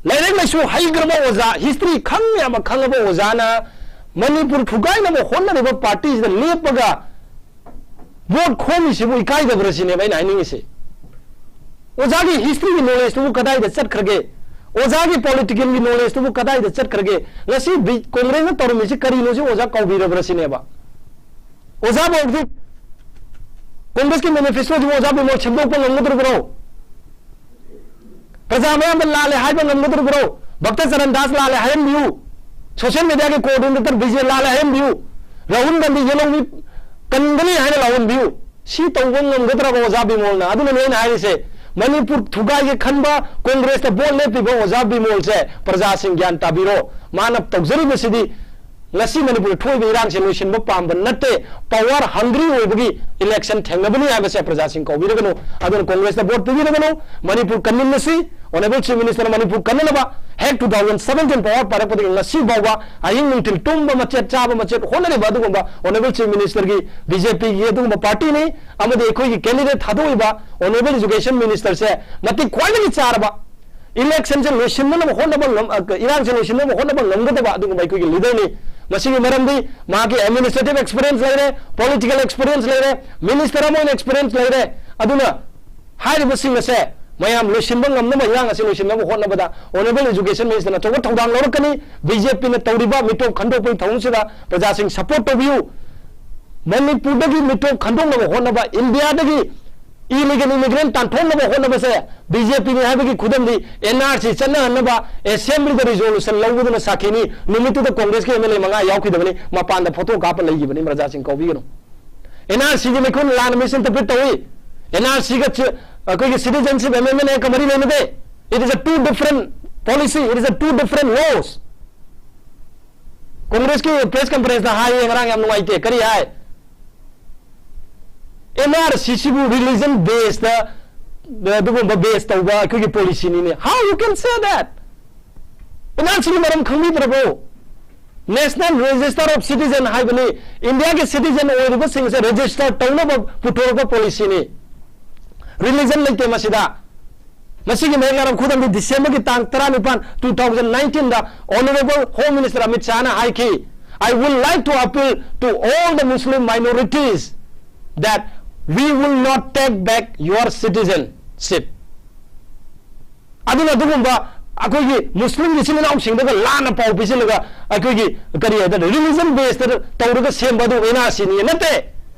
ꯂꯥꯏꯔꯤꯛ ꯂꯥꯏꯁꯨ ꯍꯩꯈ꯭ꯔꯕ ꯑꯣꯖꯥ, history ꯈꯪ ꯌꯥꯝꯅ ꯈꯪꯉꯕ ꯑꯣꯖꯥꯅ ꯃꯅꯤꯄꯨꯔ ꯊꯨꯒꯥꯏꯅꯕ ꯍꯣꯠꯅꯔꯤꯕ party ꯁꯤꯗ ꯂꯦꯞꯄꯒ vote ꯈꯣꯝꯃꯤꯁꯤꯕꯨ ꯏꯀꯥꯏꯗꯕ꯭ꯔꯥ ꯁꯤꯅꯦꯕ ꯑꯩꯅ ꯍꯥꯏꯅꯤꯡꯉꯤꯁꯦ꯫ ꯑꯣꯖꯥꯒꯤ history ꯒꯤ knowledge ꯇꯨꯕꯨ ꯀꯗꯥꯏꯗ ꯆꯠꯈ꯭ꯔꯒꯦ? ꯑꯣꯖꯥꯒꯤ political ꯒꯤ knowledge ꯇꯨꯕꯨ ꯀꯗꯥꯏꯗ ꯆꯠꯈ꯭ꯔꯒꯦ? ꯉꯁꯤ ꯕꯤ-, ꯀꯣꯡꯒ꯭ꯔꯦꯁꯅ ꯇꯧꯔꯝꯃꯤꯁꯤ ꯀꯔꯤꯅꯣ ꯁꯤ ꯑꯣꯖꯥ ꯀꯥꯎꯕꯤꯔꯕ꯭ꯔꯥ ꯁꯤꯅꯦꯕ꯫ ꯑꯣꯖꯥꯕꯨ ꯍꯧꯖꯤꯛ ꯀꯣꯡꯒ꯭ꯔꯦꯁꯀꯤ manifesto ꯁꯤꯕꯨ ꯑꯣꯖꯥ ꯕꯤꯃꯣꯜ ꯁꯦꯝꯗꯣꯛꯄ ꯉꯝꯒꯗꯧꯔꯤꯕ꯭ꯔꯣ? ꯄ꯭ꯔꯖꯥ ꯃꯌꯥꯝꯗ ꯂꯥꯜꯂꯦ ꯍꯥꯏꯕ ꯉꯝꯒꯗꯧꯔꯤꯕ꯭ꯔꯣ? ꯚꯛꯇ ꯆꯔꯟ ꯗꯥꯁ ꯂꯥꯜꯂꯦ ꯍꯥꯏꯍꯟꯕꯤꯌꯨ꯫ Social media ꯒꯤ coordinator ꯕꯤꯖꯦ ꯂꯥꯜꯂꯦ ꯍꯥꯏꯍꯟꯕꯤꯌꯨ꯫ ꯔꯥꯍꯨꯜ ꯒꯥꯟꯙꯤ ꯌꯦꯜꯍꯧꯃꯤ ꯀꯟꯒꯅꯤ ꯍꯥꯏꯅ ꯂꯥꯎꯍꯟꯕꯤꯌꯨ꯫ ꯁꯤ ꯇꯧꯕ ꯉꯝꯒꯗ꯭ꯔꯕ ꯑꯣꯖꯥ ꯕꯤꯃꯣꯜꯅ? ꯑꯗꯨꯅꯅꯦ ꯑꯩꯅ ꯍꯥꯏꯔꯤꯁꯦ, ꯃꯅꯤꯄꯨꯔ ꯊꯨꯒꯥꯏꯒꯦ ꯈꯟꯕ ꯀꯣꯡꯒ꯭ꯔꯦꯁꯇ vote ꯂꯦꯞꯄꯤꯕ ꯑꯣꯖꯥ ꯕꯤꯃꯣꯜꯁꯦ ꯄ꯭ꯔꯖꯥꯁꯤꯡ ꯒ꯭ꯌꯥꯟ ꯇꯥꯕꯤꯔꯣ꯫ ꯃꯥꯅ ꯇꯧꯖꯔꯤꯕꯁꯤꯗꯤ ꯉꯁꯤ ꯃꯅꯤꯄꯨꯔꯗ ꯊꯣꯛꯏꯕ ꯏꯔꯥꯡꯁꯦ ꯂꯣꯏꯁꯤꯟꯕ ꯄꯥꯝꯕ ꯅꯠꯇꯦ, power hungry ꯑꯣꯏꯕꯒꯤ election ꯊꯦꯡꯅꯕꯅꯤ ꯍꯥꯏꯕꯁꯦ ꯄ꯭ꯔꯖꯥꯁꯤꯡ ꯀꯥꯎꯕꯤꯔꯒꯅꯨ꯫ ꯑꯗꯨꯅ ꯀꯣꯡꯒ꯭ꯔꯦꯁꯇ vote ꯄꯤꯕꯤꯔꯒꯅꯨ꯫ Manipur ꯀꯟꯃꯤꯟꯅꯁꯤ꯫ Honourable Chief Minister ꯅ ꯃꯅꯤꯄꯨꯔ ꯀꯟꯅꯅꯕ ꯍꯦꯛ two thousand seventeen power ꯄꯥꯏꯔꯛꯄꯗꯒꯤ ꯉꯁꯤ ꯐꯥꯎꯕ ꯑꯍꯤꯡ ꯅꯨꯡꯊꯤꯜ ꯇꯨꯝꯕ ꯃꯆꯦꯠ ꯆꯥꯕ ꯃꯆꯦꯠ ꯍꯣꯠꯅꯔꯤꯕ ꯑꯗꯨꯒꯨꯝꯕ Honourable Chief Minister ꯒꯤ BJP ꯒꯤ ꯑꯗꯨꯒꯨꯝꯕ party ꯅꯤ꯫ ꯑꯃꯗꯤ ꯑꯩꯈꯣꯏꯒꯤ candidate ꯊꯥꯗꯣꯛꯏꯕ Honourable Education Minister ꯁꯦ ꯃꯇꯤꯛ ꯈ꯭ꯋꯥꯏꯗꯒꯤ ꯆꯥꯔꯕ, election ꯁꯦ ꯂꯣꯏꯁꯤꯟꯅꯅꯕ ꯍꯣꯠꯅꯕ ꯉꯝ-, ꯑ, ꯏꯔꯥꯡꯁꯦ ꯂꯣꯏꯁꯤꯟꯅꯕ ꯍꯣꯠꯅꯕ ꯉꯝꯒꯗꯕ ꯑꯗꯨꯒꯨꯝꯕ ꯑꯩꯈꯣꯏꯒꯤ leader ꯅꯤ꯫ ꯃꯁꯤꯒꯤ ꯃꯔꯝꯗꯤ ꯃꯥꯒꯤ administrative experience ꯂꯩꯔꯦ, political experience ꯂꯩꯔꯦ, minister ꯑꯃ ꯑꯣꯏꯅ experience ꯂꯩꯔꯦ꯫ ꯑꯗꯨꯅ ꯍꯥꯏꯔꯤꯕꯁꯤꯡ ꯑꯁꯦ ꯃꯌꯥꯝ ꯂꯣꯏꯁꯤꯟꯕ ꯉꯝꯅꯕ, ꯏꯔꯥꯡ ꯑꯁꯤ ꯂꯣꯏꯁꯤꯟꯅꯕ ꯍꯣꯠꯅꯕꯗ Honourable Education Minister ꯅ ꯑꯆꯧꯕ ꯊꯧꯗꯥꯡ ꯂꯧꯔꯛꯀꯅꯤ꯫ ꯕꯤ ꯖꯦ ꯄꯤ ꯅ ꯇꯧꯔꯤꯕ ꯃꯤꯇꯣꯞ ꯈꯟꯗꯣꯛꯄꯒꯤ ꯊꯧꯑꯣꯡꯁꯤꯗ ꯄ꯭ꯔꯖꯥꯁꯤꯡ support ꯇꯧꯕꯤꯌꯨ꯫ ꯃꯅꯤꯄꯨꯔꯗꯒꯤ ꯃꯤꯇꯣꯞ ꯈꯟꯗꯣꯛꯅꯕ ꯍꯣꯠꯅꯕ, ꯏꯟꯗꯤꯌꯥꯗꯒꯤ illegal immigrant ꯇꯥꯟꯊꯣꯛꯅꯕ ꯍꯣꯠꯅꯕꯁꯦ ꯕꯤ ꯖꯦ ꯄꯤ ꯅꯤ ꯍꯥꯏꯕꯒꯤ ꯈꯨꯗꯝꯗꯤ ꯑꯦꯟ ꯑꯥꯔ ꯁꯤ ꯆꯠꯅꯍꯟꯅꯕ Assembly ꯗ resolution ꯂꯧꯕꯗꯨꯅ ꯁꯥꯈꯤꯅꯤ꯫ ꯅꯨꯃꯤꯠꯇꯨꯗ Congress ꯀꯤ M L A ꯃꯉꯥ ꯌꯥꯎꯈꯤꯗꯕꯅꯤ, ꯃꯄꯥꯟꯗ photo ꯀꯥꯞꯄ ꯂꯩꯈꯤꯕꯅꯤ, ꯄ꯭ꯔꯖꯥꯁꯤꯡ ꯀꯥꯎꯕꯤꯒꯅꯨ꯫ ꯑꯦꯟ ꯑꯥꯔ ꯁꯤ ꯒꯤ ꯃꯈꯣꯏꯅ ꯂꯥꯟꯅ misinterpret ꯇꯧꯏ꯫ ꯑꯦꯟ ꯑꯥꯔ ꯁꯤ ꯒ ꯆ-, ꯑꯩꯈꯣꯏꯒꯤ Citizenship Amendment Act ꯀ ꯃꯔꯤ ꯂꯩꯅꯗꯦ꯫ It is a two different policy, it is a two different laws꯫ Congress ꯀꯤ press conference ꯇ ꯍꯥꯏꯌꯦ ꯉꯔꯥꯡ, ꯌꯥꯝ ꯅꯨꯡꯉꯥꯏꯇꯦ꯫ ꯀꯔꯤ ꯍꯥꯏ? ꯑꯦꯟ ꯑꯥꯔ ꯁꯤ ꯁꯤꯕꯨ religion base ꯇ, ꯑꯗꯨꯒꯨꯝꯕ base ꯇꯧꯕ ꯑꯩꯈꯣꯏꯒꯤ policy ꯅꯤꯅꯦ꯫ How you can say that? N R C ꯒꯤ ꯃꯔꯝ ꯈꯪꯕꯤꯗ꯭ꯔꯕ꯭ꯔꯣ? National Register of Citizen ꯍꯥꯏꯕꯅꯤ꯫ ꯏꯟꯗꯤꯌꯥꯒꯤ citizen ꯑꯣꯏꯔꯤꯕꯁꯤꯡꯁꯦ register ꯇꯧꯅꯕ ꯄꯨꯊꯣꯔꯛꯄ policy ꯅꯤ꯫ Religion ꯂꯩꯇꯦ ꯃꯁꯤꯗ꯫ ꯃꯁꯤꯒꯤ ꯃꯍꯦꯛ ꯃꯔꯝ ꯈꯨꯗꯝꯗꯤ December ꯒꯤ ꯇꯥꯡ ꯇꯔꯥꯅꯤꯄꯥꯟ, two thousand nineteen ꯗ Honourable Home Minister ꯑꯃꯤꯠ ꯁꯥꯍꯅ ꯍꯥꯏꯈꯤ, "I would like to appeal to all the Muslim minorities that we will not take back your citizenship." ꯑꯗꯨꯅ ꯑꯗꯨꯒꯨꯝꯕ ꯑꯩꯈꯣꯏꯒꯤ ꯃꯨꯁꯂꯤꯝꯒꯤ ꯏꯆꯤꯜ ꯏꯅꯥꯎꯁꯤꯡꯗꯒ ꯂꯥꯟꯅ ꯄꯥꯎ ꯄꯤꯁꯤꯜꯂꯒ ꯑꯩꯈꯣꯏꯒꯤ ꯀꯔꯤ ꯍꯥꯏꯇꯥꯔꯦ, religion base ꯇ ꯇꯧꯔꯒ ꯁꯦꯝꯕ ꯑꯗꯨ ꯑꯦꯟ ꯑꯥꯔ ꯁꯤ ꯅꯤ ꯅꯠꯇꯦ꯫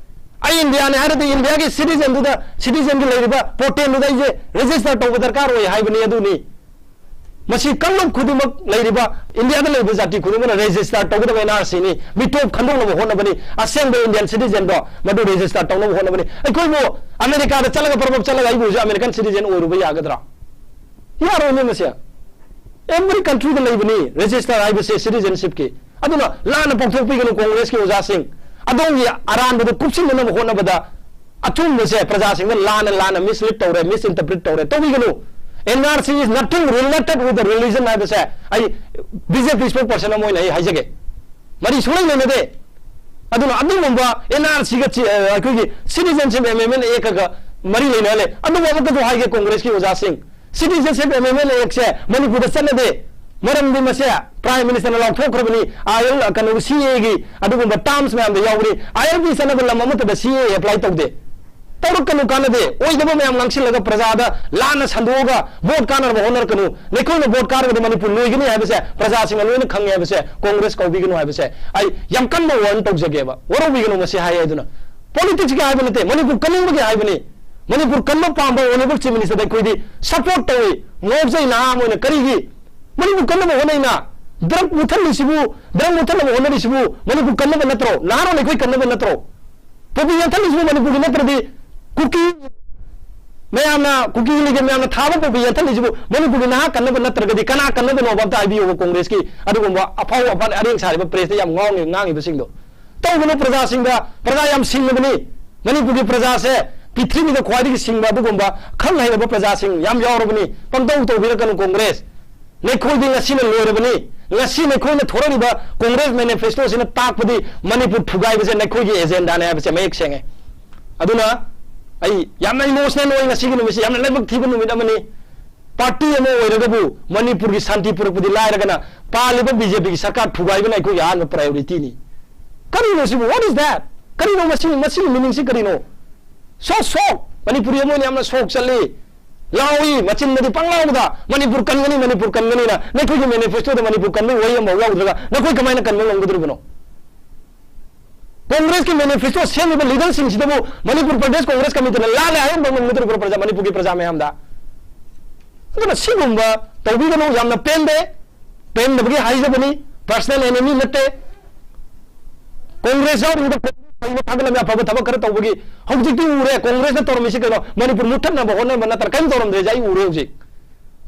ꯑꯩ ꯏꯟꯗꯤꯌꯥꯅꯤ ꯍꯥꯏꯔꯗꯤ ꯏꯟꯗꯤꯌꯥꯒꯤ citizen ꯗꯨꯗ, citizen ꯒꯤ ꯂꯩꯔꯤꯕ portal ꯗꯨꯗ ꯑꯩꯁꯦ register ꯇꯧꯕ ꯗꯔꯀꯥꯔ ꯑꯣꯏ ꯍꯥꯏꯕꯅꯤ꯫ ꯑꯗꯨꯅꯤ ꯃꯁꯤ ꯀꯥꯡꯂꯨꯞ ꯈꯨꯗꯤꯡꯃꯛ ꯂꯩꯔꯤꯕ ꯏꯟꯗꯤꯌꯥꯗ ꯂꯩꯔꯤꯕ ꯖꯥꯇꯤ ꯈꯨꯗꯤꯡꯃꯛꯅ register ꯇꯧꯒꯗꯕ ꯑꯦꯟ ꯑꯥꯔ ꯁꯤ ꯅꯤ꯫ ꯃꯤꯇꯣꯞ ꯈꯟꯗꯣꯛꯅꯕ ꯍꯣꯠꯅꯕꯅꯤ꯫ ꯑꯁꯦꯡꯕ Indian citizen ꯗꯣ ꯃꯗꯨ register ꯇꯧꯅꯕ ꯍꯣꯠꯅꯕꯅꯤ꯫ ꯑꯩꯈꯣꯏꯕꯨ ꯑꯃꯦꯔꯤꯀꯥꯗ ꯆꯠꯂꯒ ꯄꯔꯕꯞ ꯆꯠꯂꯒ ꯑꯩꯕꯨ ꯍꯧꯖꯤꯛ American citizen ꯑꯣꯏꯔꯨꯕ ꯌꯥꯒꯗ꯭ꯔꯥ? ꯌꯥꯔꯣꯏꯅꯦ ꯃꯁꯦ꯫ Every country ꯗ ꯂꯩꯕꯅꯤ register ꯍꯥꯏꯕꯁꯦ citizenship ꯀꯤ꯫ ꯑꯗꯨꯅ ꯂꯥꯟꯅ ꯄꯥꯎꯊꯣꯛꯄꯤꯒꯅꯨ Congress ꯀꯤ ꯑꯣꯖꯥꯁꯤꯡ꯫ ꯑꯗꯣꯝꯒꯤ ꯑꯔꯥꯟꯕꯗꯨ ꯀꯨꯞꯁꯤꯟꯅꯅꯕ ꯍꯣꯠꯅꯕꯗ ꯑꯆꯨꯝꯕꯁꯦ ꯄ꯭ꯔꯖꯥꯁꯤꯡꯅ ꯂꯥꯟꯅ ꯂꯥꯟꯅ mislead ꯇꯧꯔꯦ, misinterpret ꯇꯧꯔꯦ, ꯇꯧꯕꯤꯒꯅꯨ꯫ N R C is nothing related with the religion ꯍꯥꯏꯕꯁꯦ ꯑꯩ B J P spokesperson ꯑꯃ ꯑꯣꯏꯅ ꯑꯩ ꯍꯥꯏꯖꯒꯦ꯫ ꯃꯔꯤ ꯁꯨꯡꯂꯩ ꯂꯩꯅꯗꯦ꯫ ꯑꯗꯨꯅ ꯑꯗꯨꯒꯨꯝꯕ N R C ꯒ ꯆꯤ-, ꯑ, ꯑꯩꯈꯣꯏꯒꯤ Citizenship Amendment Act ꯀ ꯃꯔꯤ ꯂꯩꯅꯍꯜꯂꯦ꯫ ꯑꯗꯨꯕꯨ ꯑꯃꯨꯛꯀꯁꯨ ꯍꯥꯏꯒꯦ Congress ꯀꯤ ꯑꯣꯖꯥꯁꯤꯡ, Citizenship Amendment Act ꯁꯦ ꯃꯅꯤꯄꯨꯔꯗ ꯆꯠꯅꯗꯦ꯫ ꯃꯔꯝꯗꯤ ꯃꯁꯦ Prime Minister ꯅ ꯂꯥꯎꯊꯣꯛꯈ꯭ꯔꯕꯅꯤ꯫ I L, ꯀꯩꯅꯣ, C A A ꯒꯤ ꯑꯗꯨꯒꯨꯝꯕ terms ꯃꯌꯥꯝꯗ ꯌꯥꯎꯕꯅꯤ꯫ I L P ꯆꯠꯅꯕ ꯂꯝ ꯑꯃꯠꯇꯗ C A A apply ꯇꯧꯗꯦ꯫ ꯇꯧꯔꯛꯀꯅꯨ, ꯀꯥꯟꯅꯗꯦ꯫ ꯑꯣꯏꯗꯕ ꯃꯌꯥꯝ ꯉꯥꯡꯁꯤꯜꯂꯒ ꯄ꯭ꯔꯖꯥꯗ ꯂꯥꯟꯅ ꯁꯟꯗꯣꯛꯑꯒ ꯚꯣꯠ ꯀꯥꯟꯅꯅꯕ ꯍꯣꯠꯅꯔꯛꯀꯅꯨ꯫ ꯅꯈꯣꯏꯅ ꯚꯣꯠ ꯀꯥꯔꯒꯗꯤ ꯃꯅꯤꯄꯨꯔ ꯂꯣꯏꯒꯅꯤ ꯍꯥꯏꯕꯁꯦ ꯄ꯭ꯔꯖꯥꯁꯤꯡꯅ ꯂꯣꯏꯅ ꯈꯪꯉꯦ ꯍꯥꯏꯕꯁꯦ ꯀꯣꯡꯒ꯭ꯔꯦꯁ ꯀꯧꯕꯤꯒꯅꯨ ꯍꯥꯏꯕꯁꯦ ꯑꯩ ꯌꯥꯝ ꯀꯟꯅ ꯋꯥꯔꯟ ꯇꯧꯖꯒꯦꯕ꯫ ꯋꯥꯔꯧꯕꯤꯒꯅꯨ, ꯃꯁꯤ ꯍꯥꯏ ꯍꯥꯏꯗꯨꯅ꯫ ꯄꯣꯂꯤꯇꯤꯛꯁꯀꯤ ꯍꯥꯏꯕ ꯅꯠꯇꯦ, ꯃꯅꯤꯄꯨꯔ ꯀꯟꯅꯤꯡꯕꯒꯤ ꯍꯥꯏꯕꯅꯤ꯫ ꯃꯅꯤꯄꯨꯔ ꯀꯟꯕ ꯄꯥꯝꯕ ꯑꯣꯅꯔꯦꯕꯜ ꯆꯤꯐ ꯃꯤꯅꯤꯁꯇꯔꯗ ꯑꯩꯈꯣꯏꯗꯤ ꯁꯄꯣꯔꯠ ꯇꯧꯏ, ꯉꯥꯎꯖꯩ꯫ ꯅꯍꯥ ꯑꯃ ꯑꯣꯏꯅ ꯀꯔꯤꯒꯤ ꯃꯅꯤꯄꯨꯔ ꯀꯟꯅꯕ ꯍꯣꯠꯅꯩꯅ? ꯗ꯭ꯔꯒ ꯃꯨꯊꯠꯂꯤꯁꯤꯕꯨ, ꯗ꯭ꯔꯒ ꯃꯨꯊꯠꯅꯕ ꯍꯣꯠꯅꯔꯤꯁꯤꯕꯨ ꯃꯅꯤꯄꯨꯔ ꯀꯟꯅꯕ ꯅꯠꯇ꯭ꯔꯣ? ꯅꯍꯥꯔꯣꯜ ꯑꯩꯈꯣꯏ ꯀꯟꯅꯕ ꯅꯠꯇ꯭ꯔꯣ? ꯄꯣꯄꯤ ꯌꯥꯟꯊꯠꯂꯤꯁꯤꯕꯨ ꯃꯅꯤꯄꯨꯔꯒꯤ ꯅꯠꯇ꯭ꯔꯗꯤ ꯀꯨꯀꯤ ꯃꯌꯥꯝꯅ, ꯀꯨꯀꯤ ꯂꯤꯒꯤ ꯃꯌꯥꯝꯅ ꯊꯥꯕ ꯄꯣꯄꯤ ꯌꯥꯟꯊꯠꯂꯤꯁꯤꯕꯨ ꯃꯅꯤꯄꯨꯔꯒꯤ ꯅꯍꯥ ꯀꯟꯅꯕ ꯅꯠꯇ꯭ꯔꯒꯗꯤ ꯀꯅꯥ ꯀꯟꯅꯕꯅꯣꯕ? ꯑꯝꯇ ꯍꯥꯏꯕꯤꯌꯣꯕ꯫ ꯀꯣꯡꯒ꯭ꯔꯦꯁꯀꯤ ꯑꯗꯨꯒꯨꯝꯕ ꯑꯐꯥꯎ ꯑꯐꯥꯟ ꯑꯔꯦꯡ ꯁꯥꯔꯤꯕ ꯄ꯭ꯔꯦꯁꯇ ꯌꯥꯝ ꯉꯥꯡꯉꯤ-, ꯉꯥꯡꯉꯤꯕꯁꯤꯡꯗꯣ꯫ ꯇꯧꯒꯅꯨ꯫ ꯄ꯭ꯔꯖꯥꯁꯤꯡꯗ, ꯄ꯭ꯔꯖꯥ ꯌꯥꯝ ꯁꯤꯡꯉꯕꯅꯤ꯫ ꯃꯅꯤꯄꯨꯔꯒꯤ ꯄ꯭ꯔꯖꯥꯁꯦ ꯄ꯭ꯔꯤꯊꯤꯕꯤꯗ ꯈ꯭ꯋꯥꯏꯗꯒꯤ ꯁꯤꯡꯕ ꯑꯗꯨꯒꯨꯝꯕ ꯈꯪ ꯍꯩꯔꯕ ꯄ꯭ꯔꯖꯥꯁꯤꯡ ꯌꯥꯝ ꯌꯥꯎꯔꯕꯅꯤ꯫ ꯄꯪꯇꯧ ꯇꯧꯕꯤꯔꯛꯀꯅꯨ ꯀꯣꯡꯒ꯭ꯔꯦꯁ꯫ ꯅꯈꯣꯏꯗꯤ ꯉꯁꯤꯅ ꯂꯣꯏꯔꯕꯅꯤ꯫ ꯉꯁꯤ ꯅꯈꯣꯏꯅ ꯊꯣꯔꯛꯂꯤꯕ ꯀꯣꯡꯒ꯭ꯔꯦꯁ ꯃꯦꯅꯤꯐꯦꯁꯇꯣꯁꯤꯅ ꯇꯥꯛꯄꯗꯤ ꯃꯅꯤꯄꯨꯔ ꯊꯨꯒꯥꯏꯕꯁꯦ ꯅꯈꯣꯏꯒꯤ ꯑꯦꯖꯦꯟꯗꯥꯅꯦ ꯍꯥꯏꯕꯁꯦ ꯃꯌꯦꯛ ꯁꯦꯡꯉꯦ꯫ ꯑꯗꯨꯅ ꯑꯩ ꯌꯥꯝꯅ ꯏꯃꯣꯁꯅꯦꯜ ꯑꯣꯏ ꯉꯁꯤꯒꯤ ꯅꯨꯃꯤꯠꯁꯦ, ꯌꯥꯝꯅ ꯂꯥꯏꯕꯛ ꯊꯤꯕ ꯅꯨꯃꯤꯠ ꯑꯃꯅꯤ꯫ ꯄꯥꯔꯇꯤ ꯑꯃ ꯑꯣꯏꯔꯒꯕꯨ ꯃꯅꯤꯄꯨꯔꯒꯤ ꯁꯥꯟꯇꯤ ꯄꯨꯔꯛꯄꯗꯤ ꯂꯥꯏꯔꯒꯅ ꯄꯥꯜꯂꯤꯕ ꯕꯤ ꯖꯦ ꯄꯤꯒꯤ ꯁꯔꯀꯥꯔ ꯊꯨꯒꯥꯏꯕꯅ ꯑꯩꯈꯣꯏꯒꯤ ꯑꯍꯥꯟꯕ ꯄ꯭ꯔꯥꯏꯌꯣꯔꯤꯇꯤꯅꯤ꯫ ꯀꯔꯤꯅꯣ ꯁꯤꯕꯨ? What is that? ꯀꯔꯤꯅꯣ ꯃꯁꯤ, ꯃꯁꯤꯒꯤ ꯃꯤꯅꯤꯡꯁꯤ ꯀꯔꯤꯅꯣ? ꯁꯣ ꯁꯣꯛ! ꯃꯅꯤꯄꯨꯔꯤ ꯑꯃ ꯑꯣꯏꯅ ꯌꯥꯝꯅ ꯁꯣꯛ ꯆꯠꯂꯤ꯫ ꯂꯥꯎꯏ, ꯃꯆꯤꯟꯗꯗꯤ ꯄꯪꯂꯥꯎꯗ "ꯃꯅꯤꯄꯨꯔ ꯀꯟꯒꯅꯤ, ꯃꯅꯤꯄꯨꯔ ꯀꯟꯒꯅꯤꯅ", ꯅꯈꯣꯏꯒꯤ ꯃꯦꯅꯤꯐꯦꯁꯇꯣꯗ ꯃꯅꯤꯄꯨꯔ ꯀꯟꯕꯒꯤ ꯋꯥꯍꯩ ꯑꯃꯐꯥꯎ ꯌꯥꯎꯗ꯭ꯔꯒ ꯅꯈꯣꯏ ꯀꯃꯥꯏꯅ ꯀꯟꯕ ꯉꯝꯒꯗꯧꯔꯤꯕꯅꯣ? ꯀꯣꯡꯒ꯭ꯔꯦꯁꯀꯤ ꯃꯦꯅꯤꯐꯦꯁꯇꯣ ꯁꯦꯝꯂꯤꯕ ꯂꯤꯗꯔꯁꯤꯡꯁꯤꯗꯕꯨ ꯃꯅꯤꯄꯨꯔ ꯄ꯭ꯔꯗꯦꯁ ꯀꯣꯡꯒ꯭ꯔꯦꯁ ꯀꯃꯤꯇꯤꯅ ꯂꯥꯜꯂꯦ ꯍꯥꯏꯍꯟꯕ ꯉꯝꯒꯗꯧꯔꯤꯕ꯭ꯔꯣ ꯄ꯭ꯔꯖꯥ, ꯃꯅꯤꯄꯨꯔꯒꯤ ꯄ꯭ꯔꯖꯥ ꯃꯌꯥꯝꯗ? ꯑꯗꯨꯅ ꯁꯤꯒꯨꯝꯕ ꯇꯧꯕꯤꯒꯅꯨ, ꯌꯥꯝꯅ ꯄꯦꯟꯗꯦ꯫ ꯄꯦꯟꯗꯕꯒꯤ ꯍꯥꯏꯖꯕꯅꯤ, ꯄꯔꯁꯅꯦꯜ ꯑꯦꯅꯦꯃꯤ ꯅꯠꯇꯦ꯫ ꯀꯣꯡꯒ꯭ꯔꯦꯁ ꯌꯥꯎꯔꯤꯉꯩꯗ ꯀꯣꯡꯒ꯭ꯔꯦꯁ ꯐꯩꯅ ꯊꯥꯒꯠꯂꯝꯃꯤ, ꯑꯐꯕ ꯊꯕꯛ ꯈꯔ ꯇꯧꯕꯒꯤ꯫ ꯍꯧꯖꯤꯛꯇꯤ ꯎꯔꯦ, ꯀꯣꯡꯒ꯭ꯔꯦꯁꯅ ꯇꯧꯔꯝꯃꯤꯁꯤ ꯀꯩꯅꯣ? ꯃꯅꯤꯄꯨꯔ ꯃꯨꯠꯊꯠꯅꯕ ꯍꯣꯠꯅꯕ ꯅꯠꯇꯅ ꯀꯔꯤꯝ ꯇꯧꯔꯝꯗ꯭ꯔꯦꯁꯦ ꯑꯩ ꯎꯔꯦ ꯍꯧꯖꯤꯛ꯫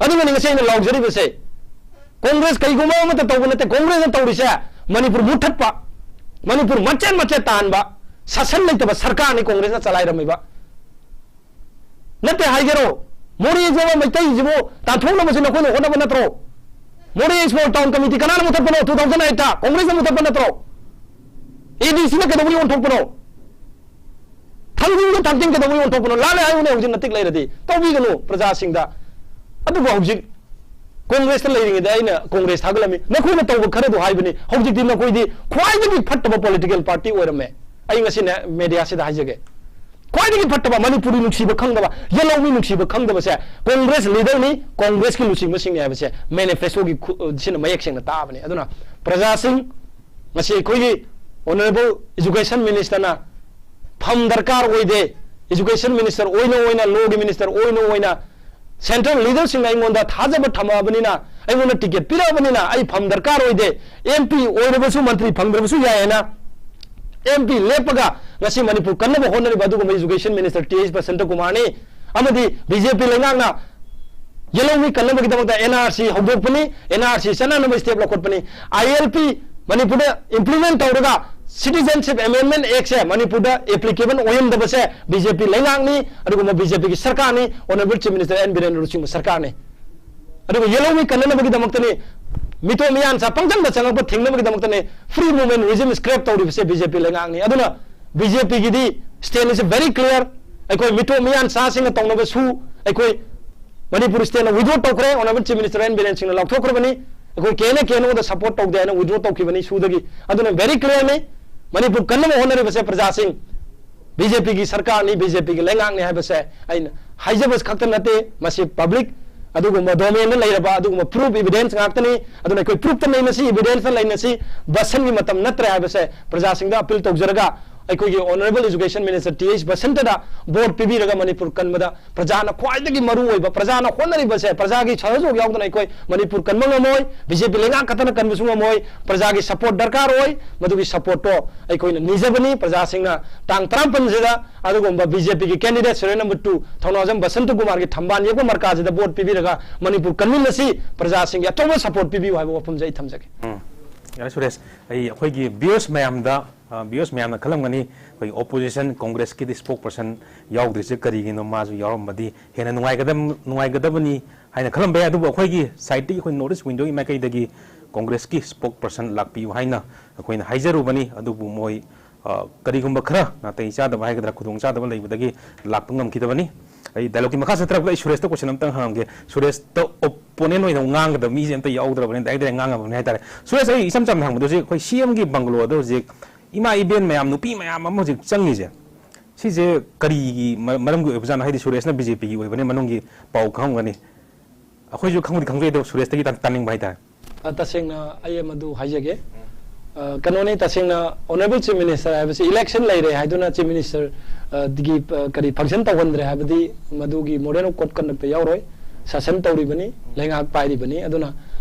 ꯑꯗꯨꯅꯅꯤ ꯉꯁꯤ ꯑꯩꯅ ꯂꯥꯎꯖꯔꯤꯕꯁꯦ꯫ ꯀꯣꯡꯒ꯭ꯔꯦꯁ ꯀꯩꯒꯨꯝꯕ ꯑꯃꯠꯇ ꯇꯧꯕ ꯅꯠꯇꯦ꯫ ꯀꯣꯡꯒ꯭ꯔꯦꯁꯅ ꯇꯧꯔꯤꯁꯦ ꯃꯅꯤꯄꯨꯔ ꯃꯨꯠꯊꯠꯄ, ꯃꯅꯤꯄꯨꯔ ꯃꯆꯦꯠ ꯃꯆꯦꯠ ꯇꯥꯍꯟꯕ, ꯁꯥꯁꯟ ꯂꯩꯇꯕ ꯁꯔꯀꯥꯔꯅꯤ ꯀꯣꯡꯒ꯭ꯔꯦꯁꯅ ꯆꯂꯥꯏꯔꯝꯃꯤꯕ꯫ ꯅꯠꯇꯦ ꯍꯥꯏꯒꯦꯔꯣ? ꯃꯣꯔꯦ ꯌꯦꯡꯖꯕ ꯃꯩꯇꯩꯁꯤꯕꯨ ꯇꯥꯟꯊꯣꯛꯅꯕꯁꯤ ꯅꯈꯣꯏꯅ ꯍꯣꯠꯅꯕ ꯅꯠꯇ꯭ꯔꯣ? ꯃꯣꯔꯦ ꯏꯁꯃꯣꯜ ꯇꯥꯎꯟ ꯀꯃꯤꯇꯤ ꯀꯅꯥꯅ ꯃꯨꯊꯠꯄꯅꯣ? ꯇꯨ ꯊꯥꯎꯖꯟ ꯑꯩꯠꯇ ꯀꯣꯡꯒ꯭ꯔꯦꯁꯅ ꯃꯨꯊꯠꯄ ꯅꯠꯇ꯭ꯔꯣ? ꯑꯦ ꯗꯤ ꯁꯤꯅ ꯀꯩꯗꯧꯕꯒꯤ ꯑꯣꯟꯊꯣꯛꯄꯅꯣ? ꯊꯥꯡꯖꯤꯡꯗ ꯊꯥꯡꯖꯤꯡ ꯀꯩꯗꯧꯕꯒꯤ ꯑꯣꯟꯊꯣꯛꯄꯅꯣ? ꯂꯥꯜꯂꯦ ꯍꯥꯏꯌꯨꯅꯦ, ꯍꯧꯖꯤꯛ ꯅꯇꯤꯛ ꯂꯩꯔꯗꯤ꯫ ꯇꯧꯕꯤꯒꯅꯨ ꯄ꯭ꯔꯖꯥꯁꯤꯡꯗ꯫ ꯑꯗꯨꯕꯨ ꯍꯧꯖꯤꯛ ꯀꯣꯡꯒ꯭ꯔꯦꯁꯇ ꯂꯩꯔꯤꯉꯩꯗ ꯑꯩꯅ ꯀꯣꯡꯒ꯭ꯔꯦꯁ ꯊꯥꯒꯠꯂꯝꯃꯤ꯫ ꯅꯈꯣꯏꯅ ꯇꯧꯕ ꯈꯔꯗꯨ ꯍꯥꯏꯕꯅꯤ꯫ ꯍꯧꯖꯤꯛꯇꯤ ꯅꯈꯣꯏꯗꯤ ꯈ꯭ꯋꯥꯏꯗꯒꯤ ꯐꯠꯇꯕ ꯄꯣꯂꯤꯇꯤꯀꯦꯜ ꯄꯥꯔꯇꯤ ꯑꯣꯏꯔꯝꯃꯦ꯫ ꯑꯩ ꯉꯁꯤꯅꯦ ꯃꯦꯗꯤꯌꯥꯁꯤꯗ ꯍꯥꯏꯖꯒꯦ꯫ ꯈ꯭ꯋꯥꯏꯗꯒꯤ ꯐꯠꯇꯕ, ꯃꯅꯤꯄꯨꯔꯤ ꯅꯨꯡꯁꯤꯕ ꯈꯪꯗꯕ, ꯌꯦꯜꯍꯧꯃꯤ ꯅꯨꯡꯁꯤꯕ ꯈꯪꯗꯕꯁꯦ ꯀꯣꯡꯒ꯭ꯔꯦꯁ ꯂꯤꯗꯔꯅꯤ, ꯀꯣꯡꯒ꯭ꯔꯦꯁꯀꯤ ꯂꯨꯆꯤꯡꯕꯁꯤꯡꯅꯤ ꯍꯥꯏꯕꯁꯦ ꯃꯦꯅꯤꯐꯦꯁꯇꯣꯒꯤ ꯈꯨ-, ꯁꯤꯅ ꯃꯌꯦꯛ ꯁꯦꯡꯅ ꯇꯥꯕꯅꯤ꯫ ꯑꯗꯨꯅ ꯄ꯭ꯔꯖꯥꯁꯤꯡ, ꯉꯁꯤ ꯑꯩꯈꯣꯏꯒꯤ ꯑꯣꯅꯔꯦꯕꯜ ꯏꯖꯨꯀꯦꯁꯟ ꯃꯤꯅꯤꯁꯇꯔꯅ ꯐꯝ ꯗꯔꯀꯥꯔ ꯑꯣꯏꯗꯦ, ꯏꯖꯨꯀꯦꯁꯟ ꯃꯤꯅꯤꯁꯇꯔ ꯑꯣꯏꯅ ꯑꯣꯏꯅ, ꯂꯣꯒꯤ ꯃꯤꯅꯤꯁꯇꯔ ꯑꯣꯏꯅ ꯑꯣꯏꯅ ꯁꯦꯟꯇ꯭ꯔꯦꯜ ꯂꯤꯗꯔꯁꯤꯡꯅ ꯑꯩꯉꯣꯟꯗ ꯊꯥꯖꯕ ꯊꯝꯃꯛꯑꯕꯅꯤꯅ, ꯑꯩꯉꯣꯟꯗ ꯇꯤꯀꯦꯠ ꯄꯤꯔꯛꯑꯕꯅꯤꯅ ꯑꯩ ꯐꯝ ꯗꯔꯀꯥꯔ ꯑꯣꯏꯗꯦ, ꯑꯦꯝ ꯄꯤ ꯑꯣꯏꯔꯕꯁꯨ ꯃꯟꯇ꯭ꯔꯤ ꯐꯪꯗ꯭ꯔꯕꯁꯨ ꯌꯥꯏ ꯍꯥꯏꯅ ꯑꯦꯝ ꯄꯤ ꯂꯦꯞꯄꯒ ꯉꯁꯤ ꯃꯅꯤꯄꯨꯔ ꯀꯟꯅꯕ ꯍꯣꯠꯅꯔꯤꯕ ꯑꯗꯨꯒꯨꯝꯕ education minister T H Basanta ꯀꯨꯃꯥꯔꯅꯤ꯫ ꯑꯃꯗꯤ ꯕꯤ ꯖꯦ ꯄꯤ ꯂꯩꯉꯥꯛꯅ ꯌꯦꯜꯍꯧꯃꯤ ꯀꯟꯅꯕꯒꯤꯗꯃꯛꯇ ꯑꯦꯟ ꯑꯥꯔ ꯁꯤ ꯍꯧꯗꯣꯛꯄꯅꯤ, ꯑꯦꯟ ꯑꯥꯔ ꯁꯤ ꯆꯠꯅꯅꯕ ꯁ꯭ꯇꯦꯞ ꯂꯧꯈꯠꯄꯅꯤ, ꯑꯥꯏ ꯑꯦꯜ ꯄꯤ, ꯃꯅꯤꯄꯨꯔꯗ ꯏꯝꯄ꯭ꯂꯤꯃꯦꯟ ꯇꯧꯔꯒ ꯁꯤꯇꯤꯖꯟꯁꯤꯞ ꯑꯦꯃꯦꯟꯃꯦꯟ ꯑꯦꯛꯁꯦ ꯃꯅꯤꯄꯨꯔꯗ ꯑꯦꯄ꯭ꯂꯤꯀꯦꯕꯜ ꯑꯣꯏꯍꯟꯗꯕꯁꯦ ꯕꯤ ꯖꯦ ꯄꯤ ꯂꯩꯉꯥꯛꯅꯤ, ꯑꯗꯨꯒꯨꯝꯕ ꯕꯤ ꯖꯦ ꯄꯤꯒꯤ ꯁꯔꯀꯥꯔꯅꯤ, honourable chief minister N Biren ꯂꯨꯆꯤꯡꯕ ꯁꯔꯀꯥꯔꯅꯤ꯫ ꯑꯗꯨꯒ ꯌꯦꯜꯍꯧꯃꯤ ꯀꯟꯅꯅꯕꯒꯤꯗꯃꯛꯇꯅꯤ, ꯃꯤꯇꯣꯞ ꯃꯤꯌꯥꯟꯆꯥ ꯄꯪꯆꯪꯗ ꯆꯪꯉꯛꯄ ꯊꯤꯡꯅꯕꯒꯤꯗꯃꯛꯇꯅꯤ ꯐ꯭ꯔꯤ ꯃꯨꯚꯃꯦꯟ ꯔꯤꯖꯤꯝ ꯁ꯭ꯀ꯭ꯔꯦꯞ ꯇꯧꯔꯤꯕꯁꯦ ꯕꯤ ꯖꯦ ꯄꯤ ꯂꯩꯉꯥꯛꯅꯤ꯫ ꯑꯗꯨꯅ ꯕꯤ ꯖꯦ ꯄꯤꯒꯤꯗꯤ stand is very clear꯫ ꯑꯩꯈꯣꯏ ꯃꯤꯇꯣꯞ ꯃꯤꯌꯥꯟꯆꯥꯁꯤꯡꯅ ꯇꯧꯅꯕ ꯁꯨ ꯑꯩꯈꯣꯏ ꯃꯅꯤꯄꯨꯔ ꯁ꯭ꯇꯦꯠꯅ ꯋꯤꯗ꯭ꯔꯣ ꯇꯧꯈ꯭ꯔꯦ, honourable chief minister N Biren ꯁꯤꯡꯅ ꯂꯥꯎꯊꯣꯛꯈ꯭ꯔꯕꯅꯤ꯫ ꯑꯩꯈꯣꯏ K N A K N ꯑꯣꯗ ꯁꯄꯣꯔꯠ ꯇꯧꯗꯦ ꯍꯥꯏꯅ ꯋꯤꯗ꯭ꯔꯣ ꯇꯧꯈꯤꯕꯅꯤ ꯁꯨꯗꯒꯤ꯫ ꯑꯗꯨꯅ ꯚꯦꯔꯤ ꯀ꯭ꯂꯤꯌꯔꯅꯤ, ꯃꯅꯤꯄꯨꯔ ꯀꯟꯅꯕ ꯍꯣꯠꯅꯔꯤꯕꯁꯦ ꯄ꯭ꯔꯖꯥꯁꯤꯡ ꯕꯤ ꯖꯦ ꯄꯤꯒꯤ ꯁꯔꯀꯥꯔꯅꯤ, ꯕꯤ ꯖꯦ ꯄꯤꯒꯤ ꯂꯩꯉꯥꯛꯅꯤ ꯍꯥꯏꯕꯁꯦ ꯑꯩꯅ ꯍꯥꯏꯖꯕ ꯈꯛꯇ ꯅꯠꯇꯦ, ꯃꯁꯤ ꯄꯕ꯭ꯂꯤꯛ ꯑꯗꯨꯒꯨꯝꯕ ꯗꯣꯃꯦꯟꯗ ꯂꯩꯔꯕ ꯑꯗꯨꯒꯨꯝꯕ ꯄ꯭ꯔꯨꯐ ꯏꯕꯤꯗꯦꯟꯁ ꯉꯥꯛꯇꯅꯤ꯫ ꯑꯗꯨꯅ ꯑꯩꯈꯣꯏ ꯄ꯭ꯔꯨꯐꯇ ꯅꯩꯅꯁꯤ, ꯏꯕꯤꯗꯦꯟꯁꯇ ꯅꯩꯅꯁꯤ, ꯕꯁꯟꯒꯤ ꯃꯇꯝ ꯅꯠꯇ꯭ꯔꯦ ꯍꯥꯏꯕꯁꯦ ꯄ꯭ꯔꯖꯥꯁꯤꯡꯗ ꯑꯄꯤꯜ ꯇꯧꯖꯔꯒ ꯑꯩꯈꯣꯏꯒꯤ honourable education minister T H ꯕꯁꯟꯇꯗ ꯚꯣꯠ ꯄꯤꯕꯤꯔꯒ ꯃꯅꯤꯄꯨꯔ ꯀꯟꯕꯗ ꯄ꯭ꯔꯖꯥꯅ ꯈ꯭ꯋꯥꯏꯗꯒꯤ ꯃꯔꯨ ꯑꯣꯏꯕ, ꯄ꯭ꯔꯖꯥꯅ ꯍꯣꯠꯅꯔꯤꯕꯁꯦ, ꯄ꯭ꯔꯖꯥꯒꯤ ꯁꯍꯖꯣꯒ ꯌꯥꯎꯗꯅ ꯑꯩꯈꯣꯏ ꯃꯅꯤꯄꯨꯔ ꯀꯟꯕ ꯉꯝꯃꯣꯏ, ꯕꯤ ꯖꯦ ꯄꯤ ꯂꯩꯉꯥꯛ ꯈꯛꯇꯅ ꯀꯟꯕꯁꯨ ꯉꯝꯃꯣꯏ, ꯄ꯭ꯔꯖꯥꯒꯤ ꯁꯄꯣꯔꯠ ꯗꯔꯀꯥꯔ ꯑꯣꯏ꯫ ꯃꯗꯨꯒꯤ ꯁꯄꯣꯔꯠꯇꯣ ꯑꯩꯈꯣꯏꯅ ꯅꯤꯖꯕꯅꯤ ꯄ꯭ꯔꯖꯥꯁꯤꯡꯅ꯫ ꯇꯥꯡ ꯇꯔꯥꯃꯥꯄꯟꯁꯤꯗ ꯑꯗꯨꯒꯨꯝꯕ ꯕꯤ ꯖꯦ ꯄꯤꯒꯤ candidate serial number two Thounaojam Basanta ꯀꯨꯃꯥꯔꯒꯤ ꯊꯝꯕꯥꯜ ꯌꯦꯛꯄ ꯃꯔꯀꯥꯁꯤꯗ ꯚꯣꯠ ꯄꯤꯕꯤꯔꯒ ꯃꯅꯤꯄꯨꯔ ꯀꯟꯃꯤꯟꯅꯁꯤ, ꯄ꯭ꯔꯖꯥꯁꯤꯡꯒꯤ ꯑꯆꯧꯕ ꯁꯄꯣꯔꯠ ꯄꯤꯕꯤꯌꯨ ꯍꯥꯏꯕ ꯋꯥꯐꯝꯁꯦ ꯑꯩ ꯊꯝꯖꯒꯦ꯫ ꯎꯝ꯫ ꯌꯥꯔꯦ ꯁꯨꯔꯦꯁ, ꯑꯩ ꯑꯩꯈꯣꯏꯒꯤ ꯚ꯭ꯌꯨꯁ ꯃꯌꯥꯝꯗ, ꯑ, ꯚ꯭ꯌꯨꯁ ꯃꯌꯥꯝꯅ ꯈꯜꯂꯝꯒꯅꯤ, ꯑꯩꯈꯣꯏꯒꯤ ꯑꯣꯄꯣꯖꯤꯁꯟ ꯀꯣꯡꯒ꯭ꯔꯦꯁꯀꯤꯗꯤ ꯁ꯭ꯄꯣꯛ ꯄꯔꯁꯟ ꯌꯥꯎꯗ꯭ꯔꯤꯁꯦ ꯀꯔꯤꯒꯤꯅꯣ, ꯃꯥꯁꯨ ꯌꯥꯎꯔꯝꯃꯗꯤ ꯍꯦꯟꯅ ꯅꯨꯡꯉꯥꯏꯒꯗꯕ, ꯅꯨꯡꯉꯥꯏꯒꯗꯕꯅꯤ ꯍꯥꯏꯅ ꯈꯜꯂꯝꯕ ꯌꯥꯏ꯫ ꯑꯗꯨꯕꯨ ꯑꯩꯈꯣꯏꯒꯤ ꯁꯥꯏꯠꯇꯒꯤ, ꯑꯩꯈꯣꯏ ꯅꯣꯔꯠ ꯏꯁ ꯋꯤꯡꯗꯣꯒꯤ ꯃꯥꯏꯀꯩꯗꯒꯤ ꯀꯣꯡꯒ꯭ꯔꯦꯁꯀꯤ ꯁ꯭ꯄꯣꯛ ꯄꯔꯁꯟ ꯂꯥꯛꯄꯤꯌꯨ ꯍꯥꯏꯅ ꯑꯩꯈꯣꯏꯅ ꯍꯥꯏꯖꯔꯨꯕꯅꯤ꯫ ꯑꯗꯨꯕꯨ ꯃꯣꯏ, ꯑ, ꯀꯔꯤꯒꯨꯝꯕ ꯈꯔ ꯅꯥꯇꯩ ꯆꯥꯗꯕ ꯍꯥꯏꯒꯗ꯭ꯔꯥ, ꯈꯨꯗꯣꯡ ꯆꯥꯗꯕ ꯂꯩꯕꯗꯒꯤ ꯂꯥꯛꯄ ꯉꯝꯈꯤꯗꯕꯅꯤ꯫ ꯑꯩ ꯗꯥꯏꯂꯣꯒꯀꯤ ꯃꯈꯥ ꯆꯠꯊꯔꯛꯄꯗ ꯑꯩ ꯁꯨꯔꯦꯁꯇ ꯀꯣꯏꯁꯟ ꯑꯝꯇꯪ ꯍꯪꯉꯝꯒꯦ꯫ ꯁꯨꯔꯦꯁꯇ ꯑꯣꯄꯣꯅꯦꯟ ꯑꯣꯏꯅ ꯉꯥꯡꯒꯗꯕ ꯃꯤꯁꯦ ꯑꯝꯇ ꯌꯥꯎꯗ꯭ꯔꯕꯅꯤ, ꯗꯥꯏꯔꯦꯛ ꯗꯥꯏꯔꯦꯛ ꯉꯥꯡꯉꯕꯅꯤ ꯍꯥꯏꯇꯥꯔꯦ꯫ ꯁꯨꯔꯦꯁ, ꯑꯩ ꯏꯆꯝ ꯆꯝꯅ ꯍꯪꯕꯗ, ꯍꯧꯖꯤꯛ ꯑꯩꯈꯣꯏ ꯁꯤ ꯑꯦꯝꯒꯤ ꯕꯪꯒꯂꯣꯗ ꯍꯧꯖꯤꯛ ꯏꯃꯥ ꯏꯕꯦꯟ ꯃꯌꯥꯝ, ꯅꯨꯄꯤ ꯃꯌꯥꯝ ꯑꯃ ꯍꯧꯖꯤꯛ ꯆꯪꯉꯤꯁꯦ, ꯁꯤꯁꯦ ꯀꯔꯤꯒꯤ ꯃ- ꯃꯔꯝꯒꯤ ꯑꯣꯏꯕꯖꯥꯠꯅꯣ? ꯍꯥꯏꯗꯤ ꯁꯨꯔꯦꯁꯅ ꯕꯤ ꯖꯦ ꯄꯤꯒꯤ ꯑꯣꯏꯕꯅꯤ, ꯃꯅꯨꯡꯒꯤ ꯄꯥꯎ ꯈꯪꯉꯝꯒꯅꯤ꯫ ꯑꯩꯈꯣꯏꯁꯨ ꯈꯪꯕꯨꯗꯤ ꯈꯪꯖꯩ, ꯑꯗꯣ ꯁꯨꯔꯦꯁꯇꯒꯤ ꯇꯥꯟ- ꯇꯥꯅꯤꯡꯕ ꯍꯥꯏꯇꯥꯔꯦ꯫ ꯑ, ꯇꯁꯦꯡꯅ ꯑꯩ ꯑꯃꯗꯨ ꯍꯥꯏꯖꯒꯦ꯫ ꯑ, ꯀꯩꯅꯣꯅꯤ, ꯇꯁꯦꯡꯅ Honourable Chief Minister ꯍꯥꯏꯕꯁꯤ election ꯂꯩꯔꯦ ꯍꯥꯏꯗꯨꯅ Chief Minister, ꯑ, ꯗꯒꯤ, ꯑ, ꯀꯔꯤ function ꯇꯧꯍꯟꯗ꯭ꯔꯦ ꯍꯥꯏꯕꯗꯤ ꯃꯗꯨꯒꯤ model of code conduct ꯇ ꯌꯥꯎꯔꯣꯏ, ꯁꯥꯁꯟ ꯇꯧꯔꯤꯕꯅꯤ, ꯂꯩꯉꯥꯛ ꯄꯥꯏꯔꯤꯕꯅꯤ꯫ ꯑꯗꯨꯅ,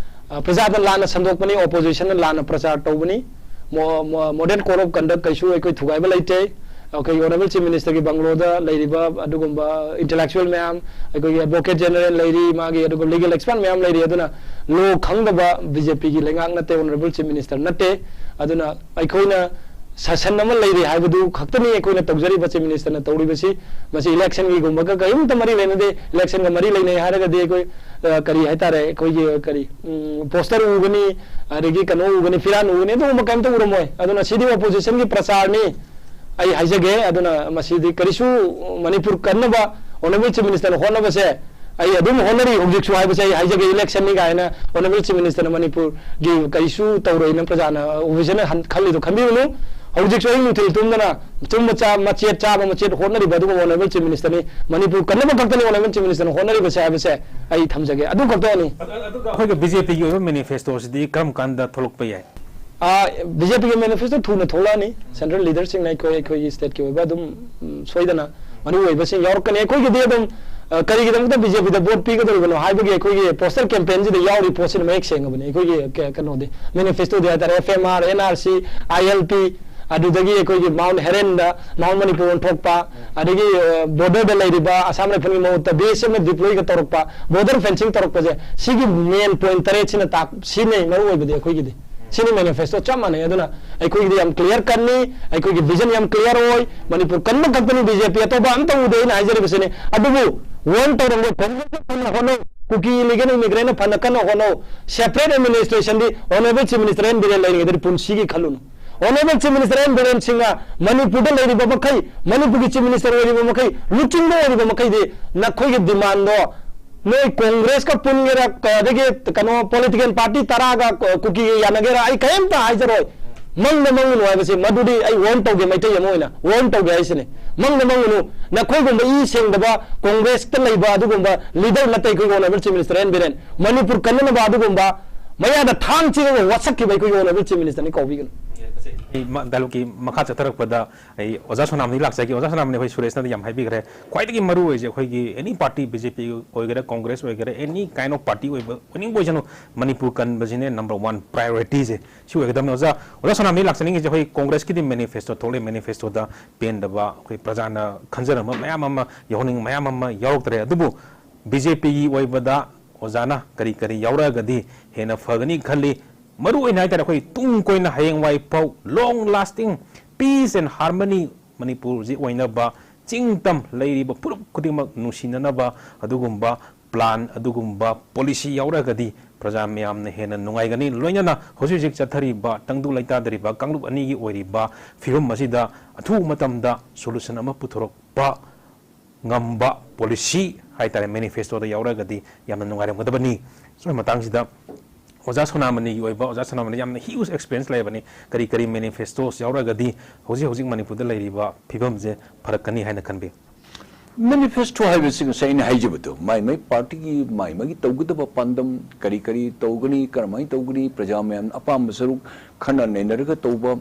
ꯑ, ꯄ꯭ꯔꯖꯥꯗ ꯂꯥꯟꯅ ꯁꯟꯗꯣꯛꯄꯅꯤ, opposition ꯅ ꯂꯥꯟꯅ ꯄ꯭ꯔꯆꯥꯔ ꯇꯧꯕꯅꯤ꯫ Mo- mo- model code of conduct ꯀꯩꯁꯨ ꯑꯩꯈꯣꯏ ꯊꯨꯒꯥꯏꯕ ꯂꯩꯇꯦ꯫ ꯑꯩꯈꯣꯏꯒꯤ Honourable Chief Minister ꯒꯤ bungalow ꯗ ꯂꯩꯔꯤꯕ ꯑꯗꯨꯒꯨꯝꯕ intellectual ꯃꯌꯥꯝ, ꯑꯩꯈꯣꯏꯒꯤ Advocate General ꯂꯩꯔꯤ, ꯃꯥꯒꯤ ꯑꯗꯨꯒ legal expert ꯃꯌꯥꯝ ꯂꯩꯔꯤ꯫ ꯑꯗꯨꯅ law ꯈꯪꯗꯕ B J P ꯒꯤ ꯂꯩꯉꯥꯛ ꯅꯠꯇꯦ, Honourable Chief Minister ꯅꯠꯇꯦ꯫ ꯑꯗꯨꯅ ꯑꯩꯈꯣꯏꯅ ꯁꯥꯁꯟ ꯑꯃ ꯂꯩꯔꯤ ꯍꯥꯏꯕꯗꯨ ꯈꯛꯇꯅꯤ ꯑꯩꯈꯣꯏꯅ ꯇꯧꯖꯔꯤꯕ Chief Minister ꯅ ꯇꯧꯔꯤꯕꯁꯤ꯫ ꯃꯁꯤ election ꯒꯤꯒꯨꯝꯕꯒ ꯀꯔꯤꯝꯇ ꯃꯔꯤ ꯂꯩꯅꯗꯦ꯫ Election ꯒ ꯃꯔꯤ ꯂꯩꯅꯩ ꯍꯥꯏꯔꯒꯗꯤ ꯑꯩꯈꯣꯏ, ꯑ, ꯀꯔꯤ ꯍꯥꯏꯇꯥꯔꯦ, ꯑꯩꯈꯣꯏꯒꯤ ꯀꯔꯤ, ꯎꯝ, poster ꯎꯒꯅꯤ, ꯑꯗꯒꯤ ꯀꯩꯅꯣ ꯎꯒꯅꯤ, ꯐꯤꯔꯥꯟ ꯎꯒꯅꯤ, ꯑꯗꯨꯒꯨꯝꯕ ꯀꯔꯤꯝꯇ ꯎꯔꯝꯃꯣꯏ꯫ ꯑꯗꯨꯅ ꯁꯤꯗꯤ opposition ꯒꯤ ꯄ꯭ꯔꯆꯥꯔꯅꯤ꯫ ꯑꯩ ꯍꯥꯏꯖꯒꯦ, ꯑꯗꯨꯅ ꯃꯁꯤꯗꯤ ꯀꯔꯤꯁꯨ ꯃꯅꯤꯄꯨꯔ ꯀꯟꯅꯕ Honourable Chief Minister ꯅ ꯍꯣꯠꯅꯕꯁꯦ ꯑꯩ ꯑꯗꯨꯝ ꯍꯣꯠꯅꯔꯤ ꯍꯧꯖꯤꯛꯁꯨ ꯍꯥꯏꯕꯁꯦ ꯑꯩ ꯍꯥꯏꯖꯒꯦ, election ꯅꯤ ꯀꯥꯏꯅ Honourable Chief Minister ꯅ ꯃꯅꯤꯄꯨꯔꯒꯤ ꯀꯔꯤꯁꯨ ꯇꯧꯔꯣꯏꯅ ꯄ꯭ꯔꯖꯥꯅ, opposition ꯅ ꯍꯟ- ꯈꯜꯂꯤꯗꯣ ꯈꯟꯕꯤꯔꯨꯅꯨ꯫ ꯍꯧꯖꯤꯛꯁꯨ ꯑꯍꯤꯡ ꯅꯨꯡꯊꯤꯜ ꯇꯨꯝꯗꯅ ꯆꯨꯝꯕ ꯆꯥ- ꯃꯆꯦꯠ ꯆꯥꯕ ꯃꯆꯦꯠ ꯍꯣꯠꯅꯔꯤꯕ ꯑꯗꯨꯒꯨꯝꯕ Honourable Chief Minister ꯅꯤ꯫ ꯃꯅꯤꯄꯨꯔ ꯀꯟꯅꯕ ꯈꯛꯇꯅꯤ Honourable Chief Minister ꯅ ꯍꯣꯠꯅꯔꯤꯕꯁꯦ ꯍꯥꯏꯕꯁꯦ ꯑꯩ ꯊꯝꯖꯒꯦ꯫ ꯑꯗꯨ ꯈꯛꯇꯅꯤ꯫ ꯑꯗꯨꯒ ꯑꯩꯈꯣꯏꯒꯤ B J P ꯒꯤ ꯑꯣꯏꯕ manifesto ꯁꯤꯗꯤ ꯀꯔꯝ ꯀꯥꯟꯗ ꯊꯣꯛꯂꯛꯄ ꯌꯥꯏ? ꯑ, B J P ꯒꯤ manifesto ꯊꯨꯅ ꯊꯣꯛꯂꯛꯑꯅꯤ꯫ Central leader ꯁꯤꯡꯅ ꯑꯩꯈꯣꯏ, ꯑꯩꯈꯣꯏꯒꯤ state ꯀꯤ ꯑꯣꯏꯕ ꯑꯗꯨꯝ, ꯎꯝ, ꯁꯣꯏꯗꯅ ꯃꯔꯨ ꯑꯣꯏꯕꯁꯤꯡ ꯌꯥꯎꯔꯛꯀꯅꯤ꯫ ꯑꯩꯈꯣꯏꯒꯤꯗꯤ ꯑꯗꯨꯝ, ꯑ, ꯀꯔꯤꯒꯤꯗꯃꯛꯇ B J P ꯗ vote ꯄꯤꯒꯗꯧꯔꯤꯕꯅꯣ ꯍꯥꯏꯕꯒꯤ ꯑꯩꯈꯣꯏꯒꯤ poster campaign ꯁꯤꯗ ꯌꯥꯎꯔꯤ ꯄꯣꯠꯁꯤꯅ ꯃꯌꯦꯛ ꯁꯦꯡꯉꯕꯅꯤ꯫ ꯑꯩꯈꯣꯏꯒꯤ ꯀ-, ꯀꯩꯅꯣꯗꯤ, manifesto ꯗꯤ ꯍꯥꯏꯇꯥꯔꯦ, F M R, N R C, I L P, ꯑꯗꯨꯗꯒꯤ ꯑꯩꯈꯣꯏꯒꯤ Mount Heron ꯗ Mount Manipur ꯑꯣꯟꯊꯣꯛꯄ, ꯑꯗꯒꯤ, ꯑ, border ꯗ ꯂꯩꯔꯤꯕ Assam Rifle ꯒꯤ ꯃꯍꯨꯠꯇ B S F ꯅ deploy ꯒ ꯇꯧꯔꯛꯄ, border fencing ꯇꯧꯔꯛꯄꯁꯦ, ꯁꯤꯒꯤ main point ꯇꯔꯦꯠꯁꯤꯅ ꯇꯥꯛ-, ꯁꯤꯅꯤ ꯃꯔꯨ ꯑꯣꯏꯕꯗꯤ ꯑꯩꯈꯣꯏꯒꯤꯗꯤ꯫ ꯁꯤꯅꯤ manifesto ꯆꯞ ꯃꯥꯟꯅꯩ꯫ ꯑꯗꯨꯅ ꯑꯩꯈꯣꯏꯒꯤꯗꯤ ꯌꯥꯝ clear cut ꯅꯤ, ꯑꯩꯈꯣꯏꯒꯤ vision ꯌꯥꯝ clear ꯑꯣꯏ꯫ ꯃꯅꯤꯄꯨꯔ ꯀꯟꯕ ꯈꯛꯇꯅꯤ B J P, ꯑꯇꯣꯞꯄ ꯑꯝꯇ ꯎꯗꯦ ꯑꯩꯅ ꯍꯥꯏꯖꯔꯤꯕꯁꯤꯅꯤ꯫ ꯑꯗꯨꯕꯨ warn ꯇꯧꯔꯝꯕ Congress ꯅ ꯐꯅ ꯍꯣꯠꯅꯧ, Kuki illegal immigrant ꯅ ꯐꯅ ꯀꯟꯅ ꯍꯣꯠꯅꯧ, separate administration ꯗꯤ Honourable Chief Minister N Biren ꯂꯩꯔꯤꯉꯩꯗꯗꯤ ꯄꯨꯟꯁꯤꯒꯤ ꯈꯜꯂꯨꯅꯨ꯫ Honourable Chief Minister N Biren ꯁꯤꯡꯅ ꯃꯅꯤꯄꯨꯔꯗ ꯂꯩꯔꯤꯕ ꯃꯈꯩ, ꯃꯅꯤꯄꯨꯔꯒꯤ Chief Minister ꯑꯣꯏꯔꯤꯕ ꯃꯈꯩ, ꯂꯨꯆꯤꯡꯕ ꯑꯣꯏꯔꯤꯕ ꯃꯈꯩꯗꯤ ꯅꯈꯣꯏꯒꯤ demand ꯗꯣ ꯅꯣꯏ Congress ꯀ ꯄꯨꯟꯒꯦꯔꯥ, ꯑꯗꯒꯤ ꯀꯩꯅꯣ political party ꯇꯔꯥꯒ ꯀꯨꯀꯤꯒ ꯌꯥꯅꯒꯦꯔꯥ, ꯑꯩ ꯀꯔꯤꯝꯇ ꯍꯥꯏꯖꯔꯣꯏ꯫ ꯃꯪꯗ ꯃꯪꯒꯅꯨ ꯍꯥꯏꯕꯁꯦ, ꯃꯗꯨꯗꯤ ꯑꯩ ꯋꯥꯔꯟ ꯇꯧꯒꯦ, ꯃꯩꯇꯩ ꯑꯃ ꯑꯣꯏꯅ ꯋꯥꯔꯟ ꯇꯧꯒꯦ ꯍꯥꯏꯁꯤꯅꯤ꯫ ꯃꯪꯗ ꯃꯪꯒꯅꯨ, ꯅꯈꯣꯏꯒꯨꯝꯕ ꯏ ꯁꯦꯡꯗꯕ, ꯀꯣꯡꯒ꯭ꯔꯦꯁꯇ ꯂꯩꯕ ꯑꯗꯨꯒꯨꯝꯕ ꯂꯤꯗꯔ ꯅꯠꯇꯦ ꯑꯩꯈꯣꯏꯒꯤ honourable chief minister N Biren. Manipur ꯀꯟꯅꯅꯕ ꯑꯗꯨꯒꯨꯝꯕ ꯃꯌꯥꯗ ꯊꯥꯡ ꯆꯤꯡꯉꯒ ꯋꯥꯁꯛꯈꯤꯕ ꯑꯩꯈꯣꯏꯒꯤ ꯑꯣꯅꯔꯦꯕꯜ ꯆꯤꯐ ꯃꯤꯅꯤꯁꯇꯔꯅꯤ ꯀꯥꯎꯕꯤꯒꯅꯨ꯫ ꯑꯩ ꯃ- ꯗꯥꯏꯂꯣꯒꯀꯤ ꯃꯈꯥ ꯆꯠꯊꯔꯛꯄꯗ ꯑꯩ ꯑꯣꯖꯥ ꯁꯣꯅꯥꯝꯅꯤ ꯂꯥꯛꯆꯒꯦ꯫ ꯑꯣꯖꯥ ꯁꯣꯅꯥꯝꯅꯤ, ꯑꯩꯈꯣꯏ ꯁꯨꯔꯦꯁꯅꯗꯤ ꯌꯥꯝ ꯍꯥꯏꯕꯤꯈ꯭ꯔꯦ, ꯈ꯭ꯋꯥꯏꯗꯒꯤ ꯃꯔꯨ ꯑꯣꯏꯁꯦ ꯑꯩꯈꯣꯏꯒꯤ ꯑꯦꯅꯤ ꯄꯥꯔꯇꯤ, ꯕꯤ ꯖꯦ ꯄꯤ ꯑꯣꯏꯒꯦꯔꯥ, ꯀꯣꯡꯒ꯭ꯔꯦꯁ ꯑꯣꯏꯒꯦꯔꯥ, ꯑꯦꯅꯤ ꯀꯥꯏꯟ ꯑꯣꯐ ꯄꯥꯔꯇꯤ ꯑꯣꯏꯕ, ꯑꯣꯏꯅꯤꯡꯕ ꯑꯣꯏꯁꯅꯨ, ꯃꯅꯤꯄꯨꯔ ꯀꯟꯕꯁꯤꯅꯦ ꯅꯝꯕꯔ ꯋꯥꯟ ꯄ꯭ꯔꯥꯏꯌꯣꯔꯤꯇꯤꯁꯦ ꯁꯤ ꯑꯣꯏꯒꯗꯕꯅꯤ꯫ ꯑꯣꯖꯥ, ꯑꯣꯖꯥ ꯁꯣꯅꯥꯝꯅꯤ ꯂꯥꯛꯆꯅꯤꯡꯉꯤꯁꯦ, ꯑꯩꯈꯣꯏ ꯀꯣꯡꯒ꯭ꯔꯦꯁꯀꯤꯗꯤ ꯃꯦꯅꯤꯐꯦꯁꯇꯣ ꯊꯣꯛꯂꯦ, ꯃꯦꯅꯤꯐꯦꯁꯇꯣꯗ ꯄꯦꯟꯗꯕ, ꯑꯩꯈꯣꯏ ꯄ꯭ꯔꯖꯥꯅ ꯈꯟꯖꯔꯝꯕ ꯃꯌꯥꯝ ꯑꯃ, ꯌꯥꯎꯍꯟꯅꯤꯡꯕ ꯃꯌꯥꯝ ꯑꯃ ꯌꯥꯎꯔꯛꯇ꯭ꯔꯦ꯫ ꯑꯗꯨꯕꯨ ꯕꯤ ꯖꯦ ꯄꯤꯒꯤ ꯑꯣꯏꯕꯗ ꯑꯣꯖꯥꯅ ꯀꯔꯤ ꯀꯔꯤ ꯌꯥꯎꯔꯛꯑꯒꯗꯤ ꯍꯦꯟꯅ ꯐꯒꯅꯤ ꯈꯜꯂꯤ? ꯃꯔꯨ ꯑꯣꯏꯅ ꯍꯥꯏꯇꯥꯔꯦ, ꯑꯩꯈꯣꯏ ꯇꯨꯡ ꯀꯣꯏꯅ ꯍꯌꯦꯡꯋꯥꯏ ꯐꯥꯎ long lasting peace and harmony ꯃꯅꯤꯄꯨꯔꯁꯤ ꯑꯣꯏꯅꯕ ꯆꯤꯡ ꯇꯝ ꯂꯩꯔꯤꯕ ꯐꯨꯔꯨꯞ ꯈꯨꯗꯤꯡꯃꯛ ꯅꯨꯡꯁꯤꯅꯅꯕ ꯑꯗꯨꯒꯨꯝꯕ ꯄ꯭ꯂꯥꯟ, ꯑꯗꯨꯒꯨꯝꯕ ꯄꯣꯂꯤꯁꯤ ꯌꯥꯎꯔꯒꯗꯤ ꯄ꯭ꯔꯖꯥ ꯃꯌꯥꯝꯅ ꯍꯦꯟꯅ ꯅꯨꯡꯉꯥꯏꯒꯅꯤ꯫ ꯂꯣꯏꯅꯅ ꯍꯧꯖꯤꯛ ꯍꯧꯖꯤꯛ ꯆꯠꯊꯔꯤꯕ ꯇꯪꯗꯨ ꯂꯩꯇꯥꯗꯔꯤꯕ ꯀꯥꯡꯂꯨꯞ ꯑꯅꯤꯒꯤ ꯑꯣꯏꯔꯤꯕ ꯐꯤꯕꯝ ꯑꯁꯤꯗ ꯑꯊꯨꯕ ꯃꯇꯝꯗ ꯁꯣꯂꯨꯁꯟ ꯑꯃ ꯄꯨꯊꯣꯔꯛꯄ ꯉꯝꯕ ꯄꯣꯂꯤꯁꯤ ꯍꯥꯏꯇꯥꯔꯦ, ꯃꯦꯅꯤꯐꯦꯁꯇꯣꯗ ꯌꯥꯎꯔꯒꯗꯤ ꯌꯥꯝꯅ ꯅꯨꯡꯉꯥꯏꯔꯝꯒꯗꯕꯅꯤ꯫ ꯁꯤꯒꯤ ꯃꯇꯥꯡꯁꯤꯗ ꯑꯣꯖꯥ ꯁꯣꯅꯥꯃꯅꯤꯒꯤ ꯑꯣꯏꯕ, ꯑꯣꯖꯥ ꯁꯣꯅꯥꯃꯅꯤ ꯌꯥꯝꯅ huge experience ꯂꯩꯔꯕꯅꯤ, ꯀꯔꯤ ꯀꯔꯤ ꯃꯦꯅꯤꯐꯦꯁꯇꯣꯁ ꯌꯥꯎꯔꯒꯗꯤ ꯍꯧꯖꯤꯛ ꯍꯧꯖꯤꯛ ꯃꯅꯤꯄꯨꯔꯗ ꯂꯩꯔꯤꯕ ꯐꯤꯕꯝꯁꯦ ꯐꯔꯛꯀꯅꯤ ꯍꯥꯏꯅ ꯈꯟꯕꯤ? ꯃꯦꯅꯤꯐꯦꯁꯇꯣ ꯍꯥꯏꯕꯁꯤ ꯉꯁꯥꯏ ꯑꯩꯅ ꯍꯥꯏꯖꯕꯗꯣ, ꯃꯥꯏ ꯃꯥꯏ ꯄꯥꯔꯇꯤꯒꯤ ꯃꯥꯏ ꯃꯥꯒꯤ ꯇꯧꯒꯗꯕ ꯄꯥꯟꯗꯝ, ꯀꯔꯤ ꯀꯔꯤ ꯇꯧꯒꯅꯤ, ꯀꯔꯝꯍꯥꯏꯅ ꯇꯧꯒꯅꯤ, ꯄ꯭ꯔꯖꯥ ꯃꯌꯥꯝ ꯑꯄꯥꯝꯕ ꯁꯔꯨꯛ ꯈꯟꯅ ꯅꯩꯅꯔꯒ ꯇꯧꯕ,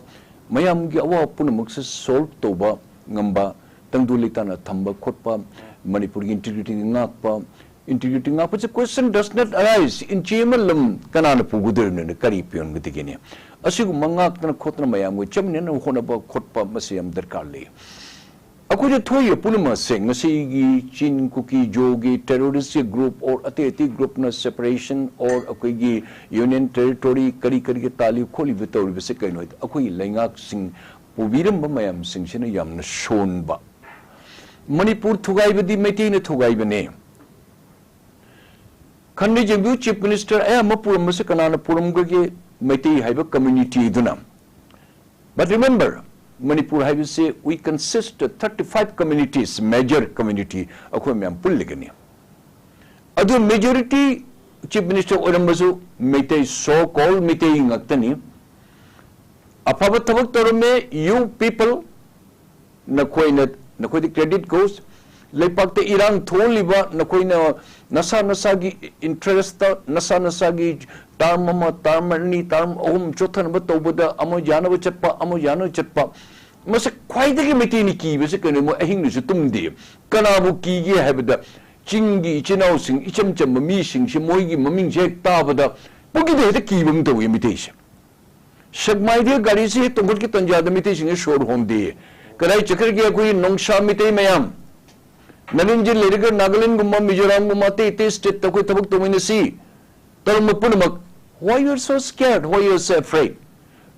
ꯃꯌꯥꯝꯒꯤ ꯑꯋꯥꯕ ꯄꯨꯝꯅꯃꯛꯁꯦ ꯁꯣꯜꯕ ꯇꯧꯕ ꯉꯝꯕ, ꯇꯪꯗꯨ ꯂꯩꯇꯥꯅ ꯊꯝꯕ ꯈꯣꯠꯄ, ꯃꯅꯤꯄꯨꯔꯒꯤ ꯏꯟꯇꯤꯒ꯭ꯔꯤꯇꯤ ꯉꯥꯛꯄ, ꯏꯟꯇꯤꯒ꯭ꯔꯤꯇꯤ ꯉꯥꯛꯄꯁꯦ question does not arise꯫ ꯏꯟꯆꯤ ꯑꯃ ꯂꯝ ꯀꯅꯥꯅ ꯄꯨꯒꯗꯣꯔꯤꯕꯅꯣ, ꯀꯔꯤ ꯄꯤꯌꯣꯟꯒꯗꯒꯦꯅꯦ? ꯑꯁꯤꯒꯨꯝꯕ ꯉꯥꯛꯇꯅ ꯈꯣꯠꯇꯅ ꯃꯌꯥꯝꯒ ꯆꯠꯃꯤꯟꯅꯅꯕ ꯍꯣꯠꯅꯕ ꯈꯣꯠꯄ ꯃꯁꯤ ꯌꯥꯝ ꯗꯔꯀꯥꯔ ꯂꯩ꯫ ꯑꯩꯈꯣꯏꯗ ꯊꯣꯛꯏꯕ ꯄꯨꯝꯅꯃꯛꯁꯦ ꯉꯁꯤꯒꯤ ꯆꯤꯟ, ꯀꯨꯀꯤ, ꯖꯣꯒꯤ terrorist group or ꯑꯇꯩ ꯑꯇꯩ groupꯅ separation or ꯑꯩꯈꯣꯏꯒꯤ union territory ꯀꯔꯤ ꯀꯔꯤꯒꯤ ꯇꯥꯜꯂꯤ ꯈꯣꯠꯂꯤꯕ ꯇꯧꯔꯤꯕꯁꯦ ꯀꯩꯅꯣ ꯍꯥꯏꯗꯤ ꯑꯩꯈꯣꯏꯒꯤ ꯂꯩꯉꯥꯛꯁꯤꯡ ꯄꯨꯕꯤꯔꯝꯕ ꯃꯌꯥꯝꯁꯤꯡꯁꯤꯅ ꯌꯥꯝꯅ ꯁꯣꯟꯕ꯫ ꯃꯅꯤꯄꯨꯔ ꯊꯨꯒꯥꯏꯕꯗꯤ ꯃꯩꯇꯩꯅ ꯊꯨꯒꯥꯏꯕꯅꯦ꯫ ꯈꯟꯅ ꯌꯦꯡꯕꯤꯌꯨ, ꯆꯤꯐ ꯃꯤꯅꯤꯁꯇꯔ ꯑꯌꯥꯝꯕ ꯄꯨꯔꯝꯕꯁꯦ ꯀꯅꯥꯅ ꯄꯨꯔꯝꯒꯒꯦ? ꯃꯩꯇꯩ ꯍꯥꯏꯕ ꯀꯝꯃ꯭ꯌꯨꯅꯤꯇꯤ ꯑꯗꯨꯅ꯫ But remember, ꯃꯅꯤꯄꯨꯔ ꯍꯥꯏꯕꯁꯦ we consist of thirty five communities, major community ꯑꯩꯈꯣꯏ ꯃꯌꯥꯝ ꯄꯨꯜꯂꯒꯅꯤ꯫ ꯑꯗꯨ ꯃꯦꯖꯣꯔꯤꯇꯤ ꯆꯤꯐ ꯃꯤꯅꯤꯁꯇꯔ ꯑꯣꯏꯔꯝꯕꯁꯨ ꯃꯩꯇꯩ, so called ꯃꯩꯇꯩ ꯉꯥꯛꯇꯅꯤ꯫ ꯑꯐꯕ ꯊꯕꯛ ꯇꯧꯔꯝꯃꯦ, you people, ꯅꯈꯣꯏꯅ, ꯅꯈꯣꯏꯗ credit goes꯫ ꯂꯩꯄꯥꯛꯇ ꯏꯔꯥꯡ ꯊꯣꯛꯍꯜꯂꯤꯕ ꯅꯈꯣꯏꯅ ꯅꯁꯥ ꯅꯁꯥꯒꯤ interest, ꯅꯁꯥ ꯅꯁꯥꯒꯤ term ꯑꯃ, term ꯑꯅꯤ, term ꯑꯍꯨꯝ ꯆꯣꯠꯊꯅꯕ ꯇꯧꯕꯗ ꯑꯃ ꯌꯥꯅꯕ ꯆꯠꯄ, ꯑꯃ ꯌꯥꯅꯕ ꯆꯠꯄ꯫ ꯃꯁꯤ ꯈ꯭ꯋꯥꯏꯗꯒꯤ ꯃꯩꯇꯩꯅ ꯀꯤꯕꯁꯤ ꯀꯩꯅꯣ? ꯃꯣꯏ ꯑꯍꯤꯡꯗꯁꯨ ꯇꯨꯝꯗꯦ꯫ ꯀꯅꯥꯕꯨ ꯀꯤꯒꯦ ꯍꯥꯏꯕꯗ, ꯆꯤꯡꯒꯤ ꯏꯆꯤꯟ ꯏꯅꯥꯎꯁꯤꯡ, ꯏꯆꯝ ꯆꯝꯕ ꯃꯤꯁꯤꯡꯁꯤ, ꯃꯣꯏꯒꯤ ꯃꯃꯤꯡꯁꯦ ꯍꯦꯛ ꯇꯥꯕꯗ ꯄꯨꯡꯀꯤꯗ ꯍꯦꯛꯇ ꯀꯤꯕ ꯑꯃ ꯇꯧꯏ ꯃꯩꯇꯩꯁꯦ꯫ ꯁꯦꯛꯃꯥꯏꯗꯒꯤ ꯒꯥꯔꯤꯁꯤ ꯍꯦꯛ ꯇꯣꯡꯈꯠꯈꯤ ꯇꯟꯖꯥꯗ ꯃꯩꯇꯩꯁꯤꯡꯁꯦ ꯁꯣꯔ ꯍꯣꯟꯗꯦ꯫ ꯀꯗꯥꯏ ꯆꯠꯈ꯭ꯔꯒꯦ ꯑꯩꯈꯣꯏꯒꯤ ꯅꯣꯡꯁꯥ ꯃꯩꯇꯩ ꯃꯌꯥꯝ? ꯅꯥꯒꯥꯂꯦꯟꯁꯤ ꯂꯩꯔꯒ ꯅꯥꯒꯥꯂꯦꯟꯒꯨꯝꯕ, ꯃꯤꯖꯣꯔꯥꯝꯒꯨꯝꯕ, ꯑꯇꯩ ꯑꯇꯩ stateꯇ ꯑꯩꯈꯣꯏ ꯊꯕꯛ ꯇꯧꯃꯤꯟꯅꯁꯤ꯫ ꯇꯧꯔꯝꯕ ꯄꯨꯝꯅꯃꯛ, "Why you are so scared? Why you are so afraid?"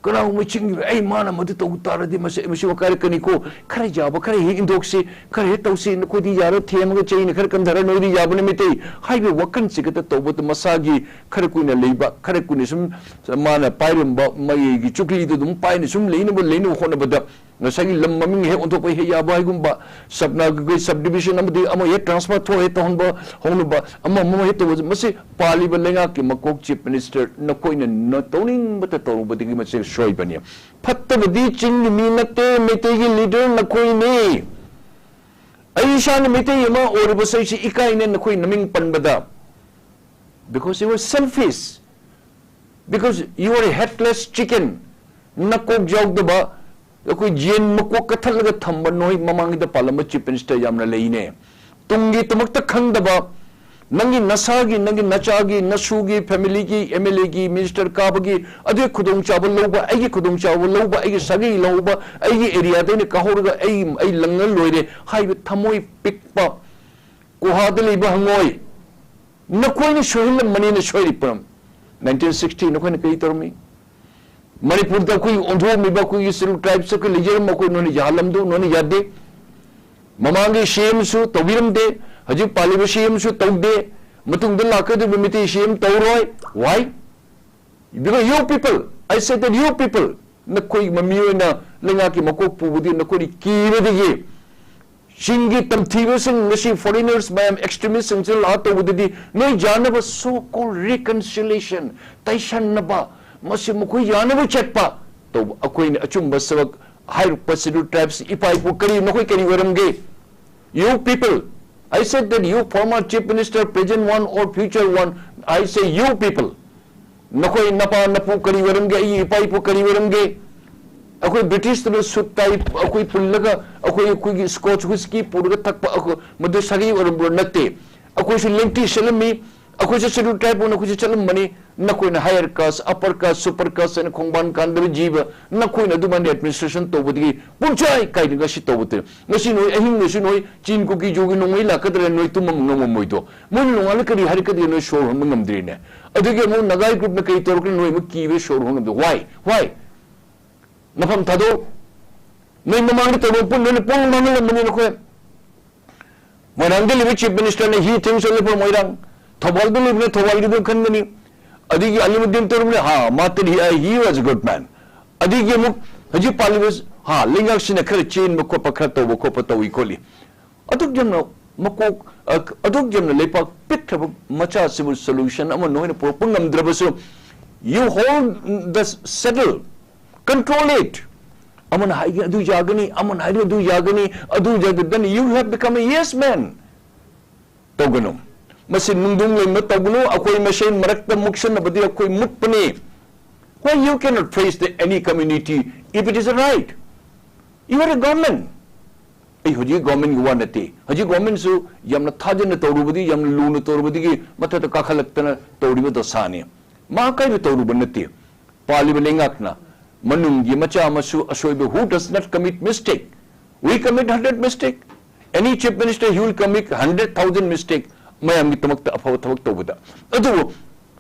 ꯀꯅꯥꯒꯨꯝꯕ ꯆꯤꯡꯒꯤ, "ꯑꯩ ꯃꯥꯅ ꯃꯗꯨ ꯇꯧ ꯇꯥꯔꯗꯤ ꯃꯁꯤ, ꯃꯁꯤ ꯋꯥꯀꯥꯏꯔꯛꯀꯅꯤꯀꯣ, ꯈꯔ ꯌꯥꯕ ꯈꯔ ꯍꯦꯛ ꯏꯟꯊꯣꯛꯁꯤ, ꯈꯔ ꯍꯦꯛ ꯇꯧꯁꯤ, ꯅꯈꯣꯏꯗꯤ ꯌꯥꯔꯣꯏ, ꯊꯦꯝꯃꯒ ꯆꯩꯅ ꯈꯔ ꯀꯟꯊꯔ ꯅꯣꯏꯗꯤ ꯌꯥꯕꯅ ꯃꯩꯇꯩ" ꯍꯥꯏꯕ ꯋꯥꯈꯜꯁꯤ ꯈꯛꯇ ꯇꯧꯕꯗ ꯃꯁꯥꯒꯤ ꯈꯔ ꯀꯨꯏꯅ ꯂꯩꯕ, ꯈꯔ ꯀꯨꯏꯅ ꯁꯨꯝ ꯃꯥꯅ ꯄꯥꯏꯔꯝꯕ ꯃꯩꯒꯤ ꯆꯨꯀ꯭ꯂꯤꯗꯨ ꯑꯗꯨꯝ ꯄꯥꯏꯅ ꯁꯨꯝ ꯂꯩꯅꯕ, ꯂꯩꯅꯕ ꯍꯣꯠꯅꯕꯗ ꯉꯁꯥꯏꯒꯤ ꯂꯝ ꯃꯃꯤꯡ ꯍꯦꯛ ꯑꯣꯟꯊꯣꯛꯄ ꯍꯦꯛ ꯌꯥꯕ ꯍꯥꯏꯒꯨꯝꯕ, ꯁꯕꯅꯥꯒꯤ subdivision ꯑꯃꯗꯤ ꯑꯃ ꯍꯦꯛ transfer ꯊꯣꯛ ꯍꯦꯛ ꯇꯧꯍꯟꯕ ꯍꯧꯅꯕ, ꯑꯃ ꯑꯃ ꯍꯦꯛ ꯇꯧꯕ, ꯃꯁꯤ ꯄꯥꯜꯂꯤꯕ ꯂꯩꯉꯥꯛꯀꯤ ꯃꯀꯣꯛ Chief Minister ꯅꯈꯣꯏꯅ ꯅ-, ꯇꯧꯅꯤꯡꯕꯇ ꯇꯧꯔꯨꯕꯗꯒꯤ ꯃꯁꯤ ꯁꯣꯏꯕꯅꯤ꯫ ꯐꯠꯇꯕꯗꯤ ꯆꯤꯡꯒꯤ ꯃꯤ ꯅꯠꯇꯦ, ꯃꯩꯇꯩꯒꯤ leader ꯅꯈꯣꯏꯅꯤ꯫ ꯑꯩ ꯏꯁꯥꯅ ꯃꯩꯇꯩ ꯑꯃ ꯑꯣꯏꯔꯤꯕꯁꯦ ꯑꯩꯁꯤ ꯏꯀꯥꯏꯅꯦ ꯅꯈꯣꯏ ꯅꯃꯤꯡ ꯄꯟꯕꯗ꯫ Because you are selfish. Because you are a headless chicken. ꯅꯀꯣꯛ ꯌꯥꯎꯗꯕ, ꯑꯩꯈꯣꯏ ꯌꯦꯟ ꯃꯀꯣꯛ ꯀꯛꯊꯠꯂꯒ ꯊꯝꯕ ꯅꯣꯏ ꯃꯃꯥꯡꯒꯤꯗ ꯄꯥꯜꯂꯝꯕ Chief Minister ꯌꯥꯝꯅ ꯂꯩꯅꯦ꯫ ꯇꯨꯡꯒꯤꯗꯃꯛꯇ ꯈꯪꯗꯕ, ꯅꯪꯒꯤ ꯅꯁꯥꯒꯤ, ꯅꯪꯒꯤ ꯅꯆꯥꯒꯤ, ꯅꯁꯨꯒꯤ, familyꯒꯤ, MLAꯒꯤ, minister ꯀꯥꯕꯒꯤ, ꯑꯗꯨꯒꯤ ꯈꯨꯗꯣꯡꯆꯥꯕ ꯂꯧꯕ, ꯑꯩꯒꯤ ꯈꯨꯗꯣꯡꯆꯥꯕ ꯂꯧꯕ, ꯑꯩꯒꯤ ꯁꯥꯒꯩ ꯂꯧꯕ, ꯑꯩꯒꯤ areaꯗ ꯑꯩꯅ ꯀꯥꯍꯧꯔꯒ ꯑꯩ, ꯑꯩ ꯂꯪꯉ ꯂꯣꯏꯔꯦ ꯍꯥꯏꯕ ꯊꯃꯣꯏ ꯄꯤꯛꯄ ꯒꯨꯍꯥꯗ ꯂꯩꯕ ꯍꯪꯉꯣꯏ, ꯅꯈꯣꯏꯅ ꯁꯣꯏꯍꯜꯂꯝꯕꯅꯤꯅ ꯁꯣꯏꯔꯤ ꯄꯨꯔꯝ꯫ Nineteen sixty ꯅꯈꯣꯏꯅ ꯀꯔꯤ ꯇꯧꯔꯝꯃꯤ? ꯃꯅꯤꯄꯨꯔꯗ ꯑꯩꯈꯣꯏ ꯑꯣꯟꯊꯣꯛꯑꯝꯃꯤꯕ ꯑꯩꯈꯣꯏꯒꯤ Scheduled Tribes ꯑꯩꯈꯣꯏ ꯂꯩꯖꯔꯝꯕ ꯑꯩꯈꯣꯏ ꯅꯣꯏꯅ ꯌꯥꯍꯜꯂꯝꯗꯧ ꯅꯣꯏꯅ ꯌꯥꯗꯦ꯫ ꯃꯃꯥꯡꯒꯤ CMꯁꯨ ꯇꯧꯕꯤꯔꯝꯗꯦ, ꯍꯧꯖꯤꯛ ꯄꯥꯜꯂꯤꯕ CMꯁꯨ ꯇꯧꯗꯦ, ꯃꯇꯨꯡꯗ ꯂꯥꯛꯀꯗꯧꯔꯤꯕ ꯃꯤꯇꯩ CM ꯇꯧꯔꯣꯏ꯫ Why? Because you people, I said that you people, ꯅꯈꯣꯏ ꯃꯃꯤ ꯑꯣꯏꯅ ꯂꯩꯉꯥꯛꯀꯤ ꯃꯀꯣꯛ ꯄꯨꯕꯗꯤ ꯅꯈꯣꯏꯅ ꯀꯤꯕꯗꯒꯤ ꯆꯤꯡꯒꯤ ꯇꯝꯊꯤꯕꯁꯤꯡ ꯉꯁꯤ foreigners ꯃꯌꯥꯝ extremistꯁꯤꯡꯁꯤꯅ ꯂꯥꯛꯑ ꯇꯧꯕꯗꯗꯤ ꯅꯣꯏ ꯌꯥꯅꯕ so called reconciliation, ꯇꯩꯁꯟꯅꯕ, ꯃꯁꯤ ꯃꯈꯣꯏ ꯌꯥꯅꯕ ꯆꯠꯄ, ꯇꯧꯕ ꯑꯩꯈꯣꯏꯅ ꯑꯆꯨꯝꯕ ꯁꯕꯛ ꯍꯥꯏꯔꯛꯄ Scheduled Tribes ꯏꯄꯥ ꯏꯄꯨ ꯀꯔꯤ, ꯅꯈꯣꯏ ꯀꯔꯤ ꯑꯣꯏꯔꯝꯒꯦ? You people, I said that you former chief minister, present one or future one, I say you people, ꯅꯈꯣꯏ ꯅꯄꯥ ꯅꯄꯨ ꯀꯔꯤ ꯑꯣꯏꯔꯝꯒꯦ? ꯑꯩꯒꯤ ꯏꯄꯥ ꯏꯄꯨ ꯀꯔꯤ ꯑꯣꯏꯔꯝꯒꯦ? ꯑꯩꯈꯣꯏ ꯕ꯭ꯔꯤꯇꯤꯁꯇꯨꯅ ꯁꯨꯠ ꯇꯥꯏ ꯑꯩꯈꯣꯏ ꯄꯨꯜꯂꯒ ꯑꯩꯈꯣꯏ, ꯑꯩꯈꯣꯏꯒꯤ Scotch whisky ꯄꯨꯔꯒ ꯊꯛꯄ ꯑꯩꯈꯣꯏ, ꯃꯗꯨ ꯁꯥꯒꯩ ꯑꯣꯏꯔꯝꯕ꯭ꯔꯣ? ꯅꯠꯇꯦ꯫ ꯑꯩꯈꯣꯏꯁꯨ ꯂꯦꯡꯇꯤ ꯁꯦꯠꯂꯝꯃꯤ, ꯑꯩꯈꯣꯏꯁꯨ Scheduled Tribe ꯑꯣꯏꯅ ꯑꯩꯈꯣꯏꯁꯨ ꯆꯠꯂꯝꯕꯅꯤ꯫ ꯅꯈꯣꯏꯅ higher caste, upper caste, super caste ꯍꯥꯏꯅ ꯈꯣꯡꯕꯥꯟ ꯀꯥꯟꯗꯕ ꯖꯤꯕ, ꯅꯈꯣꯏꯅ ꯑꯗꯨꯃꯥꯏꯅ administration ꯇꯧꯕꯗꯒꯤ ꯄꯨꯡꯆꯥꯏ ꯀꯥꯏꯗ ꯉꯁꯤ ꯇꯧꯕꯗ, ꯉꯁꯤ ꯅꯣꯏ ꯑꯍꯤꯡꯗꯁꯨ ꯅꯣꯏ ꯆꯤꯟ ꯀꯨꯀꯤ ꯖꯣꯒꯤ ꯅꯣꯡꯃꯩ ꯂꯥꯛꯀꯗ꯭ꯔꯥ, ꯅꯣꯏ ꯇꯨꯝꯕ ꯉꯝꯃꯝꯃꯣꯏꯗꯣ꯫ ꯃꯣꯏꯅ ꯅꯣꯡꯉꯥꯜꯂ ꯀꯔꯤ ꯍꯥꯏꯔꯛꯀꯗꯒꯦ ꯅꯣꯏ ꯁꯣꯔ ꯍꯣꯟꯕ ꯉꯝꯗ꯭ꯔꯤꯅꯦ꯫ ꯑꯗꯨꯒꯤ ꯑꯃꯨꯛ ꯅꯒꯥꯏ group ꯅ ꯀꯔꯤ ꯇꯧꯔꯛꯀꯅꯤ ꯅꯣꯏ ꯑꯃꯨꯛ ꯀꯤꯕ ꯁꯣꯔ ꯍꯣꯟ ꯉꯝꯗꯦ꯫ Why? Why? ꯃꯐꯝ ꯊꯥꯗꯣꯛ꯫ ꯅꯣꯏ ꯃꯃꯥꯡꯗ ꯇꯧꯕ ꯄꯨꯟ ꯅꯣꯏꯅ ꯄꯨꯡ ꯃꯥꯡꯍꯜꯂꯝꯕꯅꯤ ꯅꯈꯣꯏ꯫ ꯃꯣꯏꯔꯥꯡꯗ ꯂꯩꯕ chief minister ꯅ he thinks only for ꯃꯣꯏꯔꯥꯡ꯫ ꯊꯧꯕꯥꯜꯗ ꯂꯩꯕꯅ ꯊꯧꯕꯥꯜꯒꯤꯗꯣ ꯈꯟꯒꯅꯤ꯫ ꯑꯗꯒꯤ ꯑꯂꯤꯃꯨꯗꯤꯟ ꯇꯧꯔꯝꯕꯅ, ꯍꯥ, ꯃꯥ ꯇꯗꯤ, he was a good man꯫ ꯑꯗꯒꯤ ꯑꯃꯨꯛ ꯍꯧꯖꯤꯛ ꯄꯥꯜꯂꯤꯕ, ꯍꯥ, ꯂꯩꯉꯥꯛꯁꯤꯅ ꯈꯔ ꯆꯦꯟꯕ ꯈꯣꯠꯄ ꯈꯔ ꯇꯧꯕ ꯈꯣꯠꯄ ꯇꯧꯏ ꯈꯣꯠꯂꯤ꯫ ꯑꯗꯨꯛ ꯌꯥꯝꯅ ꯃꯀꯣꯛ, ꯑ, ꯑꯗꯨꯛ ꯌꯥꯝꯅ ꯂꯩꯄꯥꯛ ꯄꯤꯛꯈ꯭ꯔꯕ ꯃꯆꯥꯁꯤꯕꯨ solution ꯑꯃ ꯅꯣꯏꯅ ꯄꯨꯔꯛꯄ ꯉꯝꯗ꯭ꯔꯕꯁꯨ, you hold the saddle, control it꯫ ꯑꯃꯅ ꯍꯥꯏꯒꯦ ꯑꯗꯨ ꯌꯥꯒꯅꯤ, ꯑꯃꯅ ꯍꯥꯏꯒꯦ ꯑꯗꯨ ꯌꯥꯒꯅꯤ, ꯑꯗꯨ ꯌꯥꯒꯅꯤ, then you have become a yes man꯫ ꯇꯧꯒꯅꯨ꯫ ꯃꯁꯤ ꯅꯨꯡꯗꯨꯡ ꯂꯩꯃ ꯇꯧꯒꯅꯨ꯫ ꯑꯩꯈꯣꯏ ꯃꯁꯦꯟ ꯃꯔꯛꯇ ꯃꯨꯛꯁꯟꯅꯕꯗꯤ ꯑꯩꯈꯣꯏ ꯃꯨꯠꯄꯅꯤ꯫ Why you cannot face the any community if it is a right? You are a government. ꯑꯩ ꯍꯧꯖꯤꯛ government ꯀꯤ ꯋꯥ ꯅꯠꯇꯦ꯫ ꯍꯧꯖꯤꯛ government ꯁꯨ ꯌꯥꯝꯅ ꯊꯥꯖꯅ ꯇꯧꯔꯨꯕꯗꯤ, ꯌꯥꯝꯅ ꯂꯨꯅ ꯇꯧꯔꯨꯕꯗꯒꯤ ꯃꯊꯛꯇ ꯀꯥꯈꯠꯂꯛꯇꯅ ꯇꯧꯔꯤꯕ ꯗꯁꯥꯅꯤ꯫ ꯃꯥ ꯀꯥꯏꯕ ꯇꯧꯔꯨꯕ ꯅꯠꯇꯦ꯫ ꯄꯥꯜꯂꯤꯕ ꯂꯩꯉꯥꯛꯅ ꯃꯅꯨꯡꯒꯤ ꯃꯆꯥ ꯃꯁꯨ ꯑꯁꯣꯏꯕ, who does not commit mistake? We commit hundred mistake. Any chief minister, he will commit hundred thousand mistake, ꯃꯌꯥꯝꯒꯤꯗꯃꯛꯇ ꯑꯐꯕ ꯊꯕꯛ ꯇꯧꯕꯗ꯫ ꯑꯗꯨꯕꯨ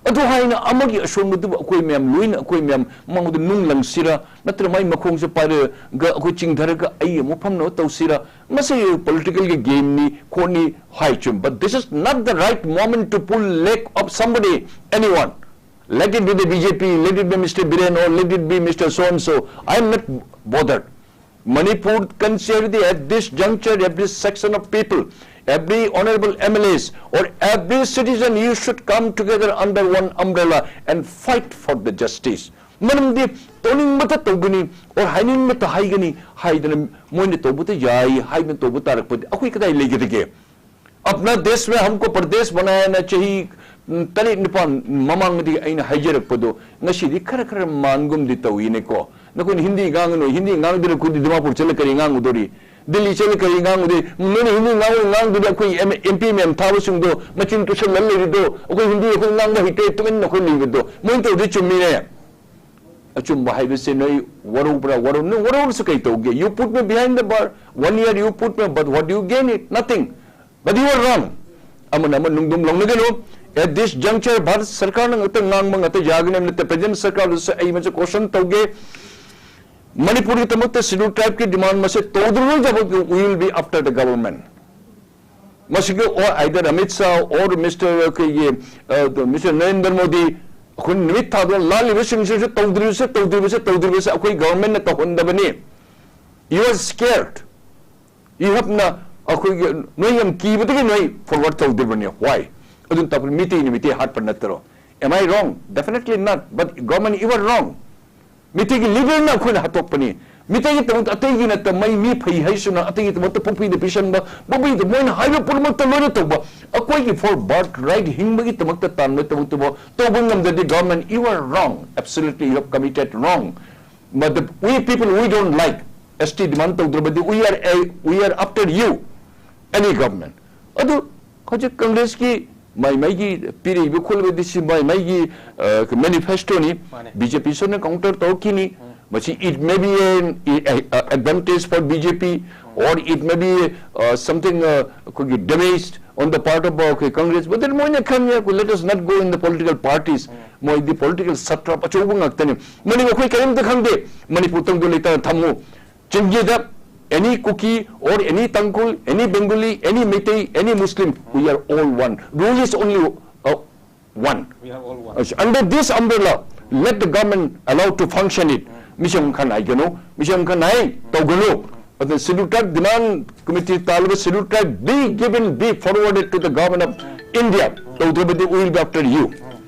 ꯑꯗꯨ ꯍꯥꯏꯅ ꯑꯃꯒꯤ ꯑꯁꯣꯟꯕꯗꯨꯕꯨ ꯑꯩꯈꯣꯏ ꯃꯌꯥꯝ ꯂꯣꯏꯅ, ꯑꯩꯈꯣꯏ ꯃꯌꯥꯝ ꯃꯉꯣꯟꯗ ꯅꯨꯡ ꯂꯪꯁꯤꯔꯥ, ꯅꯠꯇ꯭ꯔꯒ ꯃꯥꯏ ꯃꯈꯣꯡꯁꯦ ꯄꯥꯏꯔꯒ ꯑꯩꯈꯣꯏ ꯆꯤꯡꯊꯔꯒ ꯑꯩ ꯑꯃꯨꯛ ꯐꯝꯅꯕ ꯇꯧꯁꯤꯔꯥ? ꯃꯁꯤ political ꯒꯤ game ꯅꯤ, ꯈꯣꯠꯅꯤ ꯍꯥꯏ ꯆꯨꯝ, but this is not the right moment to pull leg of somebody, anyone. Let it be the B J P, let it be Mister Biren, or let it be Mister So and so. I am not bothered. Manipur can say everything at this juncture, every section of people, every honorable M L As, or every citizen, you should come together under one umbrella and fight for the justice. ꯃꯔꯝꯗꯤ ꯇꯧꯅꯤꯡꯕꯇ ꯇꯧꯒꯅꯤ, or ꯍꯥꯏꯅꯤꯡꯕꯇ ꯍꯥꯏꯒꯅꯤ ꯍꯥꯏꯗꯅ ꯃꯣꯏꯅ ꯇꯧꯕꯇ ꯌꯥꯏ ꯍꯥꯏꯗꯅ ꯇꯧꯕ ꯇꯥꯔꯛꯄꯗꯤ ꯑꯩꯈꯣꯏ ꯀꯗꯥꯏ ꯂꯩꯒꯗꯒꯦ? "ꯑꯞꯅꯥ ꯗꯦꯁ ꯃꯦ ꯍꯝꯀꯣ ꯄꯔꯗꯦꯁ ꯕꯅꯥꯌꯥꯅ" ꯆꯍꯤ, ꯎꯝ, ꯇꯔꯦꯠ ꯅꯤꯄꯥꯟ ꯃꯃꯥꯡꯗꯒꯤ ꯑꯩꯅ ꯍꯥꯏꯖꯔꯛꯄꯗꯣ ꯉꯁꯤꯗꯤ ꯈꯔ ꯈꯔ ꯃꯥꯟꯒꯨꯝꯗꯤ ꯇꯧꯏꯅꯦꯀꯣ꯫ ꯅꯈꯣꯏꯅ ꯍꯤꯟꯗꯤ ꯉꯥꯡꯒꯅꯨ, ꯍꯤꯟꯗꯤ ꯉꯥꯡꯗꯅ ꯑꯩꯈꯣꯏꯗꯤ ꯗꯤꯃꯥꯄꯨꯔ ꯆꯠꯂ ꯀꯔꯤ ꯉꯥꯡꯉꯨꯗꯣꯔꯤ? ꯗꯤꯜꯂꯤ ꯆꯠꯂ ꯀꯔꯤ ꯉꯥꯡꯉꯨꯗꯣꯏ? ꯅꯣꯏꯅ ꯍꯤꯟꯗꯤ ꯉꯥꯡꯉꯨ ꯉꯥꯡꯗꯨꯅ ꯑꯩꯈꯣꯏ ꯑꯦꯝ-, ꯑꯦꯝ ꯄꯤ ꯃꯌꯥꯝ ꯊꯥꯕꯁꯤꯡꯗꯣ ꯃꯆꯤꯟ ꯇꯨꯁꯜꯂ ꯂꯩꯔꯤꯗꯣ, "ꯑꯩꯈꯣꯏ ꯍꯤꯟꯗꯤ ꯑꯩꯈꯣꯏ ꯉꯥꯡꯕ ꯍꯩꯇꯦ, ꯇꯨꯃꯤꯟꯅ ꯑꯩꯈꯣꯏ ꯂꯩꯕꯗꯣ", ꯃꯣꯏꯅ ꯇꯧꯔꯤꯗꯣ ꯆꯨꯝꯃꯤꯅꯦ꯫ ꯑꯆꯨꯝꯕ ꯍꯥꯏꯕꯁꯦ ꯅꯣꯏ ꯋꯥꯔꯧꯕ꯭ꯔꯥ? ꯋꯥꯔꯧ-, ꯅꯣꯏ ꯋꯥꯔꯧꯔꯁꯨ ꯀꯩ ꯇꯧꯒꯦ? You put me behind the bar, one year you put me, but what do you gain it? Nothing. But you are wrong. ꯑꯃꯅ ꯑꯃ ꯅꯨꯡꯗꯨꯝ ꯂꯧꯅꯒꯅꯨ꯫ At this juncture, ꯚꯥꯔꯠ ꯁꯔꯀꯥꯔꯅ ꯉꯛꯇ ꯉꯥꯡꯕ ꯉꯛꯇ ꯌꯥꯒꯅꯤ ꯍꯥꯏꯕ ꯅꯠꯇꯦ꯫ ꯄ꯭ꯔꯖꯦꯟ ꯁꯔꯀꯥꯔꯗꯨꯁꯨ ꯑꯩ ꯃꯁꯤ ꯀꯣꯁꯟ ꯇꯧꯒꯦ꯫ ꯃꯅꯤꯄꯨꯔꯒꯤꯗꯃꯛꯇ ꯁꯦꯗ꯭ꯌꯨꯜ ꯇ꯭ꯔꯥꯏꯕꯀꯤ ꯗꯤꯃꯥꯟ ꯃꯁꯦ ꯇꯧꯗ꯭ꯔꯤꯉꯩꯗꯐꯥꯎ we will be after the government. ꯃꯁꯤꯒꯤ ꯑꯣ either Amit Shah or mister ꯑꯩꯈꯣꯏꯒꯤ, ꯑ, ꯃꯤꯁꯇꯔ ꯅꯔꯦꯟꯗ꯭ꯔ ꯃꯣꯗꯤ, ꯑꯩꯈꯣꯏ ꯅꯨꯃꯤꯠ ꯊꯥꯗꯣ ꯂꯥꯜꯂꯤꯕꯁꯤꯡꯁꯤꯁꯨ ꯇꯧꯗ꯭ꯔꯤꯕꯁꯦ, ꯇꯧꯗ꯭ꯔꯤꯕꯁꯦ, ꯇꯧꯗ꯭ꯔꯤꯕꯁꯦ ꯑꯩꯈꯣꯏ ꯒꯚꯔꯟꯃꯦꯟꯠꯅ ꯇꯧꯍꯟꯗꯕꯅꯤ꯫ You are scared. You have ꯅ ꯑꯩꯈꯣꯏꯒꯤ ꯅꯣꯏ ꯌꯥꯝ ꯀꯤꯕꯗꯒꯤ ꯅꯣꯏ ꯐꯣꯔꯋꯥꯔꯗ ꯇꯧꯗ꯭ꯔꯤꯕꯅꯤ꯫ Why? ꯑꯗꯨꯅ ꯇꯥꯛꯄꯗꯤ ꯃꯤꯇꯩꯅ ꯃꯤꯇꯩ ꯍꯥꯠꯄ ꯅꯠꯇ꯭ꯔꯣ? Am I wrong? Definitely not. But government, you are wrong. ꯃꯤꯇꯩꯒꯤ ꯂꯤꯗꯔꯅ ꯑꯩꯈꯣꯏꯅ ꯍꯥꯠꯇꯣꯛꯄꯅꯤ꯫ ꯃꯤꯇꯩꯒꯤ ꯇꯧꯕ ꯑꯇꯩꯒꯤ ꯅꯠꯇ ꯃꯩ ꯃꯤ ꯐꯩ ꯍꯥꯏꯁꯤꯅ ꯑꯇꯩꯒꯤꯗꯃꯛꯇ ꯄꯣꯛꯄꯤꯗ ꯄꯤꯁꯟꯕ, ꯄꯣꯛꯄꯤꯗ ꯃꯣꯏꯅ ꯍꯥꯏꯕ ꯄꯨꯝꯅꯃꯛꯇ ꯂꯣꯏꯅ ꯇꯧꯕ꯫ ꯑꯩꯈꯣꯏꯒꯤ for birth right ꯍꯤꯡꯕꯒꯤꯗꯃꯛꯇ ꯇꯥꯟꯕꯒꯤꯗꯃꯛꯇꯕꯨ ꯇꯧꯕ ꯉꯝꯗ꯭ꯔꯗꯤ government, you are wrong. Absolutely, you have committed wrong. But the, we people, we don't like S T demand ꯇꯧꯗ꯭ꯔꯕꯗꯤ we are a, we are after you, any government. ꯑꯗꯨ ꯍꯧꯖꯤꯛ ꯀꯪꯒ꯭ꯔꯦꯁꯀꯤ ꯃꯥꯏ ꯃꯥꯏꯒꯤ ꯄꯤꯔꯛꯏꯕ ꯈꯣꯠꯂꯤꯕꯗꯤ ꯁꯤ ꯃꯥꯏ ꯃꯥꯏꯒꯤ, ꯑ, ꯃꯦꯅꯤꯐꯦꯁꯇꯣꯅꯤ꯫ ꯃꯥꯅꯦ꯫ B J ꯄꯤꯁꯨꯅ counter ꯇꯧꯔꯛꯈꯤꯅꯤ꯫ ꯎꯝ꯫ ꯃꯁꯤ it may be an, a, a advantage for B J P, um. Or it may be, uh, something, uh, ꯑꯩꯈꯣꯏꯒꯤ damage on the part of, uh, ꯑꯩꯈꯣꯏ ꯀꯪꯒ꯭ꯔꯦꯁ꯫ But then ꯃꯣꯏꯅ ꯈꯪꯉꯦ, ꯑꯩꯈꯣꯏ let us not go in the political parties. ꯎꯝ꯫ ꯃꯣꯏꯗꯤ political ꯁꯇ꯭ꯔꯞ ꯑꯆꯧꯕ ꯉꯥꯛꯇꯅꯤ꯫ ꯃꯅꯤꯡ ꯑꯩꯈꯣꯏ ꯀꯔꯤꯝꯇ ꯈꯪꯗꯦ꯫ ꯃꯅꯤꯄꯨꯔ ꯇꯪꯗꯨ ꯂꯩꯇꯥꯅ ꯊꯝꯃꯨ꯫ ꯆꯤꯡꯖꯗ, any Kuki or any Tangkhul, any Bengali, any Meitei, any Muslim, we are all one. Rule is only, uh, one. We are all one. Under this umbrella, let the government allow to function it. ꯃꯤꯁꯦ ꯑꯃꯨꯛ ꯈꯟ ꯍꯥꯏꯒꯅꯨ, ꯃꯤꯁꯦ ꯑꯃꯨꯛ ꯈꯟ ꯍꯥꯏ ꯇꯧꯒꯅꯨ꯫ ꯑꯗꯨꯅ Scheduled Tribe Demand Committee ꯇꯥꯜꯂꯤꯕ Scheduled Tribe be given, be forwarded to the government of India. ꯇꯧꯗ꯭ꯔꯕꯗꯤ we will be after you.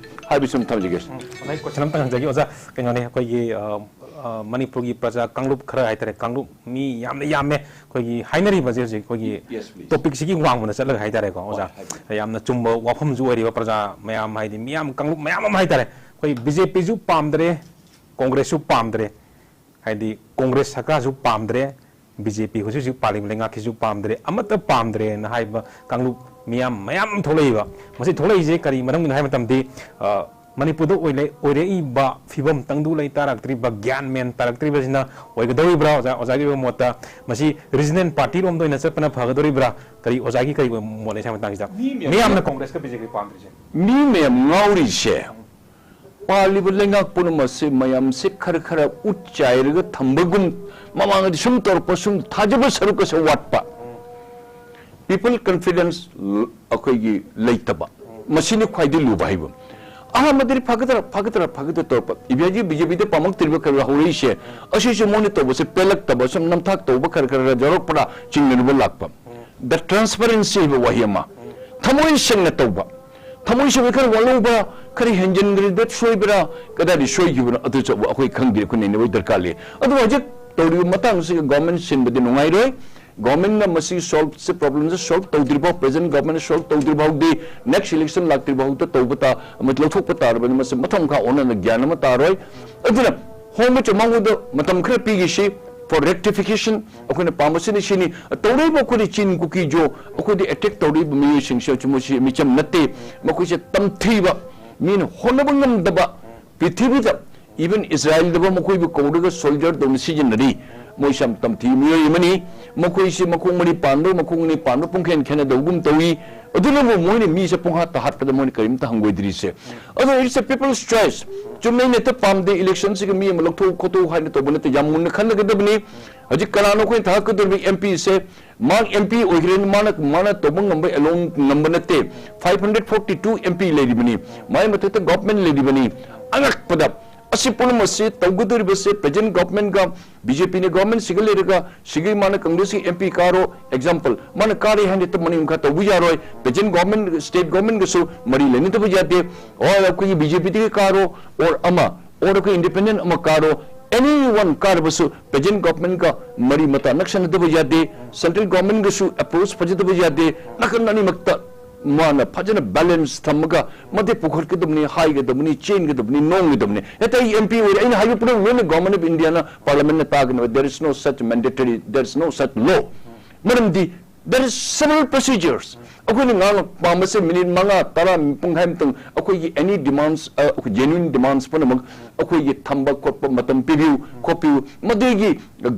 ꯍꯥꯏꯕꯁꯤ ꯑꯃ ꯊꯝꯖꯒꯦ꯫ ꯑꯣꯖꯥ, ꯀꯣꯏꯁꯟ ꯑꯝꯇ ꯍꯪꯖꯒꯦ ꯑꯣꯖꯥ꯫ ꯀꯩꯅꯣꯅꯦ, ꯑꯩꯈꯣꯏꯒꯤ ꯑ, ꯑ, ꯃꯅꯤꯄꯨꯔꯒꯤ ꯄ꯭ꯔꯖꯥ ꯀꯥꯡꯂꯨꯞ ꯈꯔ ꯍꯥꯏꯇꯥꯔꯦ, ꯀꯥꯡꯂꯨꯞ ꯃꯤ ꯌꯥꯝꯅ ꯌꯥꯝꯃꯦ ꯑꯩꯈꯣꯏꯒꯤ ꯍꯥꯏꯅꯔꯤꯕꯁꯦ ꯍꯧꯖꯤꯛ ꯑꯩꯈꯣꯏꯒꯤ Yes, please. ꯇꯣꯄꯤꯛꯁꯤꯒꯤ ꯋꯥꯡꯃꯗ ꯆꯠꯂꯒ ꯍꯥꯏꯇꯥꯔꯦꯀꯣ ꯑꯣꯖꯥ꯫ ꯍꯣꯏ, ꯍꯥꯏꯕꯤꯌꯨ꯫ ꯌꯥꯝꯅ ꯆꯨꯝꯕ ꯋꯥꯐꯝꯁꯨ ꯑꯣꯏꯔꯤꯕ ꯄ꯭ꯔꯖꯥ ꯃꯌꯥꯝ, ꯍꯥꯏꯗꯤ ꯃꯤꯌꯥꯝ ꯀꯥꯡꯂꯨꯞ ꯃꯌꯥꯝ ꯑꯃ ꯍꯥꯏꯇꯥꯔꯦ, ꯑꯩꯈꯣꯏ ꯕꯤ ꯖꯦ ꯄꯤꯁꯨ ꯄꯥꯝꯗ꯭ꯔꯦ, ꯀꯣꯡꯒ꯭ꯔꯦꯁꯁꯨ ꯄꯥꯝꯗ꯭ꯔꯦ, ꯍꯥꯏꯗꯤ ꯀꯣꯡꯒ꯭ꯔꯦꯁ ꯁꯔꯀꯥꯔꯁꯨ ꯄꯥꯝꯗ꯭ꯔꯦ, ꯕꯤ ꯖꯦ ꯄꯤ ꯍꯧꯖꯤꯛ ꯍꯧꯖꯤꯛ ꯄꯥꯜꯂꯤꯕ ꯂꯩꯉꯥꯛꯀꯤꯁꯨ ꯄꯥꯝꯗ꯭ꯔꯦ, ꯑꯃꯠꯇ ꯄꯥꯝꯗ꯭ꯔꯦꯅ ꯍꯥꯏꯕ ꯀꯥꯡꯂꯨꯞ ꯃꯤꯌꯥꯝ ꯃꯌꯥꯝ ꯑꯃ ꯊꯣꯛꯂꯛꯏꯕ꯫ ꯃꯁꯤ ꯊꯣꯛꯂꯛꯏꯁꯦ ꯀꯔꯤ ꯃꯔꯝꯒꯤꯅꯣ ꯍꯥꯏꯕ ꯃꯇꯝꯗꯤ, ꯑ, ꯃꯅꯤꯄꯨꯔꯗ ꯑꯣꯏꯂ-, ꯑꯣꯏꯔꯛꯏꯕ ꯐꯤꯕꯝ, ꯇꯪꯗꯨ ꯂꯩꯇꯥꯔꯛꯇ꯭ꯔꯤꯕ, ꯒ꯭ꯌꯥꯟ ꯃꯦꯟ ꯇꯥꯔꯛꯇ꯭ꯔꯤꯕꯁꯤꯅ ꯑꯣꯏꯒꯗꯧꯔꯤꯕ꯭ꯔꯥ? ꯑꯣꯖꯥ, ꯑꯣꯖꯥꯒꯤ ꯑꯣꯏꯕ ꯃꯣꯠꯇ ꯃꯁꯤ ꯔꯤꯖꯅꯦꯜ ꯄꯥꯔꯇꯤ ꯔꯣꯝꯗ ꯑꯣꯏꯅ ꯆꯠꯄꯅ ꯐꯒꯗꯧꯔꯤꯕ꯭ꯔꯥ? ꯀꯔꯤ, ꯑꯣꯖꯥꯒꯤ ꯀꯔꯤ ꯃꯣꯠ ꯂꯩ ꯁꯤ ꯃꯇꯥꯡꯁꯤꯗ? ꯃꯤ ꯃꯌꯥꯝ ꯃꯤꯌꯥꯝꯅ ꯀꯣꯡꯒ꯭ꯔꯦꯁꯀ ꯕꯤ ꯖꯦ ꯄꯤ ꯄꯥꯝꯗ꯭ꯔꯤꯁꯦ? ꯃꯤ ꯃꯌꯥꯝ ꯉꯥꯎꯔꯤꯁꯦ, ꯄꯥꯜꯂꯤꯕ ꯂꯩꯉꯥꯛ ꯄꯨꯝꯅꯃꯛꯁꯦ ꯃꯌꯥꯝꯁꯦ ꯈꯔ ꯈꯔ ꯎꯠ ꯆꯥꯏꯔꯒ ꯊꯝꯕꯒꯨꯝ, ꯃꯃꯥꯡꯗꯗꯤ ꯁꯨꯝ ꯇꯧꯔꯛꯄ, ꯁꯨꯝ ꯊꯥꯖꯕ ꯁꯔꯨꯛꯀꯁꯦ ꯋꯥꯠꯄ, ꯄꯤꯄꯜ ꯀꯟꯐꯤꯗꯦꯟꯁ ꯑꯩꯈꯣꯏꯒꯤ ꯂꯩꯇꯕ, ꯃꯁꯤꯅꯤ ꯈ꯭ꯋꯥꯏꯗꯒꯤ ꯂꯨꯕ ꯍꯥꯏꯕ꯫ ꯑꯍꯥꯟꯕꯗꯗꯤ ꯐꯒꯗ꯭ꯔꯥ ꯐꯒꯗ꯭ꯔꯥ ꯐꯒꯗ꯭ꯔꯥ ꯇꯧꯔꯛꯄ, ꯏꯕꯤꯌꯥꯖꯤ ꯕꯤ ꯖꯦ ꯄꯤꯗ ꯄꯥꯝꯃꯛꯇ꯭ꯔꯤꯕ ꯈꯔ ꯍꯧꯔꯛꯏꯁꯦ, ꯑꯁꯤꯁꯨ ꯃꯣꯏꯅ ꯇꯧꯕꯁꯦ ꯄꯦꯜꯂꯛꯇꯕ, ꯁꯨꯝ ꯅꯝꯊꯥꯛ ꯇꯧꯕ ꯈꯔ ꯈꯔ ꯌꯥꯎꯔꯛꯄꯅ ꯆꯤꯡꯅꯅꯕ ꯂꯥꯛꯄ꯫ ꯗ ꯇ꯭ꯔꯥꯟꯁꯄꯔꯦꯟꯁꯤ ꯍꯥꯏꯕ ꯋꯥꯍꯩ ꯑꯃ, ꯊꯃꯣꯏ ꯁꯦꯡꯅ ꯇꯧꯕ, ꯊꯃꯣꯏ ꯁꯦꯡꯅ ꯈꯔ ꯋꯥꯠꯍꯧꯕ, ꯈꯔ ꯍꯦꯟꯖꯤꯟꯈ꯭ꯔꯦꯗ ꯁꯣꯏꯕ꯭ꯔꯥ, ꯀꯗꯥꯏꯗ ꯁꯣꯏꯈꯤꯕꯅꯣ, ꯑꯗꯨꯁꯨ ꯑꯩꯈꯣꯏ ꯈꯪꯗꯦ, ꯑꯩꯈꯣꯏ ꯅꯩꯅꯕꯒꯤ ꯗꯔꯀꯥꯔ ꯂꯩ꯫ ꯑꯗꯨꯕꯨ ꯍꯧꯖꯤꯛ ꯇꯧꯔꯤꯕ ꯃꯇꯥꯡꯁꯤꯒ ꯒꯣꯔꯃꯦꯟ ꯁꯤꯟꯕꯗꯤ ꯅꯨꯡꯉꯥꯏꯔꯣꯏ꯫ ꯒꯣꯔꯃꯦꯟꯅ ꯃꯁꯤ ꯁꯣꯜꯕꯁꯦ, ꯄ꯭ꯔꯣꯕ꯭ꯂꯦꯝꯁꯦ ꯁꯣꯜꯕ ꯇꯧꯗ꯭ꯔꯤꯐꯥꯎ, ꯄ꯭ꯔꯦꯖꯦꯟ ꯒꯣꯔꯃꯦꯟꯅ ꯁꯣꯜꯕ ꯇꯧꯗ꯭ꯔꯤꯐꯥꯎꯗꯤ, ꯅꯦꯛꯁ ꯏꯂꯦꯛꯁꯟ ꯂꯥꯛꯇ꯭ꯔꯤꯐꯥꯎꯗ ꯇꯧꯕ ꯇꯥ-, ꯑꯃ ꯂꯧꯊꯣꯛꯄ ꯇꯥꯔꯕꯅꯤ꯫ ꯃꯁꯤ ꯃꯊꯪ ꯃꯈꯥ ꯑꯣꯟꯅꯅ ꯒ꯭ꯌꯥꯟ ꯑꯃ ꯇꯥꯔꯣꯏ꯫ ꯑꯗꯨꯅ ꯍꯣꯝ ꯃꯤꯅꯤꯁꯇꯔ ꯃꯉꯣꯟꯗ ꯃꯇꯝ ꯈꯔ ꯄꯤꯈꯤꯁꯤ for rectification꯫ ꯑꯩꯈꯣꯏꯅ ꯄꯥꯝꯕꯁꯤꯅ ꯁꯤꯅꯤ꯫ ꯇꯧꯔꯛꯏꯕ ꯑꯩꯈꯣꯏꯗꯤ ꯆꯤꯟ ꯀꯨꯀꯤꯁꯨ ꯑꯩꯈꯣꯏꯗꯤ ꯑꯦꯇꯦꯛ ꯇꯧꯔꯛꯏꯕ ꯃꯤꯑꯣꯏꯁꯤꯡꯁꯦ ꯃꯣꯏꯁꯤ ꯃꯤꯆꯝ ꯅꯠꯇꯦ꯫ ꯃꯈꯣꯏꯁꯦ ꯇꯝꯊꯤꯕ, ꯃꯤꯅ ꯍꯣꯠꯅꯕ ꯉꯝꯗꯕ, ꯄ꯭ꯔꯤꯊꯤꯕꯤꯗ ꯏꯚꯟ ꯏꯁꯔꯥꯏꯜꯗꯕ ꯃꯈꯣꯏꯕꯨ ꯀꯧꯔꯒ ꯁꯣꯜꯖꯔ ꯇꯧꯅ ꯁꯤꯖꯤꯟꯅꯔꯤ꯫ ꯃꯣꯏꯁꯦ ꯌꯥꯝ ꯇꯝꯊꯤꯕ ꯃꯤꯑꯣꯏ ꯑꯃꯅꯤ꯫ ꯃꯈꯣꯏꯁꯤ ꯃꯈꯣꯡ ꯃꯔꯤ ꯄꯥꯟꯕ, ꯃꯈꯣꯡ ꯑꯅꯤ ꯄꯥꯟꯕ ꯄꯨꯡꯈꯦꯟ ꯈꯦꯠꯅꯗꯧꯒꯨꯝ ꯇꯧꯏ꯫ ꯑꯗꯨꯅꯕꯨ ꯃꯣꯏꯅ ꯃꯤꯁꯦ ꯄꯨꯡꯍꯥꯠꯇ ꯍꯥꯠꯄꯗ ꯃꯣꯏꯅ ꯀꯔꯤꯝꯇ ꯍꯪꯒꯣꯏꯗ꯭ꯔꯤꯁꯦ꯫ ꯑꯗꯣ it's a people's choice꯫ ꯆꯨꯝꯃꯦ, ꯑꯩꯅ ꯍꯦꯛꯇ ꯄꯥꯝꯗꯦ, ꯏꯂꯦꯛꯁꯟꯁꯤꯒ ꯃꯤ ꯑꯃ ꯂꯧꯊꯣꯛꯎ ꯈꯣꯠꯇꯣꯛꯎ ꯍꯥꯏꯅ ꯇꯧꯕ ꯅꯠꯇꯦ, ꯌꯥꯝ ꯃꯨꯟꯅ ꯈꯟꯅꯒꯗꯕꯅꯤ꯫ ꯍꯧꯖꯤꯛ ꯀꯅꯥꯅꯣ ꯑꯩꯈꯣꯏꯅ ꯊꯥꯒꯠꯀꯗꯧꯔꯤꯕ ꯑꯦꯝ ꯄꯤꯁꯦ? ꯃꯥ ꯑꯦꯝ ꯄꯤ ꯑꯣꯏꯈ꯭ꯔꯦꯅ ꯃꯥꯅ, ꯃꯥꯅ ꯇꯧꯕ ꯉꯝꯕ ꯑꯦꯂꯣꯟ ꯉꯝꯕ ꯅꯠꯇꯦ꯫ Five hundred forty two M P ꯂꯩꯔꯤꯕꯅꯤ, ꯃꯥꯏ ꯃꯊꯛꯇ ꯒꯣꯚꯔꯟꯃꯦꯟꯠ ꯂꯩꯔꯤꯕꯅꯤ꯫ ꯑꯉꯛꯄꯗ ꯑꯁꯤ ꯄꯨꯝꯅꯃꯛꯁꯤ ꯇꯧꯒꯗꯧꯔꯤꯕꯁꯦ present government ꯒ, BJP ꯅ government ꯁꯤꯒ ꯂꯩꯔꯒ, ꯁꯤꯒꯤ ꯃꯥꯅ Congress ꯀꯤ MP ꯀꯥꯔꯣ, example, ꯃꯥꯅ ꯀꯥꯔꯦ ꯍꯥꯏꯅ ꯍꯦꯛꯇ ꯃꯅꯤꯡ ꯃꯈꯥ ꯇꯧꯕ ꯌꯥꯔꯣꯏ꯫ Present government, state government ꯒꯁꯨ ꯃꯔꯤ ꯂꯩꯅꯗꯕ ꯌꯥꯗꯦ꯫ Or ꯑꯩꯈꯣꯏꯒꯤ BJP ꯗꯒꯤ ꯀꯥꯔꯣ, or ꯑꯃ, or ꯑꯩꯈꯣꯏ independent ꯑꯃ ꯀꯥꯔꯣ, anyone ꯀꯥꯔꯕꯁꯨ present government ꯒ ꯃꯔꯤ ꯃꯇꯥ ꯅꯛꯁꯟꯅꯗꯕ ꯌꯥꯗꯦ꯫ Central government ꯒꯁꯨ approach ꯐꯖꯗꯕ ꯌꯥꯗꯦ꯫ ꯅꯥꯀꯟ ꯑꯅꯤꯃꯛꯇ ꯃꯥꯅ ꯐꯖꯅ balance ꯊꯝꯃꯒ ꯃꯗꯨ ꯄꯨꯈꯠꯀꯗꯕꯅꯤ, ꯍꯥꯏꯒꯗꯕꯅꯤ, ꯆꯦꯟꯒꯗꯕꯅꯤ, ꯅꯣꯝꯒꯗꯕꯅꯤ꯫ ꯍꯦꯛꯇ ꯑꯩ MP ꯑꯣꯏꯔꯦ, ꯑꯩꯅ ꯍꯥꯏꯕ ꯄꯨꯝꯅꯃꯛ ꯂꯣꯏꯅ Government of India ꯅ, Parliament ꯅ ꯇꯥꯒꯅꯤ꯫ There is no such mandatory, there is no such law꯫ ꯃꯔꯝꯗꯤ there is several procedures꯫ ꯑꯩꯈꯣꯏꯅ ꯉꯥꯡ ꯄꯥꯝꯕꯁꯦ minute ꯃꯉꯥ, ꯇꯔꯥ, ꯄꯨꯡꯈꯥꯏ ꯑꯃꯇꯪ ꯑꯩꯈꯣꯏꯒꯤ any demands, ꯑ, ꯑꯩꯈꯣꯏ genuine demands ꯄꯨꯝꯅꯃꯛ ꯑꯩꯈꯣꯏꯒꯤ ꯊꯝꯕ ꯈꯣꯠꯄ ꯃꯇꯝ ꯄꯤꯕꯤꯌꯨ, ꯈꯣꯠꯄꯤꯌꯨ꯫ ꯃꯗꯨꯒꯤ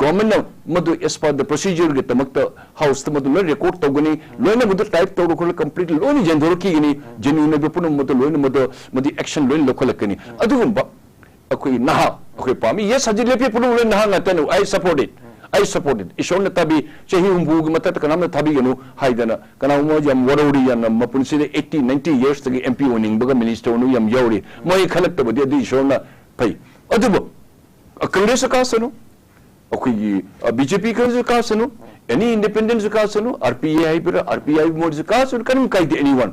government ꯅ ꯃꯗꯨ as per the procedure ꯒꯤꯗꯃꯛꯇ House ꯇ ꯃꯗꯨ ꯂꯣꯏ record ꯇꯧꯒꯅꯤ, ꯂꯣꯏꯅ ꯃꯗꯨ type ꯇꯧꯔ ꯈꯣꯠꯂ complete ꯂꯣꯏꯅ ꯌꯦꯟꯊꯣꯔꯛꯈꯤꯒꯅꯤ, genuine ꯑꯣꯏꯕ ꯄꯨꯝꯅꯃꯛ ꯃꯗꯨ ꯂꯣꯏꯅ ꯃꯗꯨ, ꯃꯗꯨ action ꯂꯣꯏꯅ ꯂꯧꯈꯠꯂꯛꯀꯅꯤ꯫ ꯑꯗꯨꯒꯨꯝꯕ ꯑꯩꯈꯣꯏ ꯅꯍꯥ ꯑꯩꯈꯣꯏ ꯄꯥꯝꯃꯤ꯫ Yes, ꯍꯧꯖꯤꯛ ꯂꯦꯞꯄꯤ ꯄꯨꯝꯅꯃꯛ ꯂꯣꯏ ꯅꯍꯥ ꯉꯥꯛꯇꯅꯤ꯫ I support it, I support it꯫ ꯏꯁꯣꯔꯅ ꯊꯥꯕꯤ, ꯆꯍꯤ ꯍꯨꯝꯐꯨꯒꯤ ꯃꯊꯛꯇ ꯀꯅꯥꯝꯅ ꯊꯥꯕꯤꯒꯅꯨ ꯍꯥꯏꯗꯅ, ꯀꯅꯥꯒꯨꯝꯕ ꯌꯥꯝ ꯋꯥꯔꯧꯔꯤ, ꯌꯥꯝꯅ ꯃꯄꯨꯟꯁꯤꯗ eighty, ninety years ꯇꯒꯤ MP ꯑꯣꯏꯅꯤꯡꯕꯒ minister ꯑꯣꯏꯅꯤꯡꯕ ꯌꯥꯝ ꯌꯥꯎꯔꯤ꯫ ꯃꯣꯏ ꯈꯜꯂꯛꯇꯕꯗꯤ ꯑꯗꯨ ꯏꯁꯣꯔꯅ ꯐꯩ꯫ ꯑꯗꯨꯕꯨ Congress ꯀꯥꯁꯅꯨ, ꯑꯩꯈꯣꯏꯒꯤ, ꯑ, BJP ꯀꯁꯨ ꯀꯥꯁꯅꯨ, any independent ꯁꯨ ꯀꯥꯁꯅꯨ, RPA ꯍꯥꯏꯕꯤꯔꯥ, RPI ꯃꯣꯏꯁꯨ ꯀꯥꯁꯅꯨ, ꯀꯔꯤꯝ ꯀꯥꯏꯗꯦ꯫ Anyone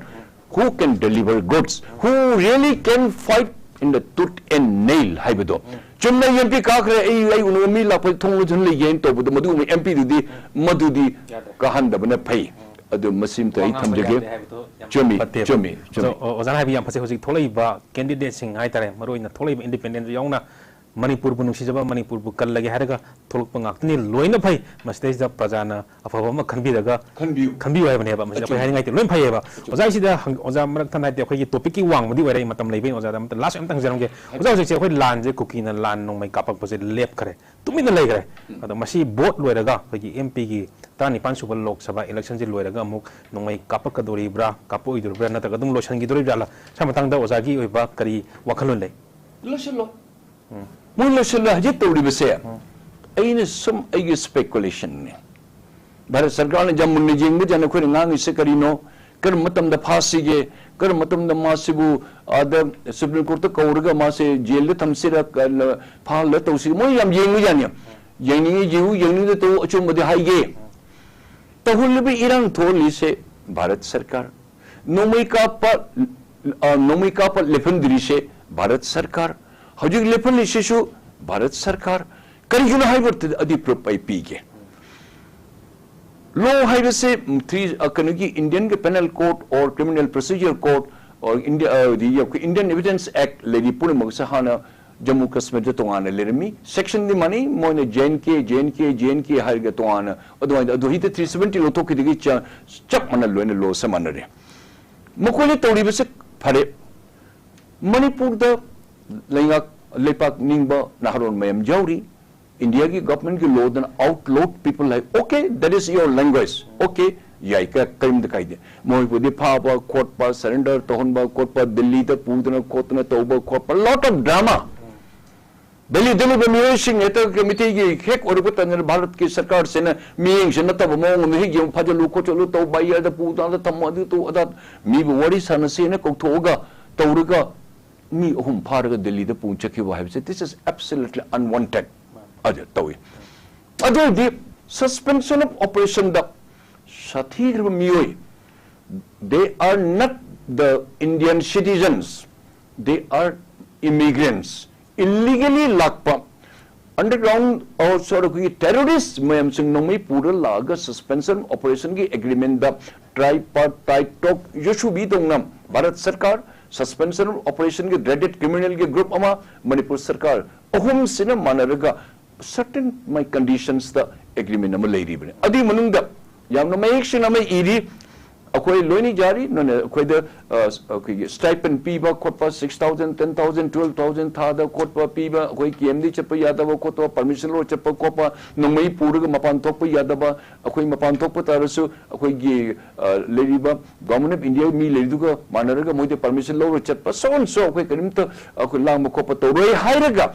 who can deliver goods, who really can fight in the tooth and nail ꯍꯥꯏꯕꯗꯣ꯫ ꯆꯨꯝꯅ MP ꯀꯥꯈ꯭ꯔꯦ, ꯑꯩ, ꯑꯩ ꯎꯅꯕ ꯃꯤ ꯂꯥꯛꯄꯗ ꯊꯣꯡ ꯂꯣꯟꯁꯤꯟ ꯂꯩꯒꯦꯅ ꯇꯧꯕꯗꯣ, ꯃꯗꯨꯒꯨꯝꯕ MPꯗꯨꯗꯤ ꯃꯗꯨꯗꯤ ꯌꯥꯗꯦ꯫ ꯀꯥꯍꯟꯗꯕꯅ ꯐꯩ꯫ ꯑꯗꯨ ꯃꯁꯤꯃꯇ ꯋꯥ ꯑꯩ ꯉꯥꯡꯕ ꯊꯝꯖꯒꯦ꯫ ꯌꯥꯗꯦ ꯍꯥꯏꯕꯗꯣ ꯌꯥꯝ ꯆꯨꯝꯃꯤ, ꯐꯠꯇꯦꯕ꯫ ꯆꯨꯝꯃꯤ, ꯆꯨꯝꯃꯤ꯫ ꯑꯣꯖꯥ-, ꯑꯣꯖꯥꯅ ꯍꯥꯏꯕ ꯌꯥꯝ ꯐꯖꯩ꯫ ꯍꯧꯖꯤꯛ ꯊꯣꯛꯂꯛꯏꯕ candidateꯁꯤꯡ ꯍꯥꯏꯇꯥꯔꯦ, ꯃꯔꯨꯑꯣꯏꯅ ꯊꯣꯛꯂꯛꯏꯕ independent ꯌꯥꯎꯅ ꯃꯅꯤꯄꯨꯔꯕꯨ ꯅꯨꯡꯁꯤꯖꯕ, ꯃꯅꯤꯄꯨꯔꯕꯨ ꯀꯜꯂꯒꯦ ꯍꯥꯏꯔꯒ ꯊꯣꯛꯂꯛꯄ ꯉꯥꯛꯇꯅꯤ꯫ ꯂꯣꯏꯅ ꯐꯩ꯫ ꯃꯁꯤꯗꯩꯁꯤꯗ ꯄ꯭ꯔꯖꯥꯅ ꯑꯐꯕ ꯑꯃ ꯈꯟꯕꯤꯔꯒ ꯈꯟꯕꯤꯌꯨ꯫ ꯈꯟꯕꯤꯌꯨ ꯍꯥꯏꯕꯅꯦꯕ꯫ ꯃꯁꯤꯗ ꯑꯩꯈꯣꯏ ꯑꯆꯨꯝꯕ꯫ ꯍꯥꯏꯅꯤꯡꯉꯥꯏ ꯂꯩꯇꯦ꯫ ꯂꯣꯏꯅ ꯐꯩꯌꯦꯕ꯫ ꯑꯆꯨꯝꯕ꯫ ꯑꯣꯖꯥ, ꯁꯤꯗ ꯍꯪ-, ꯑꯣꯖꯥ, ꯃꯔꯛ ꯊꯠꯅ ꯍꯥꯏꯗꯤ ꯑꯩꯈꯣꯏꯒꯤ topicꯀꯤ ꯋꯥꯡꯃꯗꯤ ꯑꯣꯏꯔꯦ, ꯑꯩ ꯃꯇꯝ ꯂꯩꯕꯩ ꯑꯣꯖꯥꯗ ꯑꯃꯇ last ꯑꯃꯇꯪ ꯍꯪꯖꯔꯝꯒꯦ꯫ ꯑꯣꯖꯥ, ꯍꯧꯖꯤꯛꯁꯦ ꯑꯩꯈꯣꯏ ꯂꯥꯟꯁꯦ, ꯀꯨꯀꯤꯅ ꯂꯥꯟ ꯅꯣꯡꯃꯩ ꯀꯥꯞꯄꯛꯄꯁꯦ ꯂꯦꯞꯈ꯭ꯔꯦ, ꯇꯨꯃꯤꯟꯅ ꯂꯩꯈ꯭ꯔꯦ꯫ ꯎꯝ꯫ ꯑꯗꯣ ꯃꯁꯤ vote ꯂꯣꯏꯔꯒ ꯑꯩꯈꯣꯏꯒꯤ MPꯒꯤ ꯇꯔꯥꯅꯤꯄꯥꯟ ꯁꯨꯕ Lok Sabha electionꯁꯦ ꯂꯣꯏꯔꯒ ꯑꯃꯨꯛ ꯅꯣꯡꯃꯩ ꯀꯥꯞꯄꯛꯀꯗꯣꯔꯤꯕ꯭ꯔꯥ, ꯀꯥꯞꯄꯛꯑꯣꯏꯗꯣꯔꯤꯕ꯭ꯔꯥ, ꯅꯠꯇ꯭ꯔꯒ ꯑꯗꯨꯝ ꯂꯣꯏꯁꯤꯟꯈꯤꯗꯣꯔꯤꯕ꯭ꯔꯥ? ꯁ꯭ꯋꯥꯏ ꯃꯇꯥꯡꯗ ꯑꯣꯖꯥꯒꯤ ꯑꯣꯏꯕ ꯀꯔꯤ ꯋꯥꯈꯜꯂꯣꯟ ꯂꯩ? ꯂꯣꯏꯁꯤꯜꯂꯣ꯫ ꯎꯝ꯫ ꯃꯣꯏ ꯂꯣꯏꯁꯤꯜꯂꯣ ꯍꯧꯖꯤꯛ ꯇꯧꯔꯤꯕꯁꯦ, ꯎꯝ꯫ ꯑꯩꯅ ꯁꯨꯝ ꯑꯩꯒꯤ speculationꯅꯦ꯫ ꯚꯥꯔꯠ ꯁꯔꯀꯥꯔꯅ ꯌꯥꯝ ꯃꯨꯟꯅ ꯌꯦꯡꯕ ꯖꯥꯠꯅꯤ ꯑꯩꯈꯣꯏꯅ ꯉꯥꯡꯉꯤꯁꯦ ꯀꯔꯤꯅꯣ? ꯀꯔꯝꯕ ꯃꯇꯝꯗ ꯐꯥꯁꯤꯒꯦ, ꯀꯔꯝꯕ ꯃꯇꯝꯗ ꯃꯥꯁꯤꯕꯨ ꯑꯥꯗ ꯁꯨꯄ꯭ꯔꯤꯝ ꯀꯣꯔꯠꯇ ꯀꯧꯔꯒ ꯃꯥꯁꯦ ꯖꯦꯜꯗ ꯊꯝꯁꯤꯔ, ꯀ-, ꯐꯥꯍꯜꯂ ꯇꯧꯁꯤꯒꯦ, ꯃꯣꯏ ꯌꯥꯝ ꯌꯦꯡꯕꯖꯥꯠꯅꯤ꯫ ꯌꯦꯡꯅꯤꯡꯉꯤ ꯌꯦꯡꯉꯨ, ꯌꯦꯡꯅꯤꯡꯗ ꯇꯧ, ꯑꯆꯨꯝꯕꯗꯤ ꯍꯥꯏꯒꯦ꯫ ꯇꯧꯍꯜꯂꯤꯕ ꯏꯔꯥꯡ ꯊꯣꯛꯍꯜꯂꯤꯁꯦ ꯚꯥꯔꯠ ꯁꯔꯀꯥꯔ꯫ ꯅꯣꯡꯃꯩ ꯀꯥꯞꯄ, ꯑ, ꯅꯣꯡꯃꯩ ꯀꯥꯞꯄ ꯂꯦꯞꯍꯟꯗ꯭ꯔꯤꯁꯦ ꯚꯥꯔꯠ ꯁꯔꯀꯥꯔ꯫ ꯍꯧꯖꯤꯛ ꯂꯦꯞꯍꯜꯂꯤꯁꯤꯁꯨ ꯚꯥꯔꯠ ꯁꯔꯀꯥꯔ꯫ ꯀꯔꯤꯒꯤꯅꯣ ꯍꯥꯏꯕ ꯑꯗꯨꯗꯤ proof ꯑꯩ ꯄꯤꯒꯦ꯫ Law ꯍꯥꯏꯕꯁꯦ, ꯎꯝ, three, ꯑ, ꯀꯩꯅꯣꯒꯤ Indianꯒꯤ Penal Code or Criminal Procedure Code or India, ꯑ, the, ꯑꯩꯈꯣꯏ Indian Evidence Act ꯂꯩꯔꯤ ꯄꯨꯝꯅꯃꯛꯁꯦ ꯍꯥꯟꯅ ꯖꯝꯃꯨ ꯀꯥꯁꯃꯤꯔꯗ ꯇꯣꯉꯥꯟꯅ ꯂꯩꯔꯝꯃꯤ꯫ Sectionꯗꯤ ꯃꯥꯟꯅꯩ, ꯃꯣꯏꯅ J and K, J and K, J and K ꯍꯥꯏꯔꯒ ꯇꯣꯉꯥꯟꯅ ꯑꯗꯨꯃꯥꯏꯅ, ꯑꯗꯨ ꯍꯧꯖꯤꯛꯇ three seventy ꯂꯧꯊꯣꯛꯈꯤꯗꯒꯤ ꯆ-, ꯆꯞ ꯃꯥꯟꯅ ꯂꯣꯏꯅ lawꯁꯦ ꯃꯥꯟꯅꯔꯦ꯫ ꯃꯈꯣꯏꯅ ꯇꯧꯔꯤꯕꯁꯦ ꯐꯔꯦ꯫ ꯃꯅꯤꯄꯨꯔꯗ ꯂꯩꯉꯥꯛ, ꯂꯩꯄꯥꯛ ꯅꯤꯡꯕ ꯅꯍꯥꯔꯣꯜ ꯃꯌꯥꯝ ꯌꯥꯎꯔꯤ꯫ Indiaꯒꯤ governmentꯀꯤ lawꯗꯅ outlawed people high. Okay, that is your language. Okay, ꯌꯥꯏ, ꯀ-, ꯀꯔꯤꯝꯇ ꯀꯥꯏꯗꯦ꯫ ꯃꯣꯏꯕꯨꯗꯤ ꯐꯥꯕ ꯈꯣꯠꯄ, surrender ꯇꯧꯍꯟꯕ ꯈꯣꯠꯄ, ꯗꯤꯜꯂꯤꯗ ꯄꯨꯗꯅ ꯈꯣꯠꯇꯅ ꯇꯧꯕ ꯈꯣꯠꯄ, lot of drama꯫ ꯗꯤꯜꯂꯤꯗ ꯂꯩꯕ ꯃꯤꯑꯣꯏꯁꯤꯡ ꯍꯦꯛꯇ ꯃꯤꯇꯩꯒꯤ ꯍꯦꯛ ꯑꯣꯏꯔꯛꯄ ꯇꯟꯗꯅ ꯚꯥꯔꯠꯀꯤ ꯁꯔꯀꯥꯔꯁꯤꯅ ꯃꯤꯠꯌꯦꯡꯁꯦ ꯅꯠꯇꯕ ꯃꯑꯣꯡ ꯑꯃ ꯍꯦꯛ ꯌꯦꯡꯉꯨ, ꯐꯥꯖꯜꯂꯨ ꯈꯣꯠꯆꯜꯂꯨ ꯇꯧꯕ, ꯌꯥꯗ ꯄꯨ, ꯑꯗꯥ ꯊꯝꯃꯨ, ꯑꯗꯨ ꯇꯧ, ꯑꯗꯥ ꯃꯤꯕꯨ ꯋꯥꯔꯤ ꯁꯥꯟꯅꯁꯦꯅ ꯀꯧꯊꯣꯛꯑꯒ ꯇꯧꯔꯒ ꯃꯤ ꯑꯍꯨꯝ ꯐꯥꯔꯒ ꯗꯤꯜꯂꯤꯗ ꯄꯨ ꯆꯠꯈꯤꯕ ꯍꯥꯏꯕꯁꯦ, this is absolutely unwanted꯫ ꯑꯗꯨ ꯇꯧꯏ꯫ ꯑꯗꯨ ꯑꯣꯏꯔꯗꯤ suspension of operationꯗ ꯁꯥꯊꯤꯈ꯭ꯔꯕ ꯃꯤꯑꯣꯏ, they are not the Indian citizens, they are immigrants, illegally ꯂꯥꯛꯄ underground or sort of ꯑꯩꯈꯣꯏꯒꯤ terrorist ꯃꯌꯥꯝꯁꯤꯡ ꯅꯣꯡꯃꯩ ꯄꯨꯔ ꯂꯥꯛꯑꯒ suspension operationꯒꯤ agreementꯗ tripartite talk ꯌꯣꯁꯨꯕꯤ ꯇꯧꯅ ꯚꯥꯔꯠ ꯁꯔꯀꯥꯔ suspension operationꯒꯤ dreaded criminalꯒꯤ group ꯑꯃ, ꯃꯅꯤꯄꯨꯔ ꯁꯔꯀꯥꯔ, ꯑꯍꯨꯝꯁꯤꯅ ꯃꯥꯟꯅꯔꯒ certain my conditionsꯇ agreement ꯑꯃ ꯂꯩꯔꯤꯕꯅꯤ꯫ ꯑꯗꯨꯒꯤ ꯃꯅꯨꯡꯗ ꯌꯥꯝꯅ ꯃꯌꯦꯛ ꯁꯦꯡꯅ ꯑꯃ ꯏꯔꯤ, ꯑꯩꯈꯣꯏ ꯂꯣꯏꯅ ꯌꯥꯔꯤ, ꯅꯣꯏꯅ ꯑꯩꯈꯣꯏꯗ, ꯑ, ꯑꯩꯈꯣꯏꯒꯤ stipend ꯄꯤꯕ ꯈꯣꯠꯄ, six thousand, ten thousand, twelve thousand ꯊꯥꯗ ꯈꯣꯠꯄ ꯄꯤꯕ, ꯑꯩꯈꯣꯏ camp ꯆꯠꯄ ꯌꯥꯗꯕ ꯈꯣꯠꯄ, permission ꯂꯧꯔ ꯆꯠꯄ ꯈꯣꯠꯄ, ꯅꯣꯡꯃꯩ ꯄꯨꯔꯒ ꯃꯄꯥꯟ ꯊꯣꯛꯄ ꯌꯥꯗꯕ, ꯑꯩꯈꯣꯏ ꯃꯄꯥꯟ ꯊꯣꯛꯄ ꯇꯥꯔꯁꯨ ꯑꯩꯈꯣꯏꯒꯤ, ꯑ, ꯂꯩꯔꯤꯕ Government of India ꯃꯤ ꯂꯩꯔꯤꯗꯨꯒ ꯃꯥꯟꯅꯔꯒ ꯃꯣꯏꯗ permission ꯂꯧꯔ ꯆꯠꯄ, so and so, ꯑꯩꯈꯣꯏ ꯀꯔꯤꯝꯇ ꯑꯩꯈꯣꯏ ꯂꯥꯡꯕ ꯈꯣꯠꯄ ꯇꯧꯔꯣꯏ ꯍꯥꯏꯔꯒ,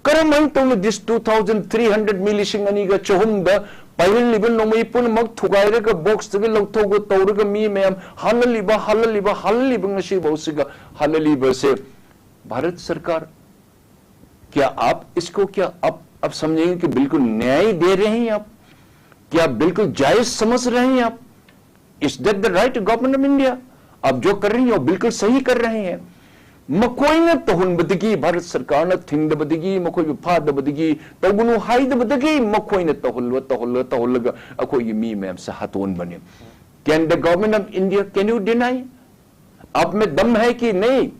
ꯀꯔꯝꯍꯥꯏꯅ ꯇꯧꯅ this two thousand three hundred, ꯃꯤ ꯂꯤꯁꯤꯡ ꯑꯅꯤꯒ ꯆꯍꯨꯝꯗ ꯄꯥꯏꯍꯜꯂꯤꯕ ꯅꯣꯡꯃꯩ ꯄꯨꯝꯅꯃꯛ ꯊꯨꯒꯥꯏꯔꯒ ꯕꯣꯛꯁꯇꯒꯤ ꯂꯧꯊꯣꯛꯑꯒ ꯇꯧꯔꯒ ꯃꯤ ꯃꯌꯥꯝ ꯍꯥꯠꯍꯜꯂꯤꯕ, ꯍꯥꯠꯍꯜꯂꯤꯕ, ꯍꯥꯠꯍꯜꯂꯤꯕ ꯉꯁꯤꯐꯥꯎꯁꯤꯒ ꯍꯥꯠꯍꯜꯂꯤꯕꯁꯦ ꯚꯥꯔꯠ ꯁꯔꯀꯥꯔ क्या आप इसको क्या आप आप समझेंगे कि बिल्कुल न्याय दे रहे हैं आप? क्या बिल्कुल जायज समझ रहे हैं आप? Is that the right government of India? आप जो कर रही हैं वो बिल्कुल सही कर रहे हैं. ꯃꯈꯣꯏꯅ ꯇꯧꯍꯟꯕꯗꯒꯤ, ꯚꯥꯔꯠ ꯁꯔꯀꯥꯔꯅ ꯊꯤꯡꯗꯕꯗꯒꯤ, ꯃꯈꯣꯏꯕꯨ ꯐꯥꯗꯕꯗꯒꯤ, ꯇꯧꯒꯅꯨ ꯍꯥꯏꯗꯕꯗꯒꯤ ꯃꯈꯣꯏꯅ ꯇꯧꯍꯜꯂ ꯇꯧꯍꯜꯂ ꯇꯧꯍꯜꯂꯒ ꯑꯩꯈꯣꯏꯒꯤ ꯃꯤ ꯃꯌꯥꯝꯁꯦ ꯍꯥꯠꯇꯣꯛꯍꯟꯕꯅꯤ. Can the government of India, can you deny? आप में दम है कि नहीं?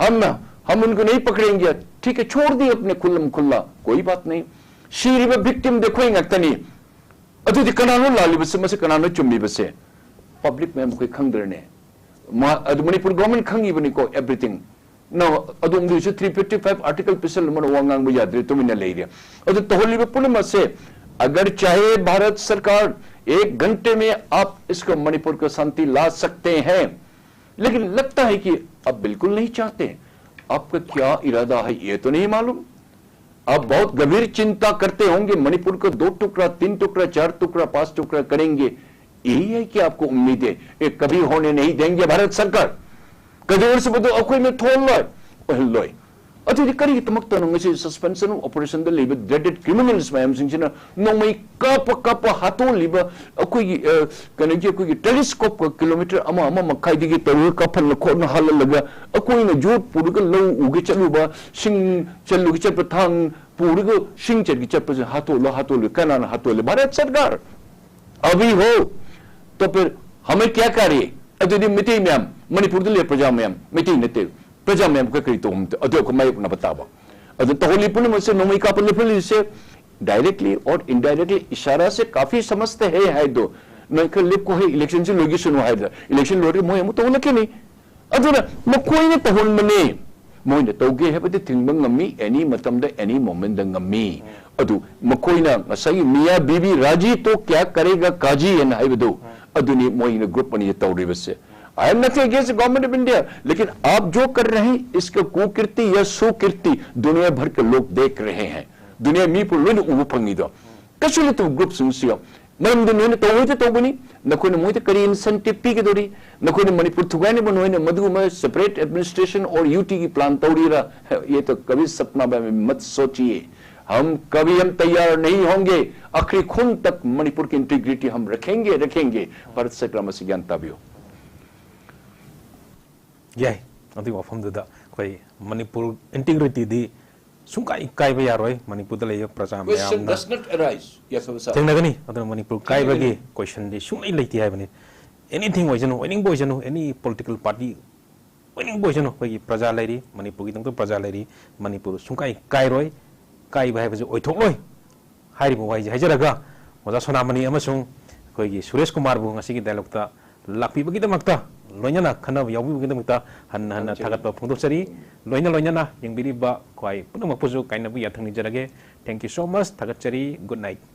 हम हम उनको नहीं पकड़ेंगे. ठीक है, छोड़ दिए अपने खुल्लम खुल्ला, कोई बात नहीं. ꯁꯤꯔꯤꯕ ꯚꯤꯛꯇꯤꯝꯗꯤ ꯑꯩꯈꯣꯏ ꯉꯥꯛꯇꯅꯤ. ꯑꯗꯨꯗꯤ ꯀꯅꯥꯅꯣ ꯂꯥꯜꯂꯤꯕꯁꯦ? ꯃꯁꯤ ꯀꯅꯥꯅꯣ ꯆꯨꯝꯃꯤꯕꯁꯦ? ꯄꯕ꯭ꯂꯤꯛ ꯃꯌꯥꯝ ꯑꯩꯈꯣꯏ ꯈꯪꯗ꯭ꯔꯅꯦ? ꯃꯥ ꯑꯗꯨ ꯃꯅꯤꯄꯨꯔ ꯒꯣꯔꯃꯦꯟ ꯈꯪꯉꯤꯕꯅꯤꯀꯣ, ꯑꯦꯚ꯭ꯔꯤꯊꯤꯡ. ꯅꯣ, ꯑꯗꯣꯝꯗꯤ ꯍꯧꯖꯤꯛ ꯊ꯭ꯔꯤ ꯐꯤꯐꯇꯤ ꯐꯥꯏꯚ ꯑꯥꯔꯇꯤꯀꯜ ꯄꯤꯁꯜꯂꯝꯕꯅ ꯋꯥ ꯉꯥꯡꯕ ꯌꯥꯗ꯭ꯔꯦ, ꯇꯨꯃꯤꯟꯅ ꯂꯩꯔꯦ. ꯑꯗꯨ ꯇꯧꯍꯜꯂꯤꯕ ꯄꯨꯝꯅꯃꯛꯁꯦ, अगर चाहे भारत सरकार एक घंटे में आप इसको मणिपुर को शांति ला सकते हैं, लेकिन लगता है कि आप बिल्कुल नहीं चाहते. आपका क्या इरादा है, ये तो नहीं मालूम. आप बहुत गंभीर चिंता करते होंगे, मणिपुर को दो टुकड़ा, तीन टुकड़ा, चार टुकड़ा, पांच टुकड़ा करेंगे, यही है कि आपको उम्मीद है? ये कभी होने नहीं देंगे भारत सरकार. ꯀꯩꯗꯧꯔꯁꯨ ꯃꯗꯨ ꯑꯩꯈꯣꯏꯅ ꯊꯣꯛꯍꯜꯂꯣꯏ, ꯑꯣꯏꯍꯜꯂꯣꯏ. ꯑꯗꯨꯗꯤ ꯀꯔꯤꯒꯤꯗꯃꯛꯇꯅꯣ ꯉꯁꯤ suspension of operation ꯗ ꯂꯩꯕ dreaded criminals ꯃꯌꯥꯝꯁꯤꯡꯁꯤꯅ ꯅꯣꯡꯃꯩ ꯀꯥꯞꯄ ꯀꯥꯞꯄ ꯍꯥꯠꯇꯣꯛꯂꯤꯕ? ꯑꯩꯈꯣꯏꯒꯤ, ꯑ, ꯀꯩꯅꯣꯒꯤ, ꯑꯩꯈꯣꯏꯒꯤ telescope ꯀ kilometre ꯑꯃ, ꯑꯃ ꯃꯈꯥꯏꯗꯒꯤ ꯇꯧꯔꯒ ꯀꯥꯞꯍꯜꯂ ꯈꯣꯠꯅ ꯍꯥꯜꯍꯜꯂꯒ, ꯑꯩꯈꯣꯏꯅ ꯌꯣꯠ ꯄꯨꯔꯒ ꯂꯧ ꯎꯒꯦ ꯆꯠꯂꯨꯕ, ꯁꯤꯡ ꯆꯜꯂꯨꯒꯦ ꯆꯠꯄ, ꯊꯥꯡ ꯄꯨꯔꯒ ꯁꯤꯡ ꯆꯠꯀꯦ ꯆꯠꯄꯁꯦ ꯍꯥꯠꯇꯣꯛꯂꯣ, ꯍꯥꯠꯇꯣꯛꯂꯣ, ꯀꯅꯥꯅ ꯍꯥꯠꯇꯣꯛꯂꯦ? ꯚꯥꯔꯠ ꯁꯔꯀꯥꯔ. अभी हो तो फिर हमें क्या कार्य? ꯑꯗꯨꯗꯤ ꯃꯩꯇꯩ ꯃꯌꯥꯝ, ꯃꯅꯤꯄꯨꯔꯗ ꯂꯩꯕ ꯄ꯭ꯔꯖꯥ ꯃꯌꯥꯝ, ꯃꯩꯇꯩ ꯅꯠꯇꯦ, ꯄ꯭ꯔꯖꯥ ꯃꯌꯥꯝ ꯑꯩꯈꯣꯏ ꯀꯔꯤ ꯇꯧꯕ? ꯑꯗꯨ ꯑꯩꯈꯣꯏ ꯃꯥꯌꯣꯛꯅꯕ ꯇꯥꯕ. ꯑꯗꯨ ꯇꯧꯍꯜꯂꯤ ꯄꯨꯝꯅꯃꯛꯁꯦ, ꯅꯣꯡꯃꯩ ꯀꯥꯞꯄ ꯂꯦꯞꯍꯜꯂꯤꯁꯦ directly or indirectly ꯏꯁꯥꯔꯥꯁꯦ ꯀꯥꯐꯤ ꯁꯃꯖꯇ ꯍꯦ ꯍꯥꯏꯗꯣ, ꯅꯣꯏ ꯈꯔ ꯂꯦꯞꯀꯣ ꯍꯦ, election ꯁꯤ ꯂꯣꯏꯈꯤꯁꯅꯨ ꯍꯥꯏꯗ, election ꯂꯣꯏꯔꯒ ꯃꯣꯏ ꯑꯃꯨꯛ ꯇꯧꯍꯜꯂꯛꯈꯤꯅꯤ. ꯑꯗꯨꯅ ꯃꯈꯣꯏꯅ ꯇꯧꯍꯟꯕꯅꯦ. ꯃꯣꯏꯅ ꯇꯧꯒꯦ ꯍꯥꯏꯕꯗꯤ ꯊꯤꯡꯕ ꯉꯝꯃꯤ, any ꯃꯇꯝꯗ, any moment ꯗ ꯉꯝꯃꯤ. ꯑꯗꯨ ꯃꯈꯣꯏꯅ ꯉꯁꯥꯏꯒꯤ ꯃꯤꯌꯥ ꯕꯤꯕꯤ ꯔꯥꯖꯤ ꯇꯣ ꯀꯌꯥ ꯀꯔꯦꯒ ꯀꯥꯖꯤ ꯍꯥꯏꯅ ꯍꯥꯏꯕꯗꯨ, ꯑꯗꯨꯅꯤ ꯃꯣꯏꯅ group ꯑꯅꯤꯁꯦ ꯇꯧꯔꯤꯕꯁꯦ. I am nothing against the government of India, लेकिन आप जो कर रहे हैं, इसका कुकीर्ति या सुकीर्ति दुनिया भर के लोग देख रहे हैं. ꯗꯨꯅꯤꯌꯥ ꯃꯤ ꯄꯨꯝ ꯂꯣꯏꯅ ꯎꯕ ꯐꯪꯉꯤꯗꯣ. Especially to groups ꯁꯤꯡꯁꯤꯒ, ꯃꯔꯝꯗꯤ ꯅꯣꯏꯅ ꯇꯧꯕꯩꯗ ꯇꯧꯕꯅꯤ꯫ ꯅꯈꯣꯏꯅ ꯃꯣꯏꯗ ꯀꯔꯤ incentive ꯄꯤꯒꯗꯧꯔꯤ? ꯅꯈꯣꯏꯅ ꯃꯅꯤꯄꯨꯔ ꯊꯨꯒꯥꯏꯅꯕ ꯅꯣꯏꯅ ꯃꯗꯨꯒꯨꯝꯕ separate administration or UT ꯒꯤ plan ꯇꯧꯔꯤꯔ? ये तो कभी सपना में मत सोचिए। हम कभी हम तैयार नहीं होंगे। आखिरी खून तक मणिपुर की integrity हम रखेंगे, रखेंगे। भारत सरकार ꯃꯁꯤ ꯒ꯭ꯌꯥꯟ ꯇꯥꯕꯤꯌꯨ꯫ ꯌꯥꯏ꯫ ꯑꯗꯨꯒꯤ ꯋꯥꯐꯝꯗꯨꯗ ꯑꯩꯈꯣꯏ ꯃꯅꯤꯄꯨꯔ integrityꯗꯤ ꯁꯨꯡꯀꯥꯏ ꯀꯥꯏꯕ ꯌꯥꯔꯣꯏ꯫ ꯃꯅꯤꯄꯨꯔꯗ ꯂꯩꯕ ꯄ꯭ꯔꯖꯥ ꯃꯌꯥꯝꯅ ꯊꯦꯡꯅꯒꯅꯤ꯫ ꯑꯗꯨꯅ ꯃꯅꯤꯄꯨꯔ ꯀꯥꯏꯕꯒꯤ questionꯗꯤ ꯁꯨꯡꯂꯩ ꯂꯩꯇꯦ ꯍꯥꯏꯕꯅꯤ꯫ Anything ꯑꯣꯏꯁꯅꯨ, ꯑꯣꯏꯅꯤꯡꯕ ꯑꯣꯏꯁꯅꯨ, any political party ꯑꯣꯏꯅꯤꯡꯕ ꯑꯣꯏꯁꯅꯨ, ꯑꯩꯈꯣꯏꯒꯤ ꯄ꯭ꯔꯖꯥ ꯂꯩꯔꯤ, ꯃꯅꯤꯄꯨꯔꯒꯤꯗꯃꯛꯇ ꯄ꯭ꯔꯖꯥ ꯂꯩꯔꯤ꯫ ꯃꯅꯤꯄꯨꯔ ꯁꯨꯡꯀꯥꯏ ꯀꯥꯏꯔꯣꯏ, ꯀꯥꯏꯕ ꯍꯥꯏꯕꯁꯤ ꯑꯣꯏꯊꯣꯛꯂꯣꯏ꯫ ꯍꯥꯏꯔꯤꯕ ꯋꯥꯍꯩꯁꯦ ꯍꯥꯏꯖꯔꯒ, ꯑꯣꯖꯥ ꯁꯣꯅꯥꯃꯅꯤ ꯑꯃꯁꯨꯡ ꯑꯩꯈꯣꯏꯒꯤ ꯁꯨꯔꯦꯁ ꯀꯨꯃꯥꯔꯕꯨ ꯉꯁꯤꯒꯤ dialogueꯇ ꯂꯥꯛꯄꯤꯕꯒꯤꯗꯃꯛꯇ, ꯂꯣꯏꯅꯅ ꯈꯟꯅꯕ ꯌꯥꯎꯕꯤꯕꯒꯤꯗꯃꯛꯇ ꯍꯟꯅ ꯍꯟꯅ ꯊꯥꯒꯠꯄ ꯐꯣꯡꯗꯣꯛꯆꯔꯤ꯫ ꯂꯣꯏꯅ ꯂꯣꯏꯅꯅ ꯌꯦꯡꯕꯤꯔꯤꯕ ꯈ꯭ꯋꯥꯏ ꯄꯨꯝꯅꯃꯛꯄꯨꯁꯨ ꯀꯥꯏꯅꯕ ꯌꯥꯊꯪ ꯅꯤꯖꯔꯒꯦ꯫ Thank you so much꯫ ꯊꯥꯒꯠꯆꯔꯤ꯫ Good night꯫